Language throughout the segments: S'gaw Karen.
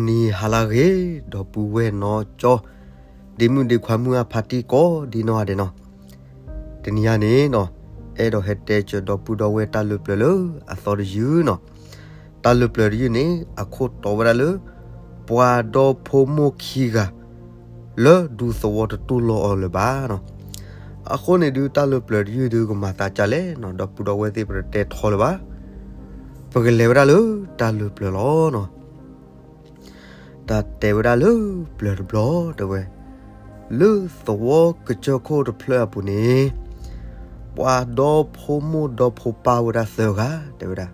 နံၤဟါလၢအဂ့ၤ ဒီပုၢ်ဝဲၢ်နီၢ်ကၠီ, ဒ့မုၣ်ဒ့ခွါမုၣ်အဖါတံၢ်ကိးဒ်နီၢ်ဂၤဒဲးနီၤ, တနံၤအံၤန့ၣ်နီၤ, အဲၣ်ဒိးဟဲတဲစၢၤဒီပုၢ်ဒီဝဲၢ်တၢ်လၢပျၢၤလၢအသီတယုၢ်နီၤ, တၢ်လၢပျၢၤတယုၢ်န့ၣ် အခိၣ်တီဝဲဒၣ်လၢ ပှၤဒီဖိမိၢ်ခံဂၤ လၢဒူသဝီတတူၢ်လိာ်အီၤလၢၤဘၣ်နီၤ. အဃိန့ၣ်ဒုး တၢ်လၢပျၢၤတယုၢ်ဒုးကမၤသးဒ်လဲၣ်နီၤ, ဒီပုၢ်ဒီဝဲၢ်သ့ၣ် ပတတဲထီလၢၤဘၣ်, ပကလဲၤဝဲဒၣ်လၢတၢ်လၢပျၢၤလီၤနီၤ. တၢ်တဲဝဲဒၣ်လၢပျၢၤတဘျီတဲဝဲ, လၢသဝီကစၢၢ်ခိၣ်တဖျၢၣ်အပူၤန့ၣ် ပှၤဒီဖိမိၢ်ဒီဖိပၢ်ဝဲဒၣ်သၢဂၤတဲဝဲဒၣ်,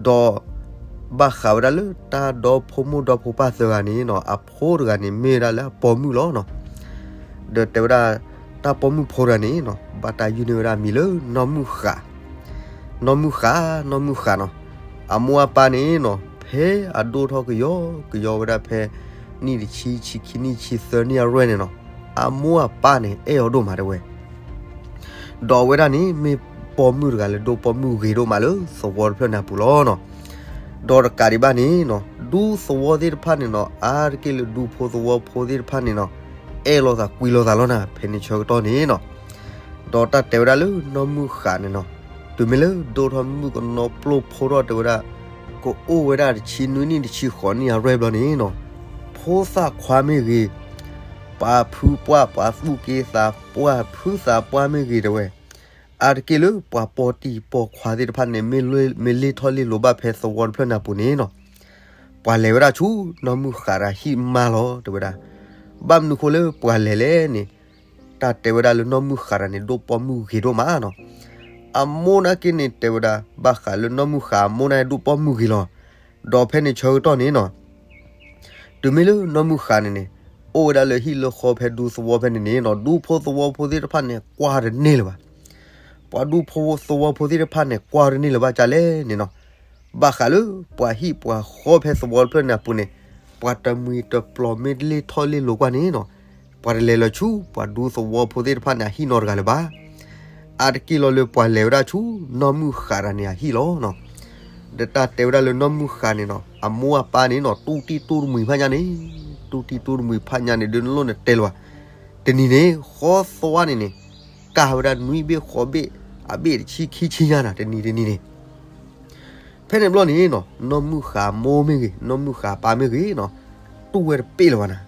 ဒီး ဘၣ်ဃးဝဲဒၣ်လၢတၢ်ဒီဖိမိၢ်ဒီဖိပၢ်သၢဂၤန့ၣ်နီၤ, အဖိတဂၤန့ၣ်မ့ၢ်ဝဲဒၣ်လၢအပိာ်မုၣ်လီၤနီၤ. ဒီးတဲဝဲဒၣ် တၢ်ပိာ်မုၣ်ဖိတဂၤန့ၣ်နီၤ, ဘၣ်တၢ်ယုၢ်န့ၢ်ဝဲဒၣ်မံၤလၢနီၢ်မုၣ်ဃး, နီၢ်မုၣ်ဃး, နီၢ်မုၣ်ဃးနီၤ. အမိၢ်အပၢ်န့ၣ်နီၤ, ဖဲအဒိၣ်ထီၣ်ကယီကယီဝဲဒၣ်ဖဲ နံၣ်တဆံ ဆံခံနံၣ် ဆံသၢနံၣ်အရွဲၣ်န့ၣ်နီၤ, အမိၢ်အပၢ်န့ၣ် အဲၣ်အီၤဒိၣ်မးတဲဝဲ ဒီးအဝဲဒၣ်န့ၣ် မ့ၢ်ပိာ်မုၣ်တဂၤလၢဒိၣ်ပိာ်မုၣ်ဂ့ၤဒိၣ်မးလၢသဝီတဖျၢၣ်န့ၣ်အပူၤလီၤနီၤ. ဒီးတကးဒံးဘၣ်န့ၣ်နီၤ, ဒူသဝီသ့ၣ်တဖၣ်န့ၣ်နီၤ, အါတက့ၢ်လၢဒူဖိသဝီဖိသ့ၣ်တဖၣ်န့ၣ်နီၤ, အဲၣ်လိာ်သးကွံလိာ်သးလီၤနၤ ဖဲန့ၣ်ဆၢကတီၢ်န့ၣ်နီၤ. ဒီးတၢ်တဲဝဲဒၣ်လၢနီၢ်မုၣ်ဃးန့ၣ်နီၤ, တုၤမ့ၢ်လၢဒိၣ်ထီၣ်မုၣ်ကနီၤပျိၢ်ဖိထီၣ်တဲဝဲဒၣ်, ကအိၣ်ဝဲဒၣ်တဆံနွံနံၣ်တဆံဃိးနံၣ်အရွဲၣ်ဘျီန့ၣ်နီၤ, ဖိသၣ်ခွါမ့ၢ်ဂ့ၤ, ပှၤဖုပှၢ် ပှၤသူၣ်က့သးပှၢ် ဖုသးပှၢ်မ့ၢ်ဂ့ၤတဲဝဲ, အါတက့ၢ်လၢပှၤပိာ်တံၢ်ပိာ်ခွါသ့ၣ်တဖၣ်န့ၣ် မ့ၢ်လ့ၢ်ထီၣ်လ့ၢ်လီၤဘၣ်ဖဲသဝီတဖျၢၣ်န့ၣ်အပူၤန့ၣ်နီၤ, ပှၤလဲၤဝဲဒၣ်ဆူနီၢ်မုၣ်ဃးတၢ်ဟံၣ်မါလီၤတဲဝဲဒၣ်. ဘၣ်မနုၤဃိလၢပှၤလဲၤလဲၣ်န့ၣ်, တၢ်တဲဝဲဒၣ်လၢနီၢ်မုၣ်ဃးတၢ်န့ၣ် ဒိၣ်ပိာ်မုၣ်ဂ့ၤဒိၣ်မးနီၤ. အမိၢ်နာ်က့န့ၣ်တဲဝဲဒၣ် ဘၣ်ဃးလၢနီၢ်မုၣ်ဃးအမိၢ်န့ၣ်ဒိၣ်ပိာ်မုၣ်ဂ့ၤလီၤ. ဒီးဖဲန့ၣ်ဆၢကတီၢ်န့ၣ်နီၤ, တုၤမ့ၢ်လၢနီၢ်မုၣ်ဃးန့ၣ်န့ၣ်, အိၣ်ဝဲဒၣ်လၢဟံၣ်လၢဃီဖဲဒူသဝီဖဲန့ၣ်န့ၣ်နီၤ, ဒူဖိသဝီဖိသ့ၣ်တဖၣ်န့ၣ် ကွၢ်တန့ၢ်လၢၤဘၣ်. ပှၤဒူဖိသဝီဖိသ့ၣ်တဖၣ်န့ၣ် ကွၢ်တန့ၢ်လၢၤဘၣ်ဒ်လဲၣ်န့ၣ်နီၤ, ဘၣ်ဃးလၢပှၤဟံၣ်ပှၤဃီဖဲသဝီတဖျၢၣ်န့ၣ်အပူၤန့ၣ်, ပှၤတမှံၤတပျီၤမ့ၢ်လ့ၢ်ထီၣ်လ့ၢ်လီၤကွၢ်န့ၣ်နီၤ, ပှၤတလဲၤလၢၤဆူပှၤဒူသဝီဖိသ့ၣ်တဖၣ်န့ၣ်အဟံၣ်နီတဂၤလၢၤဘၣ်. အါတက့ၢ်လီၤလၢပှၤလဲၤဝဲဒၣ်ဆူနီၢ်မုၣ်ဃးတၢ်န့ၣ်အဟံၣ်လီၤနီၤ. ဒီးတၢ်တဲဝဲဒၣ်လၢနီၢ်မုၣ်ဃးန့ၣ်နီၤ, အမိၢ်အပၢ်န့ၣ်နီၤ, တူၢ်တံၢ်တူၢ်တမှံၤဖးညါန့ၣ်, တူၢ်တံၢ်တူၢ်တမှံၤဖးညါန့ၣ် ဒုးနလိၣ်နတဲလၢၤဘၣ်. တနံၤန့ၣ် ဃီသွါန့ၣ်န့ၣ်, ကၢ်ဝဲဒၣ်နွံဘ့ၣ်ဃိးဘ့ၣ်, အဘ့ၣ်တဆံခံဆံညါနၤ တနံၤတနံၤန့ၣ်. ဖဲန့ၣ်ဘျီန့ၣ်နီၤ, နီၢ်မုၣ်ဃးအမိၢ်မ့ၢ်ဂ့ၤ, နီၢ်မုၣ်ဃးအပၢ်မ့ၢ်ဂ့ၤနီၤ, တူၢ်ဝဲတပ့ၢ်လၢၤဘၣ်နၤ.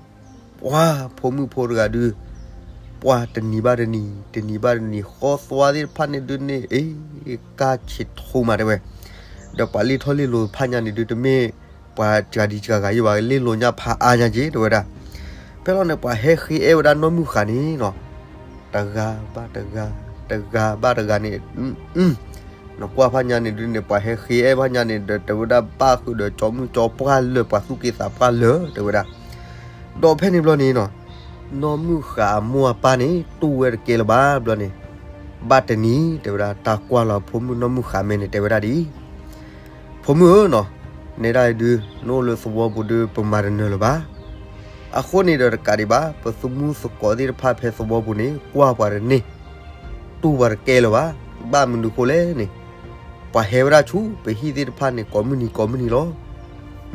ပှၤဖိမုၣ်ဖိတဂၤဒုး, ပှၤတနံၤဘၣ်တနံၤ, တနံၤဘၣ်တနံၤ, ဃီသွါသ့ၣ်တဖၣ်န့ၣ်ဒုးန့ၣ်, အ့, ကၢ်ဆံးထူမးတဲဝဲ, ဒီးပှၤလ့ၢ်ထီၣ်လ့ၢ်လီၤဖးညါန့ၣ်ဒုး တမ့ၢ်ပှၤစှၤဒံးစှၤဂၤယံၤဘၣ်, လ့ၢ်လီၤညါဖးအါညါက့ၤတဲဝဲဒၣ်. ဖဲလီၤန့ၣ် ပှၤဟဲဃ့အဲၣ်ဝဲဒၣ်နီၢ်မုၣ်ဃးန့ၣ်နီၤ, တဂၤဘၣ်တဂၤ, တဂၤဘၣ်တဂၤန့ၣ်, နကွၢ်ဖးညါန့ၣ်ဒုးန့ၣ် ပှၤဟဲဃ့အဲၣ်ဖးညါန့ၣ်ဒီး တဲဝဲဒၣ်ဘၣ်ဃုာ်ဒီးကၠီမုၣ်ကၠီပှၢ်လၢာ် ပှၤသူၣ်က့သးပှၢ်လၢာ် တဲဝဲဒၣ်. ဒီးဖဲန့ၣ်ဘျီန့ၣ်နီၤ, နီၢ်မုၣ်ဃးအမိၢ်အပၢ်န့ၣ် တူၢ်ဝဲတကဲလၢၤဘၣ်ဘျီန့ၣ်, ဘၣ်တနံၤ တဲဝဲဒၣ် တၢ်ကွၢ်လီၤဖိမုၣ်နီၢ်မုၣ်ဃးမဲာ်န့ၣ် တဲဝဲဒၣ်ဒ်အံၤ, ဖိမုၣ်ဧၢနီၤ, နဲဒၣ်အံၤဒုး နအိၣ်လၢသဝီပူၤဒုး ပမၤတနၢၤလၢၤဘၣ်. အဃိန့ၣ်ဒီးတကးဒံးဘၣ် ပသမူသကိးသ့ၣ်တဖၣ်ဖဲသဝီပူၤန့ၣ် ကွၢ်ပှၤတန့ၢ်, တူၢ်ပှၤတကဲလၢၤဘၣ်. ဘၣ်မနုၤဃိလဲၣ်န့ၣ်, ပှၤဟဲဝဲဒၣ်ဆူပဟံၣ်သ့ၣ်တဖၣ်န့ၣ် ကိးမုၢ်နံၤကိးမုၢ်နံၤလီၤ.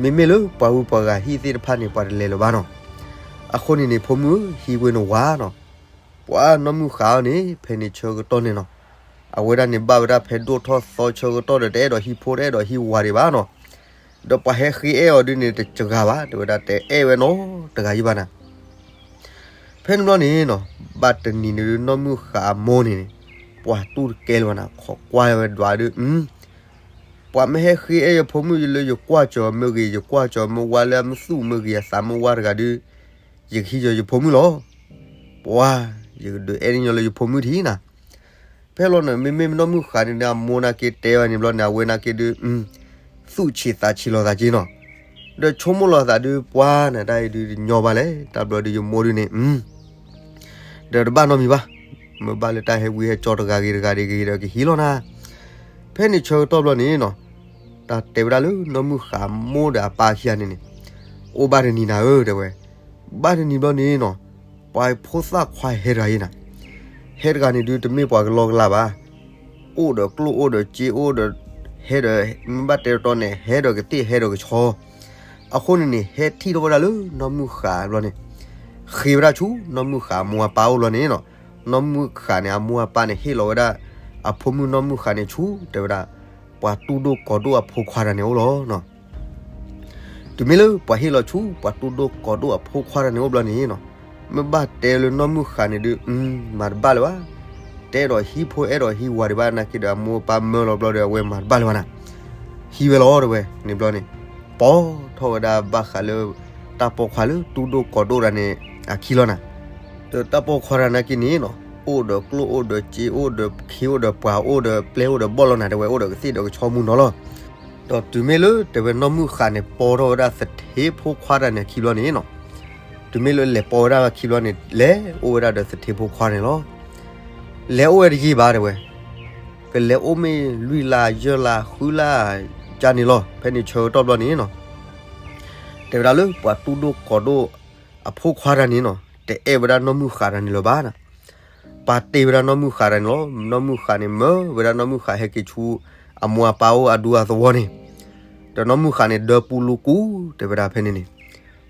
မ့မ့ၢ်လၢပှၤဂုၤပှၤဂၤဟံၣ်သ့ၣ်တဖၣ်န့ၣ် ပှၤတလဲၤလၢၤဘၣ်နီၤ. အဃိန့ၣ်န့ၣ် ဖိမုၣ်ဧၢ, ဟံးကွံာ်နဝၤနီၤ, ပှၤနီၢ်မုၣ်ဃးအီၤန့ၣ် ဖဲန့ၣ်ဆၢကတီၢ်န့ၣ်နီၤ, အဝဲဒၣ်န့ၣ်ဘၣ်ဝဲဒၣ်ဖဲဒိၣ်ထီၣ်သီဆၢကတီၢ်ဒီး တအဲၣ်ဒိးဟံးဖိ တအဲၣ်ဒိးဟံးဝၤဒံးဘၣ်နီၤ. ဒီးပှၤဟဲဃ့အဲၣ်အီၤဒုးန့ၣ် တစှၤဘၣ်, တဲဝဲဒၣ် တအဲၣ်ဝဲနီတဂၤယံၤဘၣ်နၤ. ဖဲန့ၣ်ဘျီန့ၣ်နီၤ, ဘၣ်တနံၤန့ၣ်ဒုး နီၢ်မုၣ်ဃးအမိၢ်န့ၣ်န့ၣ်, ပှၤတူၢ်တကဲလၢၤဘၣ်နၤ, ခိးကွၢ်ဝဲဒွးဒုး, ပှၤမ့ၢ်ဟဲဃ့အဲၣ်ယဖိမုၣ်လၢယကွၢ်စၢၤမ့ၢ်ဂ့ၤ, ယကွၢ်စၢၤမ့ၢ်ဝါလၢအမ့ၢ်သူၣ်မ့ၢ်ဂ့ၤ အသးမ့ၢ်ဝါတဂၤဒုး, ယကဟံးစၢၤယဖိမုၣ်လီၤ. ပှၤ, ယကဒုးအဲၣ်န့ၢ်ညီလၢယဖိမုၣ်ထံၣ်နၤ. ဖဲလီၤန့ၣ် မ့မ့ၢ်နီၢ်မုၣ်ဃးန့ၣ်ဒီး အမိၢ်နာ်က့တဲဝဲန့ၣ်ဘျီန့ၣ် အဝဲနာ်က့ဒုး, သူၣ်ဆံးသးဆံးလိာ်သးက့နီၤ. ဒီးဆိကမိၣ်လီၤသးဒုး ပှၤနၤ တၢ်အံၤဒုးတညီဘၣ်လဲၣ်, တၢ်ဘျီဒုးယမိၢ်ဒုးန့ၣ်, ဒီးတဘၣ်နီတမံၤဘၣ်, မ့ၢ်ဘၣ်လၢတၢ်ဟဲဝံဟဲကၠီတဂၤဂ့ၤတဂၤဒ်ဂ့ၤဒီးကဟံးလီၤနၤ. ဖဲန့ၣ်ဆၢကတီၢ်ဘျီန့ၣ်နီၤ, တၢ်တဲဝဲဒၣ်လၢနီၢ်မုၣ်ဃးမိၢ်ဒီးအပၢ်ခံဂၤန့ၣ်န့ၣ်, အိၣ်ဘၣ်တနံၤနၤဧၢ တဲဝဲ. ဘၣ်တနံၤဘျီန့ၣ်နီၤ, ပှၤဖိသၣ်ခွါဟဲတဂၤအံၤနၤ, ဟဲတဂၤန့ၣ်ဒုးတမ့ၢ်ပှၤကလီကလီဘၣ်. အိၣ်ဒီးကျိၣ်အိၣ်ဒီးစ့အိၣ်ဒီး, ဟဲဒီး, မ့ၢ်ဘၣ်တဲတီတီန့ၣ် ဟဲဒီးကသ့ၣ်ဟဲဒီးကဆီ. အဃိန့ၣ်န့ၣ် ဟဲထံၣ်ထီၣ်ဝဲဒၣ်လၢနီၢ်မုၣ်ဃၢ်ဘျီန့ၣ်, ဃ့ဝဲဒၣ်ဆူနီၢ်မုၣ်ဃၢ်အမိၢ်အပၢ်အိၣ်ဘျီန့ၣ်နီၤ. နီၢ်မုၣ်ဃၢ်န့ၣ် အမိၢ်အပၢ်န့ၣ် ဟ့ၣ်လီၤဝဲဒၣ် အဖိမုၣ်နီၢ်မုၣ်ဃၢ်န့ၣ်ဆူ တဲဝဲဒၣ် ပှၤတူၢ်ဒိၣ်ကီၤဒိၣ်အဖိခွါတဂၤန့ၣ်အိၣ်လီၤ. တုၤမ့ၢ်လၢပှၤဟ့ၣ်လီၤဆူ ပှၤတူၢ်ဒိၣ်ကီၤဒိၣ်အဖိခွါတဂၤန့ၣ်အိၣ်ဘျီန့ၣ်နီၤ, မ့ၢ်ဘၣ်တဲလၢနီၢ်မုၣ်ဃၢ်န့ၣ်ဒုး မၤတဘၣ်လၢၤဘၣ်. တအဲၣ်ဒိးဟံးဖိအဲၣ်ဒိးဟံးဝၤဒံးဘၣ်နာ်က့ဒီး အမိၢ်အပၢ်မၢလီၤဘျီဒီး အဝဲမၤတဘၣ်လၢၤဘၣ်နၤ. ဟံးဝဲလီၤတဲဝဲန့ၣ်ဘျီန့ၣ်, ပိာ်ထီၣ်ဝဲဒၣ်ဘၣ်ဃးလၢ တၢ်ပိာ်ခွါလၢတူၢ်ဒိၣ်ကီၤဒိၣ်တဂၤန့ၣ် အခံလီၤနၤ. ဒီးတၢ်ပိာ်ခွါတဂၤနာ်က့န့ၣ်နီၤ, အိၣ်ဒီးကျိၣ်အိၣ်ဒီးစ့အိၣ်ဒီးခ့အိၣ်ဒီးပှၤအိၣ်ဒီး ပျဲၢ်အိၣ်ဒီးဘီၣ်လီၤနၤ တဲဝဲ, အိၣ်ဒီးကသ့ၣ်ဒီးကဆီမုၢ်နီၤလီၤ. ဒီးတုၤမ့ၢ်လၢတဲဝဲနီၢ်မုၣ်ဃၢ်န့ၣ် ပိာ်ထီၣ်ဝဲဒၣ်သထ့ဖိခွါတဂၤန့ၣ်အခံဘျီန့ၣ်နီၤ, တုၤမ့ၢ်လၢလဲၤပိာ်ဝဲဒၣ်အခံဘျီန့ၣ် လဲၤအိၣ်ဝဲဒၣ်ဒီးသထ့ဖိခွါန့ၣ်လီၤ. လဲၤအိၣ်ဝဲတယံာ်ဘၣ်တဲဝဲ, ကလဲၤအိၣ်မ့ၢ်လွံၢ်လါယဲၢ်လါဃုလါ ကန့ၣ်လီၤ. ဖဲန့ၣ်ဆၢကတီၢ်ဘျီန့ၣ်နီၤ, တဲဝဲဒၣ်လၢပှၤတူၢ်ဒိၣ်ကီၤဒိၣ်အဖိခွါတဂၤန့ၣ်နီၤ, တအဲၣ်ဝဲဒၣ်နီၢ်မုၣ်ဃၢ်တဂၤန့ၣ်လၢၤဘၣ်နၤ. ပာ်တ့ၢ်ဝဲဒၣ်နီၢ်မုၣ်ဃၢ်တဂၤန့ၣ်လီၤ. နီၢ်မုၣ်ဃၢ်န့ၣ် မၢဝဲဒၣ်နီၢ်မုၣ်ဃၢ်ဟဲက့ၤဆူ အမိၢ်အပၢ်အိၣ်အဒူအသဝီန့ၣ်, ဒီးနီၢ်မုၣ်ဃၢ်န့ၣ် ဒၢပူလူကူ တဲဝဲဒၣ်ဖဲန့ၣ်န့ၣ်,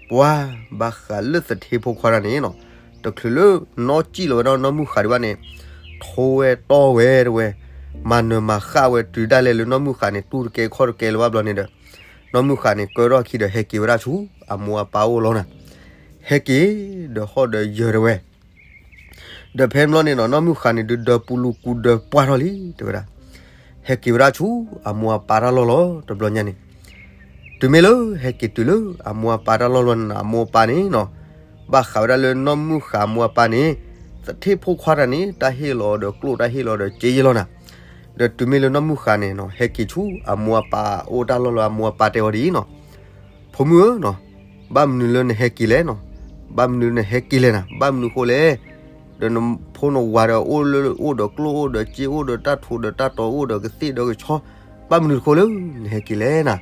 ပှၤဘၣ်ဃးလၢသထ့ဖိခွါတဂၤန့ၣ်နီၤ, တချုးလၢနီၢ်စံၣ်လီၤဝဲဒၣ်နီၢ်မုၣ်ဃၢ်ဒံးဘၣ်န့ၣ်, ထိဝဲတီဝဲတဲဝဲ, မၤနၢၤမၤဃၣ်ဝဲတုၤဒၣ်လဲာ်လၢနီၢ်မုၣ်ဃၢ်န့ၣ် တူၢ်တကဲခီၣ်တကဲလၢၤဘၣ်ဘျီန့ၣ်ဒီး, နီၢ်မုၣ်ဃၢ်န့ၣ် ကၢထီၣ်အခံဒီးဟဲက့ၤဝဲဒၣ်ဆူ အမိၢ်အပၢ်အိၣ်လီၤနၤ. ဟဲက့ၤ ဒီးဟီၣ်ဒီးယၢၤတဲဝဲ ဒီးဖဲန့ၣ်ဘျီန့ၣ်နီၤ, နီၢ်မုၣ်ဃၢ်န့ၣ်ဒုး ဒၢပူလူကူဒၢပှၢ်ထီၣ်လံ တဲဝဲဒၣ်. ဟဲက့ၤဝဲဒၣ်ဆူ အမိၢ်အပၢ်တၢ်လီၢ်လီၤ တဘျီညါန့ၣ်, တုၤမ့ၢ်လၢဟဲက့ၤတုၤလၢအမိၢ်အပၢ်တၢ်လီၢ်လီၤန့ၣ် အမိၢ်အပၢ်န့ၣ်နီၤ, ဘၣ်ဃးဝဲဒၣ်လၢနီၢ်မုၣ်ဃၢ်အမိၢ်အပၢ်န့ၣ်, သထ့ဖိခွါတဂၤန့ၣ် တၢ်ဟ့ၣ်လီၤဒီးကျိၣ်တၢ်ဟ့ၣ်လီၤဒီးစ့ယဲၢ်လီၤနၤ. ဒီးတုၤမ့ၢ်လၢနီၢ်မုၣ်ဃၢ်န့ၣ်နီၤ ဟဲက့ၤဆူအမိၢ်အပၢ်အိၣ်တၢ်လီၢ်လီၤ အမိၢ်အပၢ်တဲအီၤဒ်အံၤနီၤ, ဖိမုၣ်ဧၢနီၤ, ဘၣ်မနုၤလၢနဟဲက့ၤလဲၣ်နီၤ, ဘၣ်မနုၤလၢနဟဲက့ၤလဲၣ်နၤ, ဘၣ်မနုၤဃိလဲၣ်, ဒီးနဖိနဝၤဒီးအိၣ်လၢအိၣ်ဒီးကျိၣ်အိၣ်ဒီးစ့ အိၣ်ဒီးတၢ်ထိးဒီးတၢ်တီၤ အိၣ်ဒီးကသ့ၣ်ဒီးကဆီ, ဘၣ်မနုၤတခီလၢနဟဲက့ၤလဲၣ်နၤ.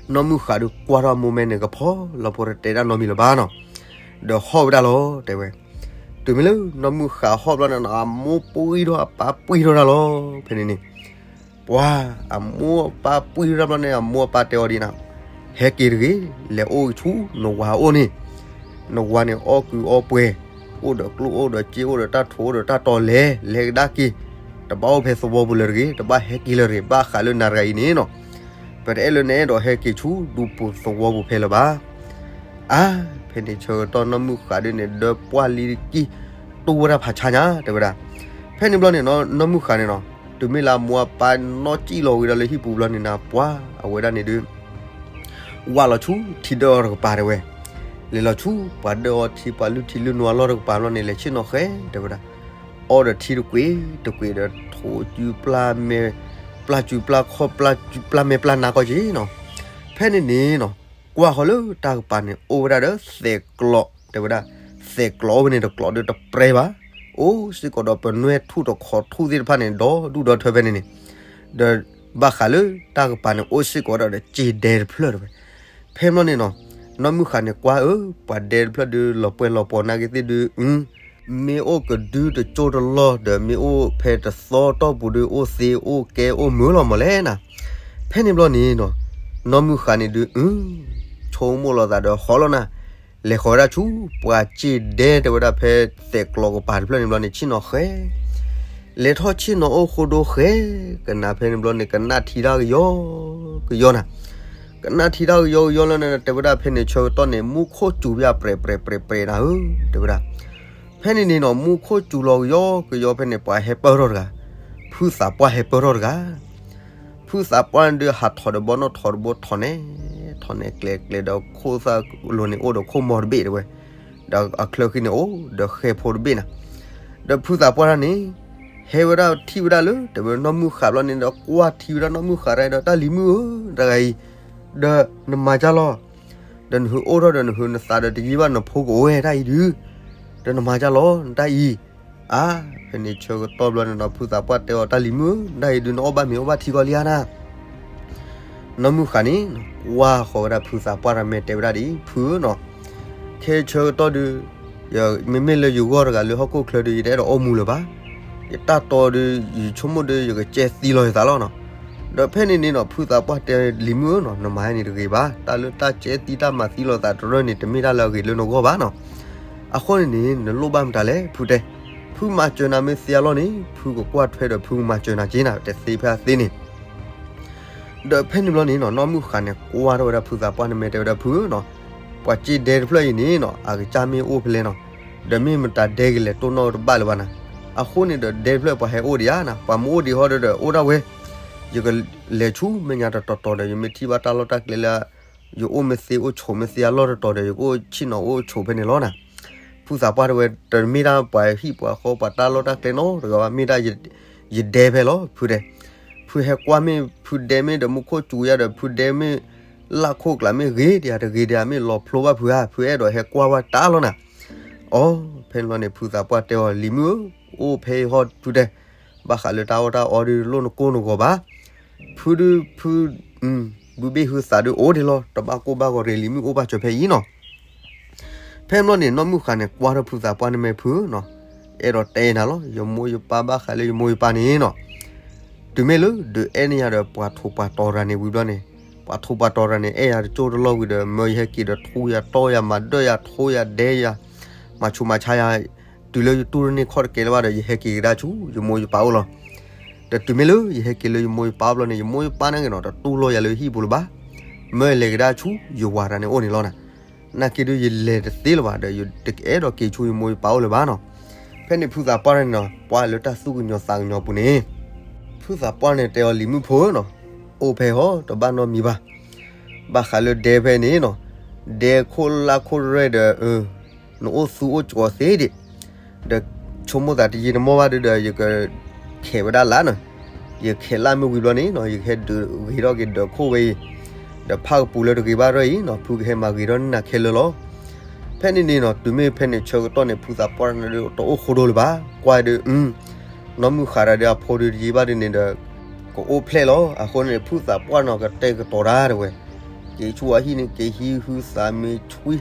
နီၢ်မုၣ်ဃၢ်ဒုးကွၢ်ထီၣ်အမိၢ်မဲာ်န့ၣ်ကဖီလီၤ ဖိတတဲတၢ်နီတမံၤလၢၤဘၣ်နီၤ, ဒီးဟီၣ်ဝဲဒၣ်လီၤ တဲဝဲ. တုၤမ့ၢ်လၢနီၢ်မုၣ်ဃၢ်ဟီၣ်ဘျီန့ၣ်နီၤ, အမိၢ်ပှံၢ်ထီၣ်အပၢ်ပှံၢ်ထီၣ်ဒၣ်လီၤ ဖဲန့ၣ်န့ၣ် ပှၤအမိၢ်အပၢ်ပှံၢ်ထီၣ်ဒၣ်ဘျီန့ၣ် အမိၢ်အပၢ်တဲအီၤဒ်အံၤနၤ, ဟဲက့ၤတဂ့ၤ, လဲၤအိၣ်ဆူနဝၤအိၣ်န့ၣ်, နဝၤန့ၣ်အီၣ်ကုးအီပှဲၤ, အိၣ်ဒီးကျိၣ်အိၣ်ဒီးစ့ အိၣ်ဒီးတၢ်ထိး အိၣ်ဒီးတၢ်တီၤ လဲၤ လဲၤကဒါက့ၤ, တဘၣ်အိၣ်ဖဲသဝီပူၤလၢၤတဂ့ၤ, တဘၣ်ဟဲက့ၤလၢၤတဂ့ၤ, ဘၣ်ဃးလၢနၤတဂၤအံၤန့ၣ်နီၤ, ပတအဲၣ်လၢနအဲၣ်ဒိးဟဲက့ၤဆူဒူပူၤသဝီပူၤဖဲလၢၤဘၣ်. အါ, ဖဲန့ၣ်ဆၢကတီၢ်နီၢ်မုၣ်ဃၢ်ဒုးန့ၣ် ဒၢပှၢ်လံတကံၢ်, တူၢ်ဝဲဒၣ်ဖးဆါညါ တဲဝဲဒၣ်. ဖဲန့ၣ်ဘျီန့ၣ်နီၤ, နီၢ်မုၣ်ဃၢ်န့ၣ်နီၤ, တုၤမ့ၢ်လၢအမိၢ်အပၢ်နီၢ်စံၣ်လီၤဝံၤဒီးလၢဟံၣ်ပူၤဘျီန့ၣ်နၤ, ပှၤအဝဲဒၣ်န့ၣ်ဒုး ဝၢ်လီၤဆူထံဒၢအီၤတကပၤတဲဝဲ, လဲၤလီၤဆူပှၤဒၢအီထံ ပှၤလုၢ်ထံလုၢ်နိအလီၢ်တကပၤဘျီန့ၣ် လဲၤဆ့ၣ်နီၤဃဲ တဲဝဲဒၣ်. အီဒီးထံတကွံာ်တကွံာ်ဒီး ထိးစုပျၢ်မဲာ်, ပျၢ်စုပျၢ်ခီၣ် ပျၢ်မဲာ်ပျၢ်နါကီၢ်က့နီၤ. ဖဲန့ၣ်န့ၣ်နီၤ, ကွၢ်ဃီၤလၢတၢ်ကပၤန့ၣ် အိၣ်ဝဲဒၣ်ဒီးသဲးကျိး တဲဝဲဒၣ်, သဲးကျိးအိၣ်ဖဲန့ၣ် တကျိးဒုးတပြဲဘၣ်, အိၣ်စ့ၢ်ကီးဒီးပနွဲၢ်ထူၣ်တခီထူၣ်သ့ၣ်တဖၣ်န့ၣ် ဒီဒူၣ်ဒီထၢဖဲန့ၣ်န့ၣ်, ဒီးဘၣ်ဃးလၢတၢ်ကပၤန့ၣ် အိၣ်စ့ၢ်ကီးဒီးစ့ဒဲတဖျၢၣ်တဲဝဲ. ဖဲန့ၣ်ဘျီန့ၣ်နီၤ, နီၢ်မုၣ်ဃၢ်န့ၣ်ကွၢ်အၢ ပှၤဒဲတဖျၢၣ်ဒုးလီၤပှဲၤလီၤပှီၤနာ်က့သ့ၣ်ဒုး မ့ၢ်အိၣ်ကဒုတကၠိတလီၢ်ဒီး မ့ၢ်အိၣ်ဖဲတသီတီၢ်ပူၤဒုး အိၣ်သ့အိၣ်ကဲအိၣ်မုာ်လီၤမးလဲၣ်နၤ. ဖဲန့ၣ်ဘျီန့ၣ်နီၤ, နီၢ်မုၣ်ဃၢ်န့ၣ်ဒုး ဆိကမိၣ်လီၤသးဒီးဃီလီၤနၤ, လဲၤဃီၤဝဲဒၣ်ဆူ ပှၤစ့ဒဲတဲဝဲဒၣ်ဖဲသဲးကျိးကပၤတဖျၢၣ်န့ၣ်ဘျီန့ၣ် ဆ့ၣ်နီၤဃဲ လဲၤထီၣ်ဆ့ၣ်နီၤအိၣ်ဃိဒိဃဲ, ကနၣ်ဖဲန့ၣ်ဘျီန့ၣ် ကနၣ်ထံတၢ်ကယီကယီနၤ, ကနၣ်ထံတၢ်ကယီကယီလၢနတဲဝဲဒၣ်ဖဲန့ၣ် ဆၢကတီၢ်န့ၣ် မူခိၣ်စူၤဘၣ်ပြဲးပြဲးပြဲးပြဲးနၤဧၢ တဲဝဲဒၣ်. ဖဲန့ၣ်န့ၣ်နီၤ မူခိၣ်စူၤလီၤကယီကယီဖဲန့ၣ် ပှၤဟဲပၢၢ်ထီၣ်တဂၤ, ဖုသးပှၢ်ဟဲပၢၢ်ထီၣ်တဂၤ ဖုသးပှၢ်န့ၣ်ဒုး ဟးထီၣ်ဒီးဘီနီၣ်ထီၣ်တဘိထီၣ်နဲ, ထီၣ်နဲကျဲၤကျဲၤဒီးခိၣ်သၣ်လိၤန့ၣ်အိၣ်ဒီးခိၣ်မီၤတဘ့ၣ်တဲဝဲ, ဒီးအချၢဃံန့ၣ်အိၣ်ဒီးဃဲဖိတဘ့ၣ်နၤ. ဒီးဖုသးပှၢ်တၢ်န့ၣ် ဟဲဝဲဒၣ်ထံၣ်ဝဲဒၣ်လၢ တဲဝဲနီၢ်မုၣ်ဃၢ်ဘျီန့ၣ်ဒီး ကွၢ်ထံဝဲဒၣ်နီၢ်မုၣ်ဃၢ်တၢ်ဒီး တၢ်လံၤမုၣ်ဧၢ တဂၤအံၤ, ဒီးနမၤကၢ်လီၤ ဒီးနဟုအိၣ်ထီၣ်ဒီးနဟုနသးဒီးတယံာ်ဘၣ်နဖိကအိၣ်ဝဲတၢ်အံၤဒုး, ဒီးနမၤကၢ်လီၤနတၢ်အံၤ. အါ, ဖဲန့ၣ်ဆၢကတီၢ်ဘျီန့ၣ်ဒီး ဖုသးပှၢ်တဲအီၤ တၢ်လံၤမုၣ်ဧၢ နတၢ်အံၤဒုး နအီၣ်ဘၣ်မ့ၤအီၣ်ဘၣ်ထံကီၢ်လံဧါနၤ. နီၢ်မုၣ်ဃၢ်န့ၣ် ကွၢ်ဃီၤဝဲဒၣ်ဖုသးပှၢ်တၢ်မဲာ်တဲဝဲဒၣ်ဒ်အံၤ, ဖုဧၢနီၤ, ခဲဆၢကတီၢ်ဒုး မ့မ့ၢ်လၢယဂီၢ်တဂၤလၢဟီၣ်ခိၣ်ချၢဒုး ယတအဲၣ်ဒိးအိၣ်မူလၢၤဘၣ်. ယတၢ်တီဒုး ယဆိကမိၣ်ဒုး ယကစဲသံလီၤယသးလီၤနီၤ. ဒီးဖဲန့ၣ်န့ၣ်နီၤ ဖုသးပှၢ်တဲ လံၤမုၣ်ဧၢနီၤ, နမၤဟဲန့ၣ်တဂ့ၤဘၣ်, တၢ်လၢတၢ်ကဲသံတၢ်မၤသံလိာ်သးတရၢၢ်န့ၣ် တမ့ၢ်တၢ်လၢအဂ့ၤလၢနဂီၢ်ဘၣ်နီၤ. အဃိန့ၣ်န့ၣ် နလိၣ်ဘၣ်မတၤလဲၣ် ဖုတဲ. ဖုမၤစၢၤနၤမ့ၢ်သ့အလီၢ်န့ၣ် ဖုကကွၢ်ထွဲဒီးဖုကမၤစၢၤနၤက့နၤ တသ့ဖဲအသ့န့ၣ်. ဒီးဖဲန့ၣ်ဘျီန့ၣ်နီၤ နီၢ်မုၢ်ဃာ်န့ၣ် ကွၢ်ထီၣ်ဝဲဒၣ်ဖုသးပှၢ်န့ၣ် မ့ၢ်တဲဝဲဒၣ်ဖုဧၢနီၤ, ပှၤစ့ဒဲတဖျၢၣ်အံၤန့ၣ်နီၤ အကစၢ်မ့ၢ်အိၣ်ဖဲလဲၣ်နီၤ, ဒီးမ့ၢ်မတၤဒဲကလဲၤတိၢ်နီၣ်တဘၣ်လၢၤဘၣ်နၤ. အဃိန့ၣ်ဒီးဒဲတဖျၢၣ်ပှၤဟဲအိၣ်ဒံးဧါနၤ, ပှၤမ့ၢ်အိၣ်ဒံးဟီဒီး အိၣ်ဒၣ်ဝဲ, ယကလဲၤဆူမဲာ်ညါတတီၤတီၤဒီး ယမ့ၢ်ထံၣ်ဘၣ်တၢ်လီၢ်တၢ်ကျဲလၢ ယအိၣ်မ့ၢ်သ့အိၣ်ဆိးမ့ၢ်သ့အလီၢ်တတီၤဒီး ယကအိၣ်ဆ့ၣ်နီၤအိၣ်ဆိးဖဲန့ၣ်လီၤနၤ. ဖုသးပှၢ်တဲဝဲ တမ့ၢ်ဒၣ်ပှၤဟံၣ်ပှၤဃီပှၤတၢ်လီၢ်တၢ်ကျဲနီတဂၤဘၣ်, မ့ၢ်ဒၣ်ယဒဲဖဲလီၤ ဖုတဲ. ဖုဟဲကွၢ်မ့ၢ်ဖုဒဲမ့ၢ်ဒီးမူခိၣ်စူၤယါဒီး ဖုဒဲမ့ၢ်လၢ်ခိၣ်ကျးမ့ၢ်ဂ့ၤဒံးဧါ တဂ့ၤဒံးဧါ မ့ၢ်လီၤဖျိဘၣ်ဖုဧါ, ဖုအဲၣ်ဒိးဟဲကွၢ်ဝဲတၢ်လီၤနၤ. အီ ဖဲန့ၣ်ဘျီန့ၣ် ဖုသးပှၢ်တဲအီၤ လံၤမုၣ်ဧၢ, အိၣ်ဖဲအံၤဟီ ဖုတဲ, ဘၣ်ဃးလၢတၢ်အီၣ်တၢ်အီဒီးလိၣ်နကိၢ်နဂီၤဘၣ်. ဖုဒုးဖု ဘုဘ့ၣ်ဟုသးဒုးအိၣ်ဒံးလီၤ, တဘၣ်ကိၢ်ဘၣ်ဂီၤတဂ့ၤ, လံၤမုၣ်အိၣ်ဘၣ်စၢၤဖဲအံၤနီၤ. ဖဲန့ၣ်ဘျီန့ၣ် နီၢ်မုၢ်ဃာ်န့ၣ် ကွၢ်ထီၣ်ဖုသးပှၢ်န့ၣ်မ့ၢ်ဖုနီၤ, အဲၣ်ဒိးတဲနၤလီၤ, ယမိၢ်ယပၢ် ဘၣ်ဃးလၢယမိၢ်ယပၢ်န့ၣ်နီၤ, တုၤမ့ၢ်လၢဒုးအဲၣ်န့ၢ်ယၤဒီး ပှၤထိးပှၤတီၤတဂၤန့ၣ်ဝံၤဘျီန့ၣ်, ပှၤထိးပှၤတီၤတဂၤန့ၣ် အဲၣ်ယၤတကၠိၢ်တလီၢ်ဝံၤဒီး မၢယဟဲက့ၤဒီး ထူယၤတီၢ်ယၤ မၤဒၢၣ်ယၤ ထိယၤဒဲးယၤ မၤဆူးမၤဆါယၤ, တုၤလၢယတူၢ်တန့ၢ်ခီၣ်တကဲလၢၤဘၣ်ဒီး ယဟဲက့ၤကဒါဆူယမိၢ်ယပၢ်အိၣ်လီၤ. ဒီးတုၤမ့ၢ်လၢယဟဲက့ၤလၢယမိၢ်ယပၢ်အိၣ်ဘျီန့ၣ် ယမိၢ်ယပၢ်န့ၣ်က့ၤနီၤ တတူၢ်လိာ်ယၤလၢဟံၣ်ပူၤလၢၤဘၣ်, မၢယလဲၤကဒါဆူယဝၤတဂၤန့ၣ်အိၣ်န့ၣ်လီၤနၤ. နာ်က့ဒုးယလဲၤတသ့လၢၤဘၣ်ဒီး ယတအဲၣ်ဒိးက့ၤဆူယမိၢ်ယပၢ်အိၣ်လၢၤဘၣ်နီၤ. ဖဲန့ၣ်ဖုသးပှၢ်န့ၣ်နီၤ ပှၤလၢတၢ်သူၣ်ကညီၤသးကညီၤပူၤန့ၣ်, ဖုသးပှၢ်န့ၣ်တဲအီၤ လံၤမုၣ်ဖိဧၢနီၤ, အိၣ်ဖဲဟီ တဘၣ်နီတမံၤဘၣ်. ဘၣ်ဃးလၢဒဲဖဲန့ၣ်နီၤ, ဒဲခိၣ်လၢ်ခိၣ်ရဲၣ်ဒီး နအိၣ်သူအိၣ်ကၠီၤသ့ဒံး, ဒီးဆိကမိၣ်သးတယံာ်တမီၢ်ဘၣ်ဒုးဒီး ယကခဲးဝဲဒၣ်လၢ်နီၤ, ယခဲးလၢ်မ့ၢ်ဝံၤဘျီန့ၣ်နီၤ ယကဟဲဒုးဂ့ၤထီၣ်က့ၤဒၢးခိၣ်ဝဲအံၤ, ဒီးဖးကပူၤလၢတဂ့ၤဘၣ်ရၢၢ်အံၤနီၤ ဖုကဟဲမၤဂ့ၤထီၣ်န့ၢ်နၤခဲလၢာ်လီၤ. ဖဲန့ၣ်န့ၣ်နီၤ တုၤမ့ၢ်ဖဲန့ၣ်ဆၢကတီၢ်န့ၣ် ဖုသးပှၢ်န့ၣ်ဒုးတအိၣ်ဃိဒိလၢၤဘၣ်, ကွၢ်ဒုး နီၢ်မုၢ်ဃာ်တဂၤဒီးအဖိဒုးတယံာ်ဘၣ်ဒုးန့ၣ်ဒီး ကအိၣ်ဖျဲၣ်လီၤ. အဃိန့ၣ် ဖုသးပှၢ်နီၤ ကတဲာ်ကတီၤတၢ်တဲဝဲ, က့ၤဆူအဟံၣ်န့ၣ် က့ၤဟံးဟုသးမ့ၢ်ဆွံ,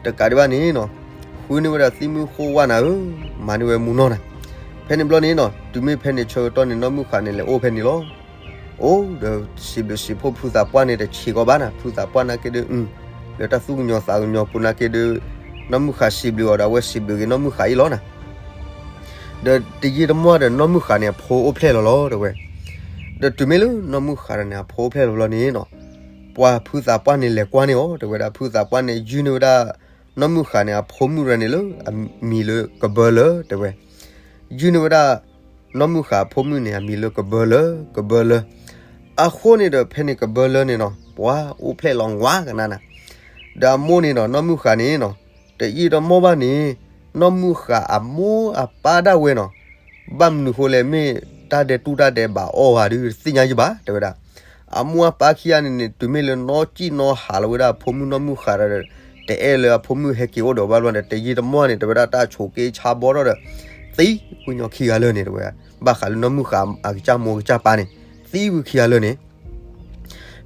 တကးဒံးဘၣ်န့ၣ်နီၤ ဃုန့ၢ်ဝဲဒၣ်သံမုၢ်ဃိဝဲနၤဧၢ, မၤန့ၢ်ဝဲမူနီၢ်နၤ. ဖဲန့ၣ်ဘျီန့ၣ်နီၤ တုၤမ့ၢ်ဖဲန့ၣ်ဆၢကတီၢ်န့ၣ် နီၢ်မုၢ်ဃာ်န့ၣ်လဲၤအိၣ်ဖဲန့ၣ်လီၤ. အိၣ်ဒီးစံးဘျုးစံးဖှိၣ်ဖုသးပှၢ်န့ၣ်တဆံးကီးဘၣ်နၤ, ဖုသးပှၢ်နာ်က့ဒုး လၢတၢ်သူၣ်ကညီၤသးကညီၤပူၤနာ်က့ဒုး နီၢ်မုၢ်ဃာ်စံးဘျုးအီၤဒီး အဝဲစံးဘျုးက့ၤနီၢ်မုၢ်ဃာ်အံၤလီၤနၤ. ဒီးတယံာ်တမီၢ်ဒီး နီၢ်မုၢ်ဃာ်န့ၣ် အဖိအိၣ်ဖျဲၣ်လီၤလီၤတဲဝဲ. ဒီးတုၤမ့ၢ်လၢနီၢ်မုၢ်ဃာ်တဂၤန့ၣ် အဖိအိၣ်ဖျဲၣ်လီၤဘျီန့ၣ်နီၤ, ပှၤဖုသးပှၢ်န့ၣ်လဲၤကွၢ်န့ၢ်အီၤတဲဝဲဒၣ်, ဖုသးပှၢ်န့ၣ် ယုၢ်န့ၢ်ဝဲဒၣ် နီၢ်မုၢ်ဃာ်န့ၣ် အဖိမုၣ်တဂၤန့ၣ်လၢ အမံၤလၢကဘၢလၢတဲဝဲ. ယုၢ်န့ၢ်ဝဲဒၣ် နီၢ်မုၢ်ဃာ်အဖိမုၣ်န့ၣ် အမံၤလၢကဘၢလၢ ကဘၢလၢ. အဃိန့ၣ်ဒီး ဖဲန့ၣ်ကဘၢလၢန့ၣ်နီၤ ပှၤအိၣ်ဖျဲၣ်လီၤငွးကနၣ်နၤ. ဒီးအမိၢ်န့ၣ်နီၤ နီၢ်မုၢ်ဃာ်န့ၣ်နီၤ တယံာ်တမီၢ်ဘၣ်န့ၣ် နီၢ်မုၢ်ဃာ်အမိၢ်အပၢ်ဒၣ်ဝဲနီၤ ဘၣ်မနုၤဃိလဲၣ် မ့ၢ်တၢ်ဒဲးတူၢ်တၢ်ဒဲးဘးအီၣ်ဧါဒုး တသ့ၣ်ညါယဘၣ် တဲဝဲဒၣ်. အမိၢ်အပၢ်ခံဂၤန့ၣ်န့ၣ် တုၤမ့ၢ်လၢနီၢ်စံၣ်နီၢ်ဟးလီၤဝဲဒၣ်အဖိမုၣ်နီၢ်မုၢ်ဃာ်ဒီး တအဲၣ်လၢအဖိမုၣ်ဟဲက့ၤအိၣ်ဒီးဘၣ်ဘျီန့ၣ် တယံာ်တမီၢ်န့ၣ် တဲဝဲဒၣ် တၢ်ဆိးက့ဆါဘီထီၣ်ဒီး သံဝဲညီခံဂၤလၢာ်န့ၣ် တဲဝဲ. ဘၣ်ဃးလၢနီၢ်မုၢ်ဃာ်အကစၢ်မိၢ်ကစၢ်ပၢ်န့ၣ် သံဝဲခံဂၤလၢာ်န့ၣ်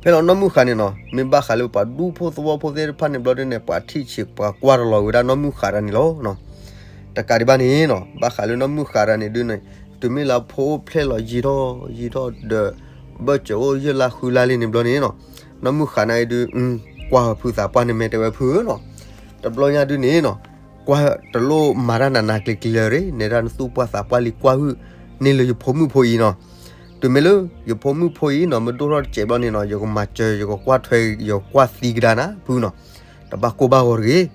ဖဲလီၤနီၢ်မုၢ်ဃာ်န့ၣ်နီၤ မ့ၢ်ဘၣ်ဃးလၢပှၤဒူဖိသဝီဖိသ့ၣ်တဖၣ်န့ၣ်ဘျီဒုးန့ၣ် ပှၤထံၣ်ဆံးပှၤကွၢ်တလီၤဝဲဒၣ်နီၢ်မုၢ်ဃာ်တဂၤန့ၣ်လီၤ. တကးဒံးဘၣ်န့ၣ်နီၤ ဘၣ်ဃးလၢနီၢ်မုၢ်ဃာ်တဂၤန့ၣ်ဒုးန့ၣ် တုၤမ့ၢ်လၢအဖိအိၣ်ဖျဲၣ်လီၤယံာ်ထီၣ်ယံာ်ထီၣ်ဒီး ဘၢၣ်စၢၤအိၣ်ယဲၢ်လါဃုလါလံန့ၣ်ဘျီန့ၣ်နီၤ နီၢ်မုၢ်ဃာ်န့ၣ်ဒုး ကွၢ်ဖုသးပှၢ်န့ၣ်မ့ၢ်တဲဝဲဖုဧၢနီၤ တဘျီညါဒုးန့ၣ်နီၤ ကွၢ်တလိၣ်မၤတၢ်နးနးကျံၤကျံၤလၢၤရ့ နဲဒၣ်နသူၣ်ပှၢ်သးပှၢ်လံ ကွၢ်ဟုၣ်န့ၢ်လၢယဖိမုၣ်ဖိအံၤနီၤ. တုၤမ့ၢ်လၢယဖိမုၣ်ဖိအံၤနီၤ မ့ၢ်ဒိၣ်ထီၣ်တစဲးဘျီန့ၣ်နီၤ ယကမၤစၢၤ ယကကွၢ်ထွဲ ယကကွၢ်သံကဒါနၤဖုနီၤ. တဘၣ်ကိၢ်ဘၣ်ဂီၤတဂ့ၤ.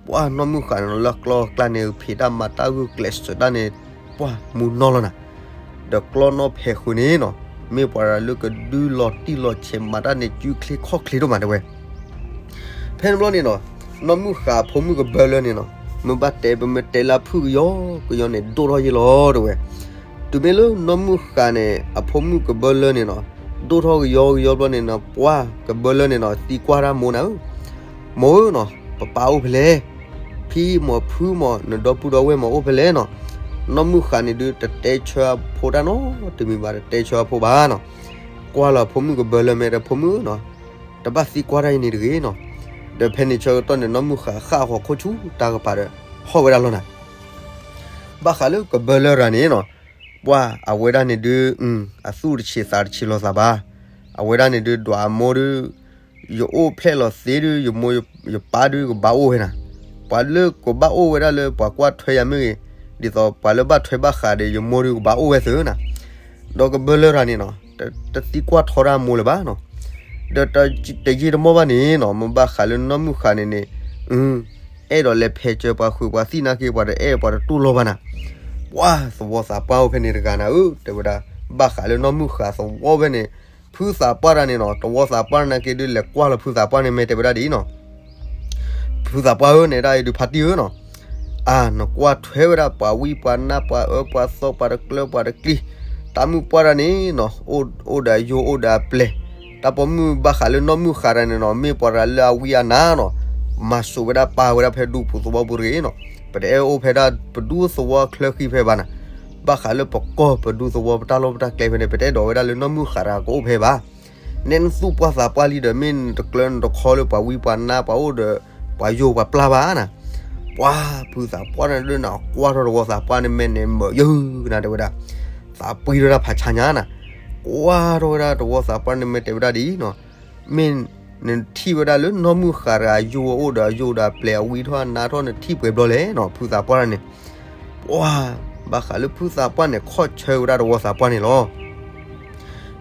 ပှၤနီၢ်မုၢ်ဃာ်န့ၣ်နီၤ လၢကျီကျါန့ၣ် ဖံးတၢ်မၤတၢ်ဂုာ်ကျဲးစၢးတၢ်န့ၣ် ပှၤမူနီၢ်လီၤနၤ. ဒီးကျီနီၢ်ဖဲးဃုာ်န့ၣ်နီၤ မ့ၢ်ပှၤတဂၤလၢကဒုးလီၤတံၢ်လီၤဆဲးမၤတၢ်န့ၣ် စုချ့ခီၣ်ချ့ဒိၣ်မးတဲဝဲ ဖဲန့ၣ်ဘျီန့ၣ်နီၤ နီၢ်မုၢ်ဃာ်အဖိမုၣ်ကဘၢလၢန့ၣ်နီၤ မ့ၢ်ဘၣ်တဲပမ့ၢ်တဲလၢဖုၣ်ကယီကယီန့ၣ် ဒိၣ်ထီၣ်ယဲၢ်လီၤတဲဝဲ. တုၤမ့ၢ်လၢနီၢ်မုၢ်ဃာ်န့ၣ် အဖိမုၣ်ကဘၢလၢန့ၣ်နီၤ ဒိၣ်ထီၣ်ကယီကယီဘျီန့ၣ်နီၤ ပှၤကဘၢလၢန့ၣ်နီၤ သံကွၢ်တၢ်မိၢ်နၤဧၢ, မိၢ်ဧၢနီၤ ပပၢ်အိၣ်ဖဲလဲၣ်, ဖံမ့ၢ်ဖုမ့ၢ် နဒီပုၢ်ဒီဝဲၢ်မ့ၢ်အိၣ်ဖဲလဲၣ်နီၤ. နီၢ်မုၢ်ဃာ်န့ၣ်ဒုး တတဲဆၢအဖိတၢ်နီတမံၤဘၣ် တတဲဆၢအဖိဘၣ်နီၤ. ကွၢ်လီၤအဖိမုၣ်ကဘၢလၢ မ့ၢ်တဲဖိမုၣ်ဧၢနီၤ တဘၣ်သံကွၢ်တၢ်အံၤန့ၣ်တဂ့ၤနီၤ. ဒီးဖဲန့ၣ်ဆၢကတီၢ်န့ၣ် နီၢ်မုၢ်ဃာ်ဃၣ်ဃီၤခိၣ်ဆူတၢ်ကပၤဒီး ဟီၣ်ဝဲဒၣ်လီၤနၤ. ဘၣ်ဃးလၢကဘၢလၢရၤန့ၣ်နီၤ ပှၤအဝဲဒၣ်န့ၣ်ဒုး အသူၣ်တဆံးသးတဆံးလိာ်သးဘၣ်. အဝဲဒၣ်န့ၣ်ဒုး ဒွးအမိၢ်ဒုး ယအိၣ်ဖျဲၣ်လီၤသ့ဒုး ယမိၢ်ယပၢ်ဒုးကဘၣ်အိၣ်ဝဲနၤ, ပှၤလၢကဘၣ်အိၣ်ဝဲဒၣ်လၢပှၤကွၢ်ထွဲယၤမ့ၢ်ဂ့ၤ, ဒ်သိးပှၤလၢဘၣ်ထွဲဘၣ်ဃးဒီး ယမိၢ်ဒုးကဘၣ်အိၣ်ဝဲသ့နၤ, ဒီးကဘၢလၢရၤန့ၣ်နီၤ, တသံကွၢ်ထီတၢ်မိၢ်လၢၤဘၣ်နီၤ, ဒီးတယံာ်တမီၢ်ဘၣ်န့ၣ်နီၤ မ့ၢ်ဘၣ်ဃးလၢနီၢ်မုၣ်ဃၤန့ၣ်န့ၣ်, အဲၣ်ဒိးလဲၤဖဲးစၢၤပှၤဃုာ်ပှၤသံၣ်နာ်က့ ပှၤတအဲၣ်ပှၤတတူၢ်လိာ်ဘၣ်နၤ, ပှၤသဝီသးပှၢ်အိၣ်ဖဲန့ၣ်တဂၤနၤဧၢ တဲဝဲဒၣ်, ဘၣ်ဃးလၢနီၢ်မုၣ်ဃၤသဝီဖဲန့ၣ်, ဖုသးပှၢ်တဂၤန့ၣ်နီၤ သဝီသးပှၢ်နာ်က့ဒုးလဲၤကွၢ်လီၤဖုသးပှၢ်န့ၣ် မ့ၢ်တဲဝဲဒၣ်ဒ်အံၤနီၤ ဖုသးပှၢ်ဧၢ နဲဒၣ်အံၤဒုးဖါတံၢ်ဧၢနီၤ, အါ နကွၢ်ထွဲဝဲဒၣ်ပှၤဝံပှၤနါ ပှၤအၢပှၤသီ ပှၤတကျၢၤပှၤတကျံၤ, တၢ်မုၣ်ပှၢ်တဂၤန့ၣ်နီၤ အိၣ်ဒီးအယိၢ်အိၣ်ဒီးအပျဲၢ်, တၢ်ပိာ်မုၣ်ဘၣ်ဃးလၢနီၢ်မုၣ်ဃၤတဂၤန့ၣ်နီၤ မ့ၢ်ပှၤတဂၤလၢအဝံအနါနီၤ, မၤစိာ်ဝဲဒၣ်ပာ်ဝဲဒၣ်ဖဲဒူပူၤသဝီပူၤတဂ့ၤနီၤ, ပတအဲၣ်အိၣ်ဖဲဒၣ်ပဒူသဝီချၢဃံဖဲဘၣ်နၤ, ဘၣ်ဃးလၢပကီၢ်ပဒူသဝီပတၢ်လီၢ်ပတၢ်ကျဲဖဲန့ၣ် ပတအဲၣ်ဒိးဝဲဒၣ်လၢနီၢ်မုၣ်ဃၤတဂၤကအိၣ်ဖဲဘၣ်. နဲနသူၣ်ပှၢ်သးပှၢ်လံဒီး မ့ၢ်နတကျၢၤနတခီလၢပှၤဝံပှၤနါ ပှၤအိၣ်ဒီး ပှၤယိာ်ပှၤပျၢ်ဘၣ်နၤ, ပှၤဖုသးပှၢ်န့ၣ်ဒုးနၤ ကွၢ်ထီၣ်သဝီသးပှၢ်န့ၣ်မ့ၢ်န့ၣ်မၢယုၢ်နၤတဲဝဲဒၣ်, သးပှံထီၣ်တၢ်ဖးဆါညါနၤ, ကွၢ်ထီၣ်ဝဲဒၣ်သဝီသးပှၢ်န့ၣ်မ့ၢ်တဲဝဲဒၣ်ဒ်အံၤနီၤ, မ့ၢ်နထံၣ်ဝဲဒၣ်လၢနီၢ်မုၣ်ဃၤတဂၤ ယိာ်အိၣ်ဒီးအယိာ်ဒီးအပျဲၢ် အဝံထီၣ်အနါထီၣ် နထံၣ်ပှဲၤဘျီလဲၣ်နီၤ ဖုသးပှၢ်န့ၣ်, ပှၤဘၣ်ဃးလၢဖုသးပှၢ်န့ၣ် ခီၣ်ဆၢဝဲဒၣ်သဝီသးပှၢ်န့ၣ်လီၤ.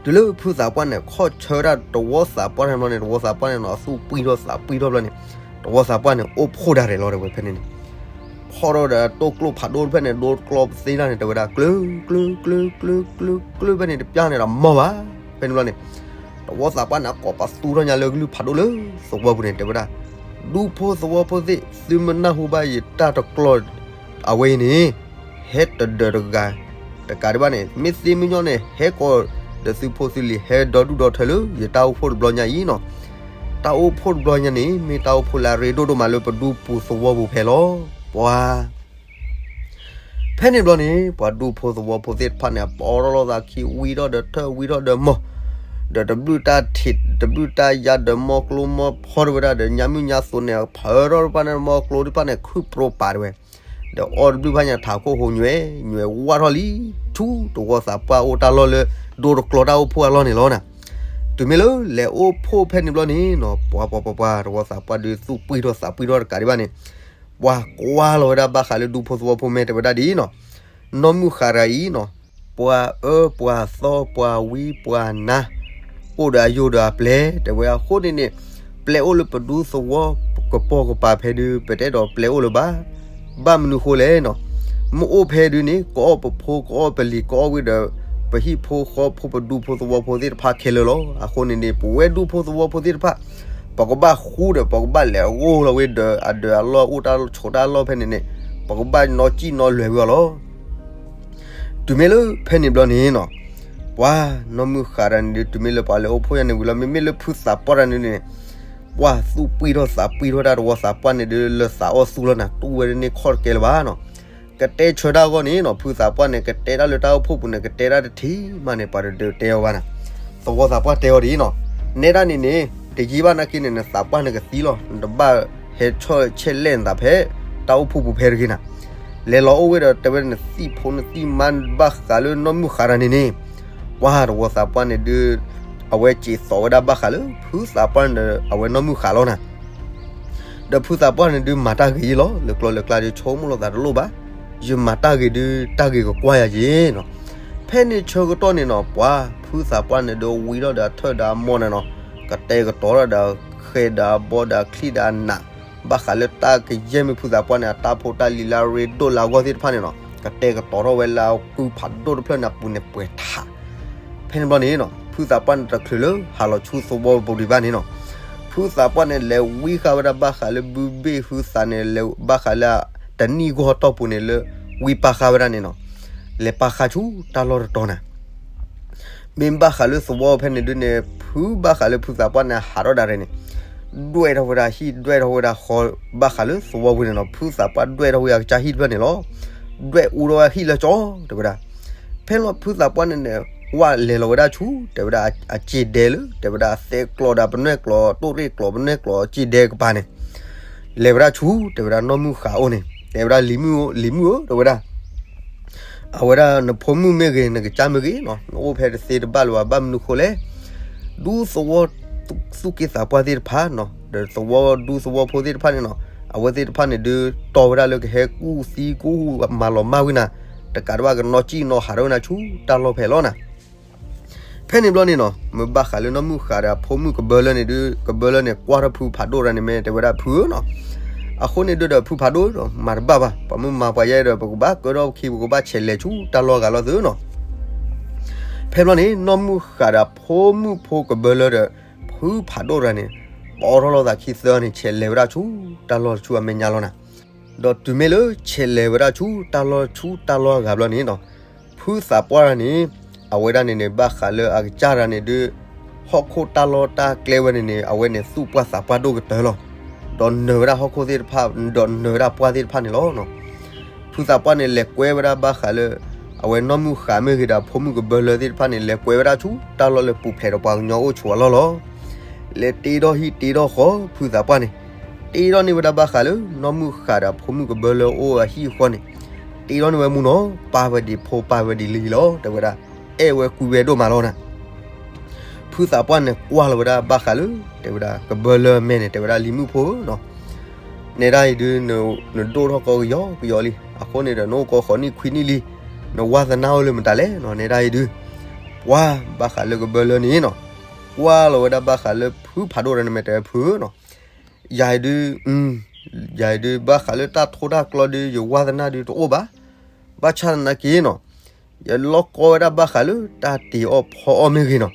တုၤလၢဖုသးပှၢ်န့ၣ် ခီၣ်ဆၢဝဲဒၣ်သဝီသးပှၢ်န့ၣ်ဘျီန့ၣ် သဝီသးပှၢ်န့ၣ်နီၤ အသူၣ်ပှံထီၣ်သးပှံထီၣ်ဘျီန့ၣ်, သဝီသးပှၢ်န့ၣ် အိၣ်ဖှိၣ်ဒၣ်ရဲၣ်လီၤတဲဝဲဖဲန့ၣ်န့ၣ်, ဖီၣ်ထီၣ်ဒီးတိၢ်ကျိဖးဒိၣ်တဖျၢၣ်န့ၣ် ဒိတကျီပသ့ဒၣ်န့ၣ် တဲဝဲဒၣ် ကျၢၤ ကျၢၤ ကျၢၤ ကျၢၤ ကျၢၤ ဖဲန့ၣ်တပျၢ်န့ၣ်ဒီးမီၢ်ဘၣ်. ဖဲန့ၣ်ဘျီန့ၣ် သဝီသးပှၢ်န့ၣ် အကိးပသူထီၣ်ညါလၢကလုၢ်ဖးဒိၣ်လၢသဝီပူၤန့ၣ် တဲဝဲဒၣ်, ဒူဖိသဝီဖိသ့ၣ် သုမ့ၢ်နၢ်ဟူဘၣ်ယတၢ်တကျီ အဝဲအံၤန့ၣ် ဟဲတဒၢးတဂၤ တကးဒံးဘၣ်န့ၣ် မ့ၢ်သ့မ့ၢ်ညီန့ၣ် ဟဲကိးဒီးသုဖိသုလံၤ ဟဲဒီဒူၣ်ဒီထၢလၢယတၢ်အိၣ်ဖှိၣ်တဘျီညါအံၤနီၤ. တၢ်အိၣ်ဖှိၣ်တဘျီညါန့ၣ် မ့ၢ်တၢ်အိၣ်ဖှိၣ်လၢအရ့ဒိၣ်ဒိၣ်မးလၢပဒူပူၤသဝီပူၤဖဲလီၤ. ပှၤ ဖဲန့ၣ်ဘျီန့ၣ် ပှၤဒူဖိသဝီဖိသ့ၣ်တဖၣ်န့ၣ် အပီထီၣ်လိာ်သးခံ ဝံထီၣ်ဒီးထၢၣ် ဝံထီၣ်ဒီးမီၢ်, ဒီးတဘျုးတၢ်ထံး တဘျုးတၢ်ယါဒီးမီၢ်ကျိမီၢ်ဖီတဝဲဒၣ်ဒီး ညၣ်မုၣ်ညါသိးန့ၣ် ဖၢထီၣ်တဖၣ်န့ၣ် မီၢ်ကျိတဖၣ်န့ၣ် ခုၣ်ပြိပာ်တဝဲ, ဒီးအီၣ်တဘျုးဖၣ်ညါထးခိၣ်ဟိညွဲ ညွဲဝါထီၣ်လံ ဆူတဝီသးပှၢ်အိၣ်တၢ်လီၢ်လၢ ဒိတကျီတၢ်အိၣ်ဖှိၣ်အလီၢ်န့ၣ်လီၤ. တုၤမ့ၢ်လၢလဲၤအိၣ်ဖှိၣ်ဖဲန့ၣ်ဘျီန့ၣ်နီၤ ပှၤပှၤပှၤပှၤ တဝီသးပှၢ်ဒုးသူၣ်ပှံၢ်ထီၣ်သးပှံၢ်ထီၣ်တကးဒံးဘၣ်န့ၣ် ပှၤကွၢ်လီၤဝဲဒၣ်ဘၣ်ဃးလၢဒူဖိသဝီဖိမ့ၢ်တဲဝဲဒၣ်ဒ်အံၤနီၤ, နီၢ်မုၣ်ဃၤရၤအံၤနီၤ, ပှၤအၢပှၤသီပှၤဝံပှၤနါ အိၣ်ဒီးအယိာ်ဒီးအပျဲၢ် တဲဝဲအဃိန့ၣ်န့ၣ် ပျဲအိၣ်လၢပဒူသဝီ ကပိာ်ကပၤဖဲဒုး ပတအဲၣ်ဒိးပျဲအိၣ်လၢၤဘၣ်. ဘၣ်မနုၤဃိလဲၣ်နီၤ, မ့ၢ်အိၣ်ဖဲဒုးန့ၣ် ကအီၣ်ပဖိကအီၣ်ပလံၤကအီၣ်ဝံၤဒီး ပဟံၣ်ဖိဃီဖိပဒူဖိသဝီဖိသ့ၣ်တဖၣ်ခဲလၢာ်လီၤ. အဃိန့ၣ်န့ၣ် ပဝဲဒူဖိသဝီဖိသ့ၣ်တဖၣ် ပကဘၣ်ဃူဒီး ပကဘၣ်လဲၤဂိၢ်လီၤဝဲဒီးအဒၢးအလီၢ်အိၣ်တၢ်ဆိးတၢ်လီၢ်ဖဲန့ၣ်န့ၣ် ပကဘၣ်နီၣ်စံၣ်နီၣ်လွဲၤဝံၤအီၤလီၤ. တုၤမ့ၢ်လၢဖဲန့ၣ်ဘျီန့ၣ်နီၤ, ပှၤနီၢ်မုၣ်ဃၤတၢ်န့ၣ်ဒုး တုၤမ့ၢ်လၢပှၤလဲၤအိၣ်ဖှိၣ်ယါန့ၣ်ဝံၤလီၤ မ့မ့ၢ်လၢဖုသးပှၢ်တၢ်န့ၣ်န့ၣ် ပှၤသူၣ်ပှံၢ်ထီၣ်သးပှံၢ်ထီၣ်တၢ်တဝီသးပှၢ်န့ၣ်ဒုး လၢသးအီၣ်သူၣ်လီၤနၤ တူၢ်ဝဲဒၣ်န့ၢ်ခီၣ်တကဲလၢၤဘၣ်နီၤ. ကတဲဆၢတၢ်အဂီၢ်န့ၣ်နီၤ ဖုသးပှၢ်န့ၣ် ကတဲတၢ်လၢတၢ်အိၣ်ဖှိၣ်ပူၤန့ၣ် ကတဲတၢ်တထံၣ်မးန့ၣ် ပှၤတဒုးတဲအီၤဘၣ်နၤ. သဝီသးပှၢ်တဲအီၤဒ်အံၤနီၤ, နဲဒၣ်န့ၣ်န့ၣ် တယံာ်ဘၣ်နာ်က့န့ၣ် နသးပှၢ်န့ၣ်ကသံလီၤ နတဘၣ်ဟဲဆီၣ်ဆဲးလဲၣ်နသးဖဲ တၢ်အိၣ်ဖှိၣ်ပူၤဖဲတဂ့ၤနၤ. လဲၤလီၤအိၣ်ဝဲဒီးတဲဝဲ နသံၣ်ဖိနသံၣ်မါဘၣ်ဃးလၢနီၢ်မုၣ်ဃၤတၢ်န့ၣ်န့ၣ်, ပှၤတဝီသးပှၢ်န့ၣ်ဒုး အဝဲစံးသီၣ်ဝဲဒၣ်ဘၣ်ဃးလၢ ဖုသးပှၢ်န့ၣ်ဒီး အဝဲနီၢ်မုၣ်ဃၤလီၤနၤ. ဒီးဖုသးပှၢ်န့ၣ်ဒုးမၤတၢ်ဂ့ၤယ့လီၤ လၢကျီလၢကျါဒုးဆိကမိၣ်လိာ်သးတလိၣ်ဘၣ်, ယမၤတၢ်ဂ့ၤဒုး တၢ်ဂ့ၤကကွၢ်ယၤယ့နီၤ. ဖဲန့ၣ်ဆၢကတီၢ်န့ၣ်နီၤ ပှၤဖုသးပှၢ်န့ၣ်ဒုး ဝံထီၣ်ဒီးအထၢၣ်ဒီးအမီၢ်န့ၣ်နီၤ, ကတဲာ်ကတီၤထီၣ်ဒီးဃဲဒီးအဘီဒီးအချံၣ်ဒီးအနး, ဘၣ်ဃးလၢတၢ်ကယဲၢ်မ့ၢ်ဖုသးပှၢ်န့ၣ် အတၢ်ဖိတၢ်လံၤလၢအရ့ဒိၣ်လၢအဂီၢ်သ့ၣ်တဖၣ်န့ၣ်နီၤ ကတဲာ်ကတီၤထီၣ်ဝဲလၢအကုဖးဒိၣ်တဖျၢၣ်န့ၣ် အပူၤန့ၣ်ပှဲၤထး ဖဲန့ၣ်ဘျီန့ၣ်နီၤ ဖုသးပှၢ်န့ၣ်တချုးလၢဟးလီၤဆူသဝီပူၤဒံးဘၣ်န့ၣ်နီၤ, ဖုသးပှၢ်န့ၣ်လဲၤဝံဃာ်ဝဲဒၣ်ဘၣ်ဃးလၢဘုဘ့ၣ်ဟုသးန့ၣ် လဲၤဘၣ်ဃးလၢတနံၣ်ဂီၢ်တီၢ်ပူၤန့ၣ်လၢ ဝံပာ်ဃာ်ဝဲဒၣ်န့ၣ်နီၤ, လဲၤပာ်ဃာ်ဆူတၢ်လီၢ်တတီၤနၤ မ့ၢ်ဘၣ်ဃးလၢသဝီဖဲန့ၣ်ဒုးန့ၣ် ဖုဘၣ်ဃးလၢဖုသးပှၢ်န့ၣ် ဟးထီၣ်ဒၣ်ရဲၣ်န့ၣ် ဒွဲၣ်ထီၣ်ဝဲဒၣ်ဟံၣ် ဒွဲၣ်ထီၣ်ဝဲဒၣ်ဃီ ဘၣ်ဃးလၢသဝီပူၤန့ၣ်နီၤ ဖုသးပှၢ်ဒွဲၣ်ထီၣ်ဝဲအကစၢ်ဟံၣ်တဖျၢၣ်န့ၣ်လီၤ. ဒွဲၣ်အူထီၣ်ဝဲဟံၣ်လၢကၠီ တဲဝဲဒၣ်. ဖဲလီၤဖုသးပှၢ်န့ၣ်န့ၣ် ဝဲလဲၤလီၤဝဲဒၣ်ဆူ တဲဝဲဒၣ်အစ့ဒဲလၢ တဲဝဲဒၣ်အသဲကျီဒီးပနွဲၣ်ကျီ တိၣ်ရ့ၣ်ကျီ ပနွဲၣ်ကျီ စ့ဒဲကပၤန့ၣ် လဲၤဝဲဒၣ်ဆူ တဲဝဲဒၣ်နီၢ်မုၢ်ဃာ်အိၣ်န့ၣ် တဲဝဲဒၣ် လံၤမုၣ်ဧၢ တဲဝဲဒၣ် အဝဲဒၣ်နဖိမုၣ်မ့ၢ်ဂ့ၤ နကစၢ်မ့ၢ်ဂ့ၤနီၤ နအိၣ်ဖဲတသ့တဘၣ်လၢၤဘၣ် ဘၣ်မနုၤဃိလဲၣ်. ဒူသဝီသူၣ်က့သးပှၢ်သ့ၣ်တဖၣ်နီၤ, ဒီးသဝီဒူသဝီဖိသ့ၣ်တဖၣ်န့ၣ်နီၤ, အဝဲသ့ၣ်တဖၣ်န့ၣ်ဒုး တီၢ်ဝဲဒၣ်လၢကဟဲကူၣ်သံကူၣ်မၤလီၤမၢ်ဝဲနၤ, တကးဒံးဘၣ်ကနီၣ်ကံၣ်နီၣ်ဟးထီၣ်ဝဲနၤဆူတၢ်လီၢ်ဖဲလီၤနၤ. ဖဲန့ၣ်ဘျီန့ၣ်နီၤ, မ့ၢ်ဘၣ်ဃးလၢနီၢ်မုၢ်ဃာ်ဒီးအဖိမုၣ်ကဘၢလၢန့ၣ်ဒုး ကဘၢလၢန့ၣ်ကွၢ်ထီၣ်ဖုဖးဒိၣ်တဂၤန့ၣ် မ့ၢ်တဲဝဲဒၣ်ဖုဧၢနီၤ, အဃိန့ၣ်ဒုးဒီးဖုဖးဒိၣ်ဒီး မၤတဘၣ်ဘၣ်, ပှၤမ့ၢ်မၤပှၤယဲဒီး ပကဘၣ်ကၢထီၣ်ပခံ ပကဘၣ်ဆဲးလဲၤဆူတၢ်လီၢ်ဂၤလီၤသုနီၤ. ဖဲဘျီန့ၣ် နီၢ်မုၢ်ဃာ်ဒီးအဖိမုၣ်ဖိကဘၢလၢဒီး ဖုဖးဒိၣ်တဂၤန့ၣ် ပိာ်ထီၣ်လိာ်သးခံသၢန့ၣ် ဆဲးလဲၤဝဲဒၣ်ဆူတၢ်လီၢ်ဆူအမဲာ်ညါလီၤနၤ. ဒီးတုၤမ့ၢ်လၢဆဲးလဲၤဝဲဒၣ်ဆူတၢ်လီၢ်ဆူတၢ်လီၢ်အဂၤဘျီန့ၣ်နီၤ, ဖုသးပှၢ်တဂၤန့ၣ် အဝဲဒၣ်န့ၣ်န့ၣ် ဘၣ်ဃးလၢအကစၢ်တဂၤန့ၣ်ဒုး ဟီၣ်ခိၣ်တၢ်လီၢ်တၢ်ကျဲဝဲန့ၣ်န့ၣ် အဝဲန့ၣ်သူၣ်ပှၢ်သးပှၢ်ဒိၣ်ကတၢၢ်လီၤ. ဒီးနၢၤဝဲဒၣ်ဟီၣ်ခိၣ်သ့ၣ်တဖၣ် ဒီးနၢၤဝဲဒၣ်ပှၢ်သ့ၣ်တဖၣ်န့ၣ်လီၤ. ဖုသးပှၢ်န့ၣ် လဲၤကွဲဝဲဒၣ်ဘၣ်ဃးလၢ အဝဲနီၢ်မုၢ်ဃာ်မ့ၢ်ဂ့ၤဒီး အဖိမုၣ်ကဘၢလၢသ့ၣ်တဖၣ်န့ၣ် လဲၤကွဲဝဲဒၣ်ဆူတၢ်လီၢ်လၢပူၤဖျဲးဒီးပှၤကညီအိၣ်ဆိးအလီၢ်လီၤ. လဲၤတ့ထီၣ်ဟံၣ်တ့ထီၣ်ဃီ ဖုသးပှၢ်န့ၣ် တ့ထီၣ်န့ၢ်ဝဲဒၣ်ဘၣ်ဃးလၢ နီၢ်မုၢ်ဃာ်ဒီးအဖိမုၣ်ကဘၢလၢအိၣ်အဟံၣ်အဃီန့ၣ် တ့ထီၣ်န့ၢ်ဝဲမူနီၤ, ပာ်ဝဲဒ်ဖိပာ်ဝဲဒ်လံၤလီၤ တဲဝဲဒၣ်, အဲၣ်ဝဲကွံဝဲဒိၣ်မးလီၤနၤ. ဖုသးပှၢ်န့ၣ်ကွၢ်လီၤဝဲဒၣ်ဘၣ်ဃးလၢ တဲဝဲဒၣ် ကဘၢလၢအမဲာ်န့ၣ် တဲဝဲဒၣ် လံၤမုၣ်ဖိဧၢနီၤ, နဲဒၣ်အံၤဒုး နဒိၣ်ထီၣ်ကီကယီကယီလံ, အဃိန့ၣ်ဒီး နအိၣ်ကီဃိးနံၣ်ခွံနံၣ်လံ, နဝါသနာအိၣ်လၢမတၤလဲၣ်နီၤ, နဲဒၣ်အံၤဒုး ပှၤဘၣ်ဃးလၢကဘၢလၢန့ၣ်နီၤ, ကွၢ်လီၤဝဲဒၣ်ဘၣ်ဃးလၢဖုဖးဒိၣ်ဒီးန့ၣ် မ့ၢ်တဲဖုဧၢနီၤ, ယၤအံၤဒုး ယၤအံၤဒုး ဘၣ်ဃးလၢတၢ်ထိတၢ်ကျီဒုး ယဝါသနာဒုးတအိၣ်ဘၣ်. ဘၣ်ဆၣ်သနာ်က့နီၤ, ယလီၢ်ကီဝဲဒၣ်ဘၣ်ဃးလၢတၢ်တ့ၤအီၣ်ဖီအီၣ်မ့ၢ်ဂ့ၤနီၤ,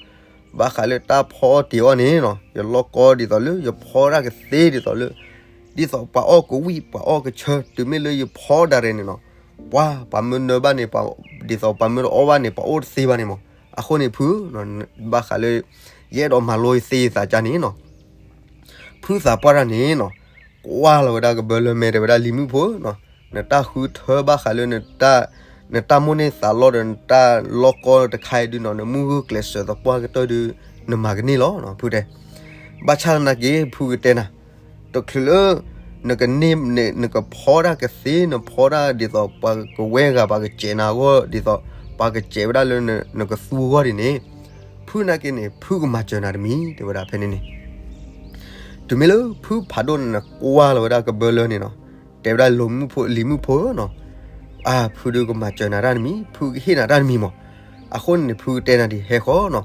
ဘၣ်ဃးလၢတၢ်ဖီအီၣ်တ့ၤအီၣ်န့ၣ်နီၤ, ယလီၢ်ကီဒ်သိးလၢယဖီတၢ်ကသ့ဒ်သိးလၢ ဒ်သိးပှၤအီၣ်ကဝံၣ် ပှၤအီၣ်ကဆၢ တုၤမ့ၢ်လၢယဖီဒၣ်ရဲၣ်န့ၣ်နီၤ, ပှၤ ပှၤမ့ၢ်နၢဘၣ်န့ၣ် ဒ်သိးပှၤမ့ၢ်တအီၣ်ဘၣ်န့ၣ် ပှၤအိၣ်တသ့ဘၣ်န့ၣ်မး. အဃိန့ၣ်ဖု ဘၣ်ဃးလၢ ယအဲၣ်ဒိးမၤလိယသ့ယသးကါန့ၣ်နီၤ, ဖုသးပှၢ်တၢ်န့ၣ်နီၤ, ကွၢ်လီၤဝဲဒၣ်ကဘၢလၢမဲာ် တဲဝဲဒၣ် လံၤမုၣ်ဖိနီၤ, နတၢ်ဃုထၢဘၣ်ဃးလၢ နတၢ်မိၣ်န့ၢ်သးလီဒီး နတၢ်လီၢ်ကီတခါအံၤဒုးနီၤ, နမုၢ်ဂၢၢ်ကျဲးစၢးသပှၢ်ကတၢၢ်ဒုး နမၤကန့ၢ်လီၤနီၤ ဖုတဲ. ဘၣ်ဆၣ်သနာ်က့ ဖုကတဲနၤ, တချုးလၢ နကန့ၢ် နကဖီတၢ်ကသ့ နဖီတၢ်ဒ်သိး ပှၤကဝဲဂၤ ပှၤကစဲးနၤအဂီၢ် ဒ်သိး ပှၤကစဲးဝဲဒၣ်လၢနကသူအဂီၢ်ဒ်န့ၣ်, ဖုနာ်က့န့ၣ် ဖုကမၤစၢၤနၤတမံၤ တဲဝဲဒၣ်ဖဲန့ၣ်န့ၣ်. တုၤမ့ၢ်လၢဖုဖးဒိၣ်န့ၣ် နကွၢ်လီၤဝဲဒၣ်ကဘၢလၢန့ၣ်နီၤ, တဲဝဲဒၣ် လံၤမုၣ်ဖိနီၤ, အါ ဖုဒုးကမၤစၢၤနၤတၢ်တမံၤ ဖုကဟ့ၣ်နၤတၢ်တမံၤမး. အဃိန့ၣ်န့ၣ် ဖုကတဲနၤဒ်ဟဲဃီနီၤ.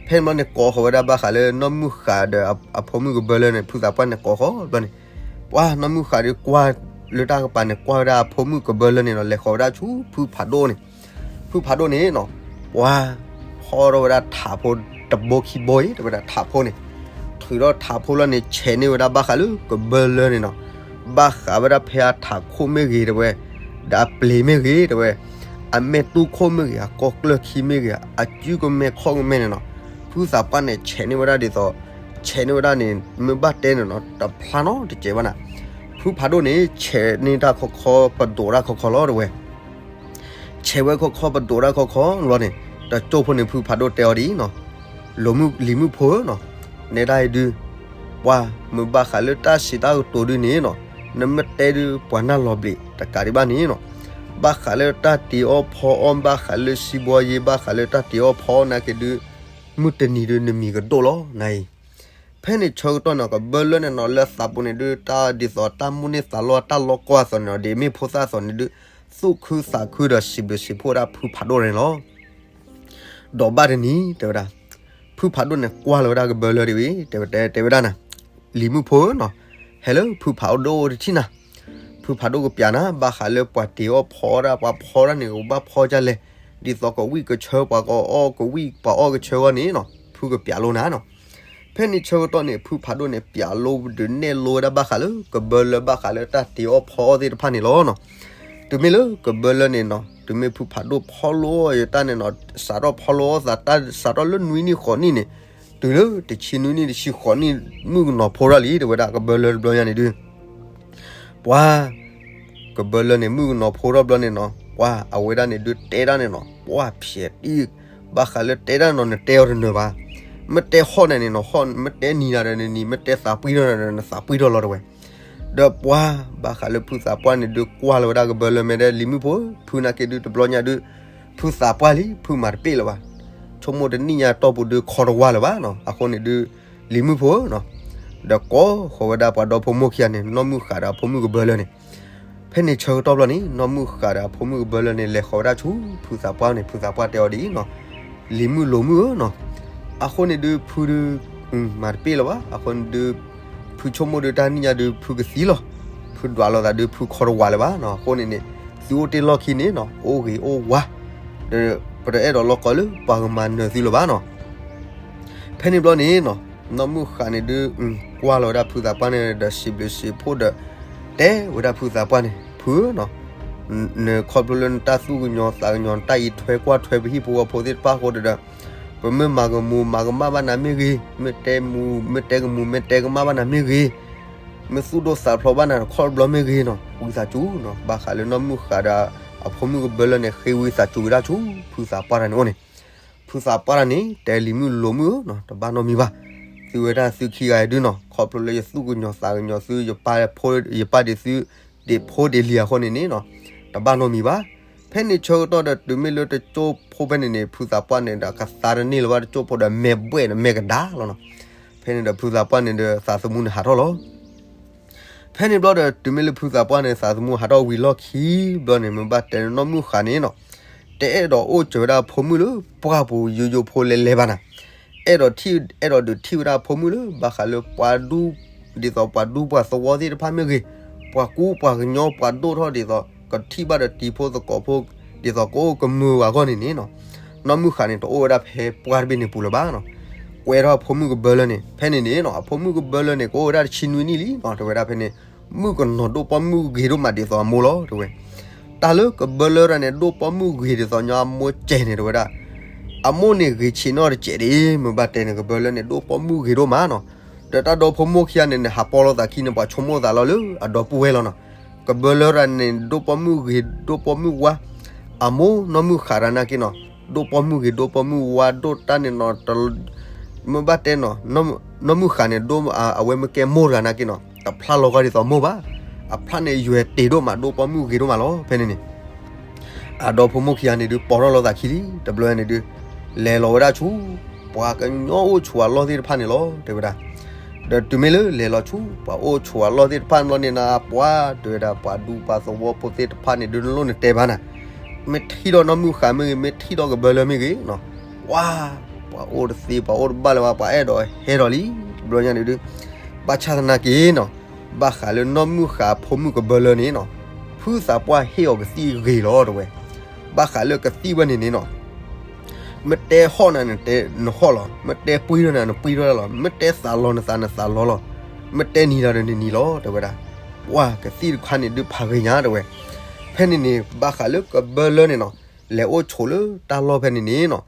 ဖဲန့ၣ်ဘျီန့ၣ် ကိးဃီၤဝဲဒၣ်ဘၣ်ဃးလၢနီၢ်မုၢ်ဃာ်ဒီးအဖိမုၣ်ကဘၢလၢန့ၣ် ဖုသးပှၢ်န့ၣ်ကိးဃီၤဘျီန့ၣ်, ပှၤနီၢ်မုၢ်ဃာ်ဒုးကွၢ်လၢတၢ်ကပၤန့ၣ် ကွၢ်ဝဲဒၣ်အဖိမုၣ်ကဘၢလၢန့ၣ်နီၤ, လဲၤဃီၤဝဲဒၣ်ဆူဖုဖးဒိၣ်န့ၣ်, ဖုဖးဒိၣ်န့ၣ်နီၤ, ပှၤ ဖီထီၣ်ဝဲဒၣ်ထးဖိတဘိခံဘိအံၤ တဲဝဲဒၣ်ထးဖိန့ၣ်, ထုးထီၣ်ထးဖိလီၤန့ၣ် ဆဲးန့ၢ်ဝဲဒၣ်ဘၣ်ဃးလၢကဘၢလၢန့ၣ်နီၤ, ဘၣ်ဃးဝဲဒၣ်ဖဲအထးခိၣ်မ့ၢ်ဂ့ၤတဲဝဲ, ဒီးအပျ့ၤမ့ၢ်ဂ့ၤတဲဝဲ, အမဲာ်တူၢ်ခိၣ်မ့ၢ်ဂ့ၤ အကီၢ်ကျၢၢ်ခံမ့ၢ်ဂ့ၤ အစုကမဲာ်ခီၣ်ကမဲာ်န့ၣ်နီၤ, ဖုသးပှၢ်န့ၣ် ဆဲးန့ၢ်ဝဲဒၣ်ဒ်သိး, ဆဲးန့ၢ်ဝဲဒၣ်န့ၣ် မ့ၢ်ဘၣ်တဲန့ၣ်နီၤ တဖျါနီတစဲးဘၣ်နၤ. ဖုဖးဒိၣ်န့ၣ် ဆဲးန့ၢ်တၢ်ခီခီ ပဒိးတၢ်ခီခီလီၤတဲဝဲ ဆဲးဝဲခီခီ ပဒိးတၢ်ခီခီဘျီန့ၣ်, တကၠိဖိန့ၣ် ဖုဖးဒိၣ်တဲအီၤဒ်အံၤနီၤ, လံၤမုၣ်ဖိဧၢနီၤ, နဲဒၣ်အံၤဒုး, ပှၤမ့ၢ်ဘၣ်ဃးလၢတၢ်စံးတၢ်ကတိၤဒုးန့ၣ်နီၤ, နမ့ၢ်တဲဒုး ပှၤနၢ်လီၤဘျံးတကးဒံးဘၣ်န့ၣ်နီၤ, ဘၣ်ဃးလၢတၢ်တ့ၤအီၣ်ဖီအီၣ် ဘၣ်ဃးလၢစံးဘှီယ့ ဘၣ်ဃးလၢတၢ်တ့ၤအီၣ်ဖီအီၣ်နာ်က့ဒုး, မုၢ်တနံၤဒုး နမံၤကဒိၣ်လီၤနၤအံၤ ဖဲန့ၣ်ဆၢကတီၢ်န့ၣ် ကဘၢလၢန့ၣ်နီၤ လၢသးပူၤန့ၣ်ဒုး တၢ်ဒ်သိးတၢ်မိၣ်န့ၢ်သးလီ တၢ်လီၢ်ကီၢ်အသိးန့ၣ်နီၤ ဒ်မ့ၢ်ဖိသၣ်အသိးန့ၣ်ဒုး သူၣ်ခုသးခုဒီးစံးဘျုးစံးဖှိၣ်ဝဲဒၣ်ဖုဖးဒိၣ်န့ၣ်လီၤ. ဒီးဘၣ်တနံၤတဲဝဲဒၣ်, ဖုဖးဒိၣ်န့ၣ်ကွၢ်လီၤဝဲဒၣ်ကဘၢလၢဒ်ဝံၤ တဲဝဲဒၣ်နၤ, လံၤမုၣ်ဖိနီၤ, ဟဲလၢဖုဖးဒိၣ်အိၣ်တထံၣ်နၤ, ဖုဖးဒိၣ်ကပျးနၤ ဘၣ်ဃးလၢပှၤတ့ၤအီၣ်ဖီတၢ် ပှၤဖီတၢ်န့ၣ် ကဘၣ်ဖီဒ်လဲၣ်, ဒ်သိးကဝံၣ်ကဆၢ ပှၤကအီၣ်ကဝံၣ် ပှၤအီၣ်ကဆၢအဂီၢ်န့ၣ်နီၤ ဖုကပျးလိနၤနီၤ. ဖဲန့ၣ်ဆၢကတီၢ်န့ၣ် ဖုဖးဒိၣ်န့ၣ် ပျးလိဒုးနဲၣ်လိဝဲဒၣ်ဘၣ်ဃးလၢ ကဘၢလၢဘၣ်ဃးလၢတၢ်တ့ၤအီၣ်ဖီအီၣ်သ့ၣ်တဖၣ်န့ၣ်လီၤနီၤ. တုၤမ့ၢ်လၢကဘၢလၢန့ၣ်နီၤ တုၤမ့ၢ်ဖုဖးဒိၣ်ဖီလိအီၤယတၢ်န့ၣ်နီၤ စးထီၣ်ဖီလိအီၤသးတၢ် စးထီၣ်လၢနွံနံၣ်ဃိးနံၣ်န့ၣ် တုၤလၢတဆံနွံနံၣ်တဆံဃိးနံၣ် မုၣ်ကနီၤဖိထီၣ်လံ တဲဝဲဒၣ် ကဘၢလၢတဘျီညါန့ၣ်ဒုး ပှၤ ကဘၢလၢန့ၣ် မုၣ်ကနီၤဖိထီၣ်ဘျီန့ၣ်နီၤ ပှၤအဝဲဒၣ်န့ၣ်ဒုးတဲဒၣ်န့ၣ်နီၤ ပှၤဖျဲးတံၢ် ဘၣ်ဃးလၢတဲဒၣ်နီၤ နတဲအီၤတနၢၤဘၣ်. မ့ၢ်တဲဟီၣ်န့ၣ်န့ၣ်နီၤ ဟီၣ် မ့ၢ်တဲနံၤနၤဒီးနံၤ မ့ၢ်တဲသးပှံၢ်ထီၣ်နၤဒီးနသးပှံၢ်ထီၣ်လီၤတဲဝဲ. ဒီးပှၤ ဘၣ်ဃးလၢဖုသးပှၢ်န့ၣ်ဒုး ကွၢ်လီၤဝဲဒၣ်ကဘၢလၢမဲာ်ဒီး လံၤမုၣ်ဖိ ဖုနာ်က့ဒုးတဘျီညါဒုး ဖုသးပှၢ်လံ ဖုမၤတပ့ၢ်လၢၤဘၣ်. ဆိ ဆိကမိၣ်တနံၣ်ညါတီၢ်ပူၤဒုးခီတဝါလၢၤဘၣ်နီၤ. အဃိန့ၣ်ဒုး လံၤမုၣ်ဖိဧၢနီၤ, ဒီးကိးဃီၤဝဲဒၣ်ပှၤဒီဖိမိၢ်ခံဂၤန့ၣ် နီၢ်မုၣ်ဃးဒီးအဖိမုၣ်ကဘၢလၢန့ၣ် ဖဲန့ၣ်ဆၢကတီၢ်ဘျီန့ၣ် နီၢ်မုၣ်ဃးဒီးအဖိမုၣ်ကဘၢလၢန့ၣ် လဲၤဃီၤဝဲဒၣ်ဆူဖုသးပှၢ်န့ၣ် ဖုသးပှၢ်တဲအီၤဒ်အံၤနီၤ, လံၤမုၣ်လိၤမုၣ်ဧၢနီၤ, အဃိန့ၣ်ဒုးဖုဒုး မၤတပ့ၢ်လၢၤဘၣ်. အဃိန့ၣ်ဒုး ဖုဆိကမိၣ်ဒုးတၢ်နံၣ်ညါဒုးဖုကသံလီၤ. ဖုဒွးလိာ်သးဒုးဖုခီတဝးလၢၤဘၣ်နီၤ. အဃိန့ၣ်န့ၣ် သုအိၣ်တ့ၢ်လီၢ်ခံန့ၣ်နီၤ အိၣ်ဂ့ၤအိၣ်ဝါ, ဒီးပတအဲၣ်ဒိးလီၢ်ကီလၢပှၤကမၤနၢၤသုလၢၤဘၣ်နီၤ. ဖဲန့ၣ်ဘျီန့ၣ်နီၤ နီၢ်မုၣ်ဃးန့ၣ်ဒုး ကွၢ်လီၤဝဲဒၣ်ဖုသးပှၢ်န့ၣ်ဒီးစံးဘျုးစံးဖှိၣ်ဒီး တဲဝဲဒၣ်ဖုသးပှၢ်န့ၣ် ဖုဧၢနီၤ, နခီဖျိလၢနတၢ်သူၣ်ကညီၤသးကညီၤ နတၢ်အံးထွဲကွၢ်ထွဲပဟံၣ်ဖိဃီဖိသ့ၣ်တဖၣ်အဃိဒီး ပမ့ၢ်မၤကမူၤမၤကမၣ်ဘၣ်နၤမ့ၢ်ဂ့ၤ, မ့ၢ်တဲမူၤမ့ၢ်တဲကမူၤ မ့ၢ်တဲကမၣ်ဘၣ်နၤမ့ၢ်ဂ့ၤ, မ့ၢ်သူၣ်ဒိၣ်သးဖျိးဘၣ်နၤတခီတဘျီမ့ၢ်ဂ့ၤနီၤ ဝံသးစူၤနီၤ. ဘၣ်ဃးလၢနီၢ်မုၣ်ဃးဒီးအဖိမုၣ်ကဘၢလၢန့ၣ် ဃ့ဝံသးစူၤဝဲဒၣ်ဆူဖုသးပှၢ်တဂၤန့ၣ်အိၣ်န့ၣ်, ဖုသးပှၢ်တဂၤန့ၣ် တဲလံၤမုၣ်လိၤမုၣ်ဧၢနီၤ တဘၣ်နီတမံၤဘၣ်. သုဝဲဒၣ်သုခံဂၤအံၤဒုနီၤ ခီဖျိလၢယသူၣ်ကညီၤသးကညီၤသု ယပာ်ဒ့ၣ်သု ဒ့ၣ်ဖိဒ့ၣ်လံၤအဃိန့ၣ်န့ၣ်နီၤ တဘၣ်နီတမံၤဘၣ်. ဖဲန့ၣ်ဆၢကတီၢ်ဒီးတုၤမ့ၢ်လၢတကၠိၢ်ဖိဖဲန့ၣ်န့ၣ် ဖုသးပှၢ်န့ၣ်ဒီးကသါတန့ၢ်လၢၤဘၣ် တကၠိၢ်ဖိဒီးမဲာ်ဘှဲၣ်ဒီးမဲာ်ကဒါလီၤနီၤ. ဖဲန့ၣ်ဒီးဖုသးပှၢ်န့ၣ်ဒီးသးသမူန့ၣ်ဟးထီၣ်လီၤ. ဖဲန့ၣ်ဘျီဒီးတုၤမ့ၢ်လၢဖုသးပှၢ်န့ၣ် သးသမူဟးထီၣ်ဝံၤလီၢ်ခံဘျီန့ၣ် မ့ၢ်ဘၣ်တဲန့ၣ်နီၢ်မုၣ်ဃးန့ၣ်နီၤ တအဲၣ်ဒိးအိၣ်စၢၤဝဲဒၣ်အဖိမုၣ်လၢပှၢ်ပူၤယိယိဖိလဲၤလဲၤဘၣ်နၤ, အဲၣ်ဒိးထံၣ် အဲၣ်ဒိးဒုးထံၣ်ဝဲဒၣ်အဖိမုၣ်လၢ ဘၣ်ဃးလၢပှၤဒူ ဒ်သိးပှၤဒူပှၤသဝီသ့ၣ်တဖၣ်မ့ၢ်ဂ့ၤ, ပှၤကူပှၤကညီပှၤဒိၣ်ထီၣ်ဒ်သိး ကထံၣ်ဘၣ်ဒီးတံၤဖိသကိးဖိ ဒ်သိးကအိၣ်ကမုာ်ဝဲအဂီၢ်န့ၣ်န့ၣ်နီၤ, နီၢ်မုၣ်ဃးန့ၣ် တအိၣ်ဝဲဒၣ်ဖဲပှၢ်တဘ့ၣ်န့ၣ်ပူၤလၢၤဘၣ်နီၤ. ကွဲထီၣ်အဖိမုၣ်ကဘၢလၢန့ၣ် ဖဲန့ၣ်န့ၣ်နီၤ အဖိမုၣ်ကဘၢလၢန့ၣ် ကအိၣ်ဝဲဒၣ်တဆံနွံနံၣ်လံနီၤ တဲဝဲဒၣ်ဖဲန့ၣ်, မုၣ်ကနီၤဒိၣ်ပိာ်မုၣ်ဂ့ၤဒိၣ်မးဒ်သိးအမိၢ်လီၤ တဲဝဲ. တၢ်လၢကဘၢလၢတဂၤန့ၣ် ဒိၣ်ပိာ်မုၣ်ဂ့ၤဒ်သိးညီအမိၢ်ကဲန့ၣ် တဲဝဲဒၣ်, အမိၢ်န့ၣ်ဂ့ၤဆံးနီၣ်တစဲးဒံး မ့ၢ်ဘၣ်တဲန့ၣ် ကဘၢလၢန့ၣ် ဒိၣ်ပိာ်မုၣ်ဂ့ၤဒိၣ်မးနီၤ. ဒီးတၢ်ဒီဖိမိၢ်ခံဂၤန့ၣ်န့ၣ် ဟးပိာ်လိာ်သးခံန့ၣ် ပှၤဆိကမိၣ်သးလီၤလၢအဒီပုၢ်ဝဲၢ်လီၤနီၤ. ကဘၢလၢတဂၤန့ၣ် ဒိၣ်ပိာ်မုၣ်ဂ့ၤ ဒိၣ်ပိာ်မုၣ်ဝါ, အမိၢ်နီၢ်မုၣ်ဃးတဂၤနာ်က့နီၤ, ဒိၣ်ပိာ်မုၣ်ဂ့ၤ ဒိၣ်ပိာ်မုၣ်ဝါ ဒိၣ်တၢ်န့ၣ်နီၤ မ့ၢ်ဘၣ်တဲနီၤ, နီၢ်မုၣ်ဃးန့ၣ် ဒိၣ် အဝဲမ့ၢ်ကဲမိၢ်တဂၤနာ်က့နီၤ တဖျါလီၤဂီၢ်ဒ်သိးမိၢ်ဘၣ်, အဖျါန့ၣ်ယွဲၢ်တ့ၢ်ဒိၣ်မး ဒိၣ်ပိာ်မုၣ်ဂ့ၤဒိၣ်မးလီၤ ဖဲန့ၣ်န့ၣ် အဒီဖိမိၢ်ခံဂၤန့ၣ်ဒုး ပိာ်ထီၣ်လိာ်သးခံလံ တဘျီန့ၣ်ဒုး လဲၤလီၤဝဲဒၣ်ဆူ ပှၤကညီအိၣ်ဆိးအလီၢ်သ့ၣ်တဖၣ်န့ၣ်လီၤ တဲဝဲဒၣ်. ဒီးတုၤမ့ၢ်လၢလဲၤလီၤဆူ ပှၤအိၣ်ဆိးအလီၢ်သ့ၣ်တဖၣ်န့ၣ်ဘျီန့ၣ်နီၤ ပှၤတဲဝဲဒၣ် ပှၤဒူပှၤသဝီဖိသ့ၣ်တဖၣ်န့ၣ်ဒုး နလိၣ်နတဲဘၣ်နၤ, မ့ၢ်ထံၣ်ဒီးနီၢ်မုၣ်ဃးမ့ၢ်ဂ့ၤ မ့ၢ်ထံၣ်ဒီးကဘၢလၢမ့ၢ်ဂ့ၤနီၤ, ပှၤ ပှၤအိၣ်တသ့ ပှၤအိၣ်တဘၣ်လၢၤဘၣ် ပှၤအဲၣ်ဒိးဟဲဒီးလံ တဘျီညါန့ၣ်ဒုး ဘၣ်ဆၣ်သနာ်က့နီၤ ဘၣ်ဃးလၢနီၢ်မုၣ်ဃးအဖိမုၣ်ကဘၢလၢန့ၣ်နီၤ ဖုသးပှၢ်ဟ့ၣ်အီၤကသံၣ်ဂ့ၤလီၤ တဲဝဲ. ဘၣ်ဃးလၢကသံၣ်ဝဲန့ၣ်န့ၣ်နီၤ မ့ၢ်တဲဟီၣ်နၤ နတဲနဟီၣ်လီၤ, မ့ၢ်တဲပှံထီၣ်နၤ နပှံထီၣ်တၢ်လီၤ, မ့ၢ်တဲသးလီၤနသး နသးလီၤလီၤ, မ့ၢ်တဲနံၤဒီးနနံၤလီၤ တဲဝဲဒၣ်. ပှၤကသံၣ်တခါန့ၣ်ဒုးဖးဂ့ၤညါ တဲဝဲ. ဖဲန့ၣ်န့ၣ် ဘၣ်ဃးလၢကဘၢလၢန့ၣ်နီၤ လဲၤအိၣ်ဆိးလၢတၢ်လီၢ်ဖဲန့ၣ်န့ၣ်နီၤ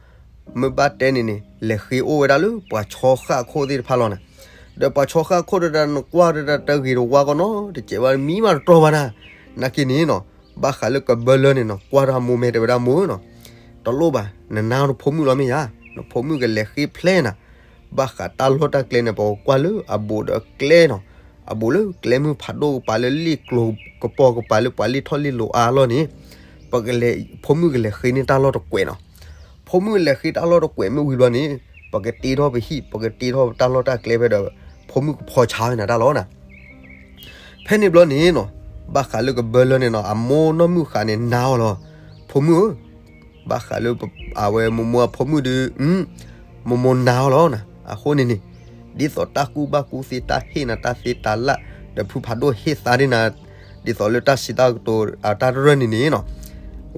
မ့ၢ်ဘၣ်တဲန့ၣ်န့ၣ် လဲၤဃ့အိၣ်ဝဲဒၣ်လၢပှၤဆီဃၣ်ခိၣ်သ့ၣ်တဖၣ်လီၤနၤ. ဒီးပှၤဆီဃၣ်ခိၣ်တဒၣ် နကွၢ်တဒၣ်တဂ့ၤတဝါကီနီတစဲးဘၣ် မံမးတတြီၢ်ဘၣ်နၤ. နာ်က့န့ၣ်နီၤ ဘၣ်ဃးလၢကဘၢလၢန့ၣ်နီၤ ကွၢ်တၢ်မိၢ်မဲာ်တဲဝဲဒၣ်မိၢ်နီၤ တလိၣ်ဘၣ် နနာ်နဖိမုၣ်လီၤမ့ၢ်ယါ, နဖိမုၣ်ကလဲၤဃ့ဖျဲနၤ. ဘၣ်ဃးတၢ်လီၢ်တၢ်ကျဲန့ၣ် ပကကွၢ်လၢအဘူးဒီးကျဲနီၤ, အဘူးလၢကျဲမုၢ်ဖးဒိၣ်ကပၤလၢလ့ၣ်ကျိၤကပီၤ ကပၤလၢပှၤလ့ၣ်ထီၣ်လ့ၣ်လီၤအါလီၢ်န့ၣ် ပကလဲၤ ဖိမုၣ်ကလဲၤဃ့န့ၢ်တၢ်လီၢ်တကွဲးနီၤ. ဖိမုၣ်လဲၤဃ့တၢ်လီၢ်တကွဲးမ့ၢ်ဝံၤဘျီန့ၣ် ပကတ့ထီၣ်ပဟံၣ် ပကတ့ထီၣ်တၢ်လီၢ်တၢ်ကျဲဖဲဒီး ဖိမုၣ်ကဖီၣ်ဆါဝဲနၤတၢ်လီၢ်နၤ. ဖဲန့ၣ်ဘျီန့ၣ်နီၤ ဘၣ်ဃးလၢကဘၢလၢန့ၣ်နီၤ အမိၢ်နီၢ်မုၣ်ဃးန့ၣ် နာ်အီၤလီၤ. ဖိမုၣ်ဧၢ, ဘၣ်ဃးလၢ အဝဲမိၢ်မိၢ်အဖိမုၣ်ဒုး မိၢ်မိၢ်နာ်အီၤလီၤနၤ. အဃိန့ၣ်န့ၣ် ဒ်သိးတၢ်ကူၣ်ဘၣ်ကူၣ်သ့ တၢ်ဟ့ၣ်နၤတၢ်သ့တၢ်လၢ် ဒီးဖုဖးဒိၣ်ဟ့ၣ်သါဒ်နၤ ဒ်သိးလၢတၢ်စံးတၢ်ကတိၤအတၢ်တရၢၢ်န့ၣ်န့ၣ်နီၤ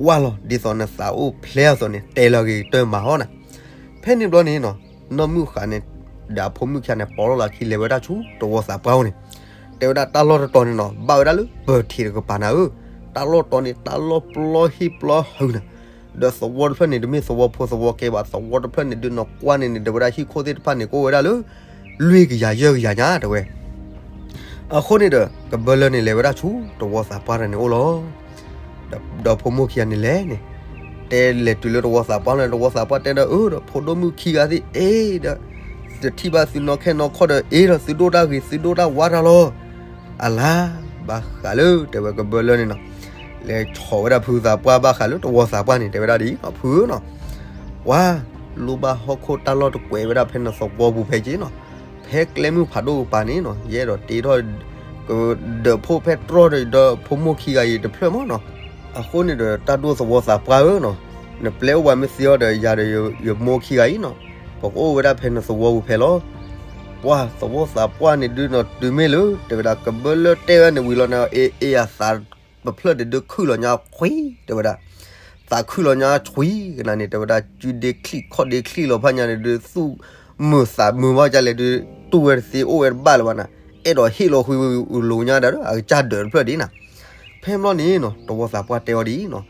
ဝၢ်လီၤ ဒ်သိးနသးအိၣ်ဖျဲအသိးန့ၣ် တဲလီၤဂ့ၤကတၢၢ်မၤအီၤနၤ. ဖဲန့ၣ်ဘျီန့ၣ်နီၤ နီၢ်မုၣ်ဃးန့ၣ် ဒီးအဖိမုၣ်ခံဂၤန့ၣ် ပိာ်လီၤလၢခံလဲၤဝဲဒၣ်ဆူတဝီသးပှၢ်အိၣ်န့ၣ် တဲဝဲဒၣ်တၢ်လီၢ်တတီၤန့ၣ်နီၤ ဘၣ်ဝဲဒၣ်လၢပၢၤထံးတကပၤနၤဧၢ, တၢ်လီၢ်တီၤန့ၣ် တၢ်လီၢ်ပျီဟ့ၣ်ပျီဟုးနၤ, ဒီးသဝီတဖျၢၣ်န့ၣ် တမ့ၢ်သဝီဖိသဝီကဲဘၣ် သဝီတဖျၢၣ်န့ၣ်ဒုးနကွၢ်န့ၣ်န့ၣ် တဲဝဲဒၣ်ဟံၣ်ခိၣ်သ့ၣ်တဖၣ်န့ၣ် ကအိၣ်ဝဲဒၣ်လၢ လွံၢ်ကယၤယဲၢ်ကယၤညါတဲဝဲ. အဃိန့ၣ်ဒီး ကဘၢလၢန့ၣ်လဲၤဝဲဒၣ်ဆူတဝီသးပှၢ်တဂၤန့ၣ်အိၣ်လီၤ. ဒီးဖိမိၢ်ခံဂၤန့ၣ်လဲၤန့ၣ် တဲလဲၤတုၤလၢတဝီသးပှၢ်န့ၣ် တဝီသးပှၢ်တဲဒီး အၢ ဒီးဖိဒိၣ်မုၣ်ခံဂၤသ့ၣ် အ့ဒီး တထံၣ်ဘၣ်သုနီၢ်ခဲနီၢ်ခီၣ်ဒီး အ့ဒီးသုဒိၣ်တၢ်ဂ့ၤ သုဒိၣ်တၢ်ဝါတၢ်လီၤ. အလါ ဘၣ်ဃးလၢ တဲဝဲကဘၢလၢန့ၣ်နီၤ လဲၤဆီၣ်ဝဲဒၣ်ဖုသးပှၢ် ဘၣ်ဃးလၢတဝီသးပှၢ်န့ၣ် တဲဝဲဒၣ်ဒ်အံၤနီၤ ဖုဧၢနီၤ ပှၤ လိၣ်ဘၣ်ဟီၣ်ခိၣ်တၢ်လီၢ်တကွဲးဝဲဒၣ်ဖဲနသဝီပူၤဖဲက့နီၤ, ဖဲကျဲမုၢ်ဖးဒိၣ်ကပၤန့ၣ်နီၤ, ယအဲၣ်ဒိးတ့ထီၣ် ကဒၢးဖှိၣ်ဖဲတြီၢ်ဒီးဖိမိၢ်ခံဂၤအံၤတဖျၢၣ်မးနီၤ. အဃိန့ၣ်ဒီး တၢ်ဒိၣ်သဝီသးပှၢ်ဧၢနီၤ, နပျဲအိၣ်ပှၤမ့ၢ်သ့အီၤဒီး ယၤဒီးယမိၢ်ခံဂၤအံၤနီၤ, ပကအိၣ်ဝဲဒၣ်ဖဲနသဝီပူၤဖဲလီၤ. ပှၤသဝီသးပှၢ်န့ၣ်ဒုးနီၤ တုၤမ့ၢ်လၢ တဲဝဲဒၣ် ကဘၢလၢတဲဝဲန့ၣ်ဝံၤလီၤန့ၣ် အ့ၣ်အ့ၣ် အသးပဖျၢၣ်တဒုခုၣ်လီၤညါခွံ တဲဝဲဒၣ်, သးခုၣ်လီၤညါခွံကနၤန့ၣ် တဲဝဲဒၣ် ကုဒ့ချံၣ်ခီၣ်ဒ့ချံၣ်လီၤဖးညါန့ၣ်ဒုး သူၣ်မုာ်သးမုာ်ဘၣ်ကလဲၣ်ဒုး တူၢ်ဝဲတသ့အိၣ်ဝဲတဘၣ်လၢၤဘၣ်နၤ, အဲၣ်ဒိးဟ့ၣ်လီၤဃုာ်လိာ်ညါဒီး အကစၢ်ဒၢးတဖျၢၣ်ဒ်နၤ. ဖဲဘျီန့ၣ်နီၤ သဝီသးပှၢ်တဲအီၤဒ်အံ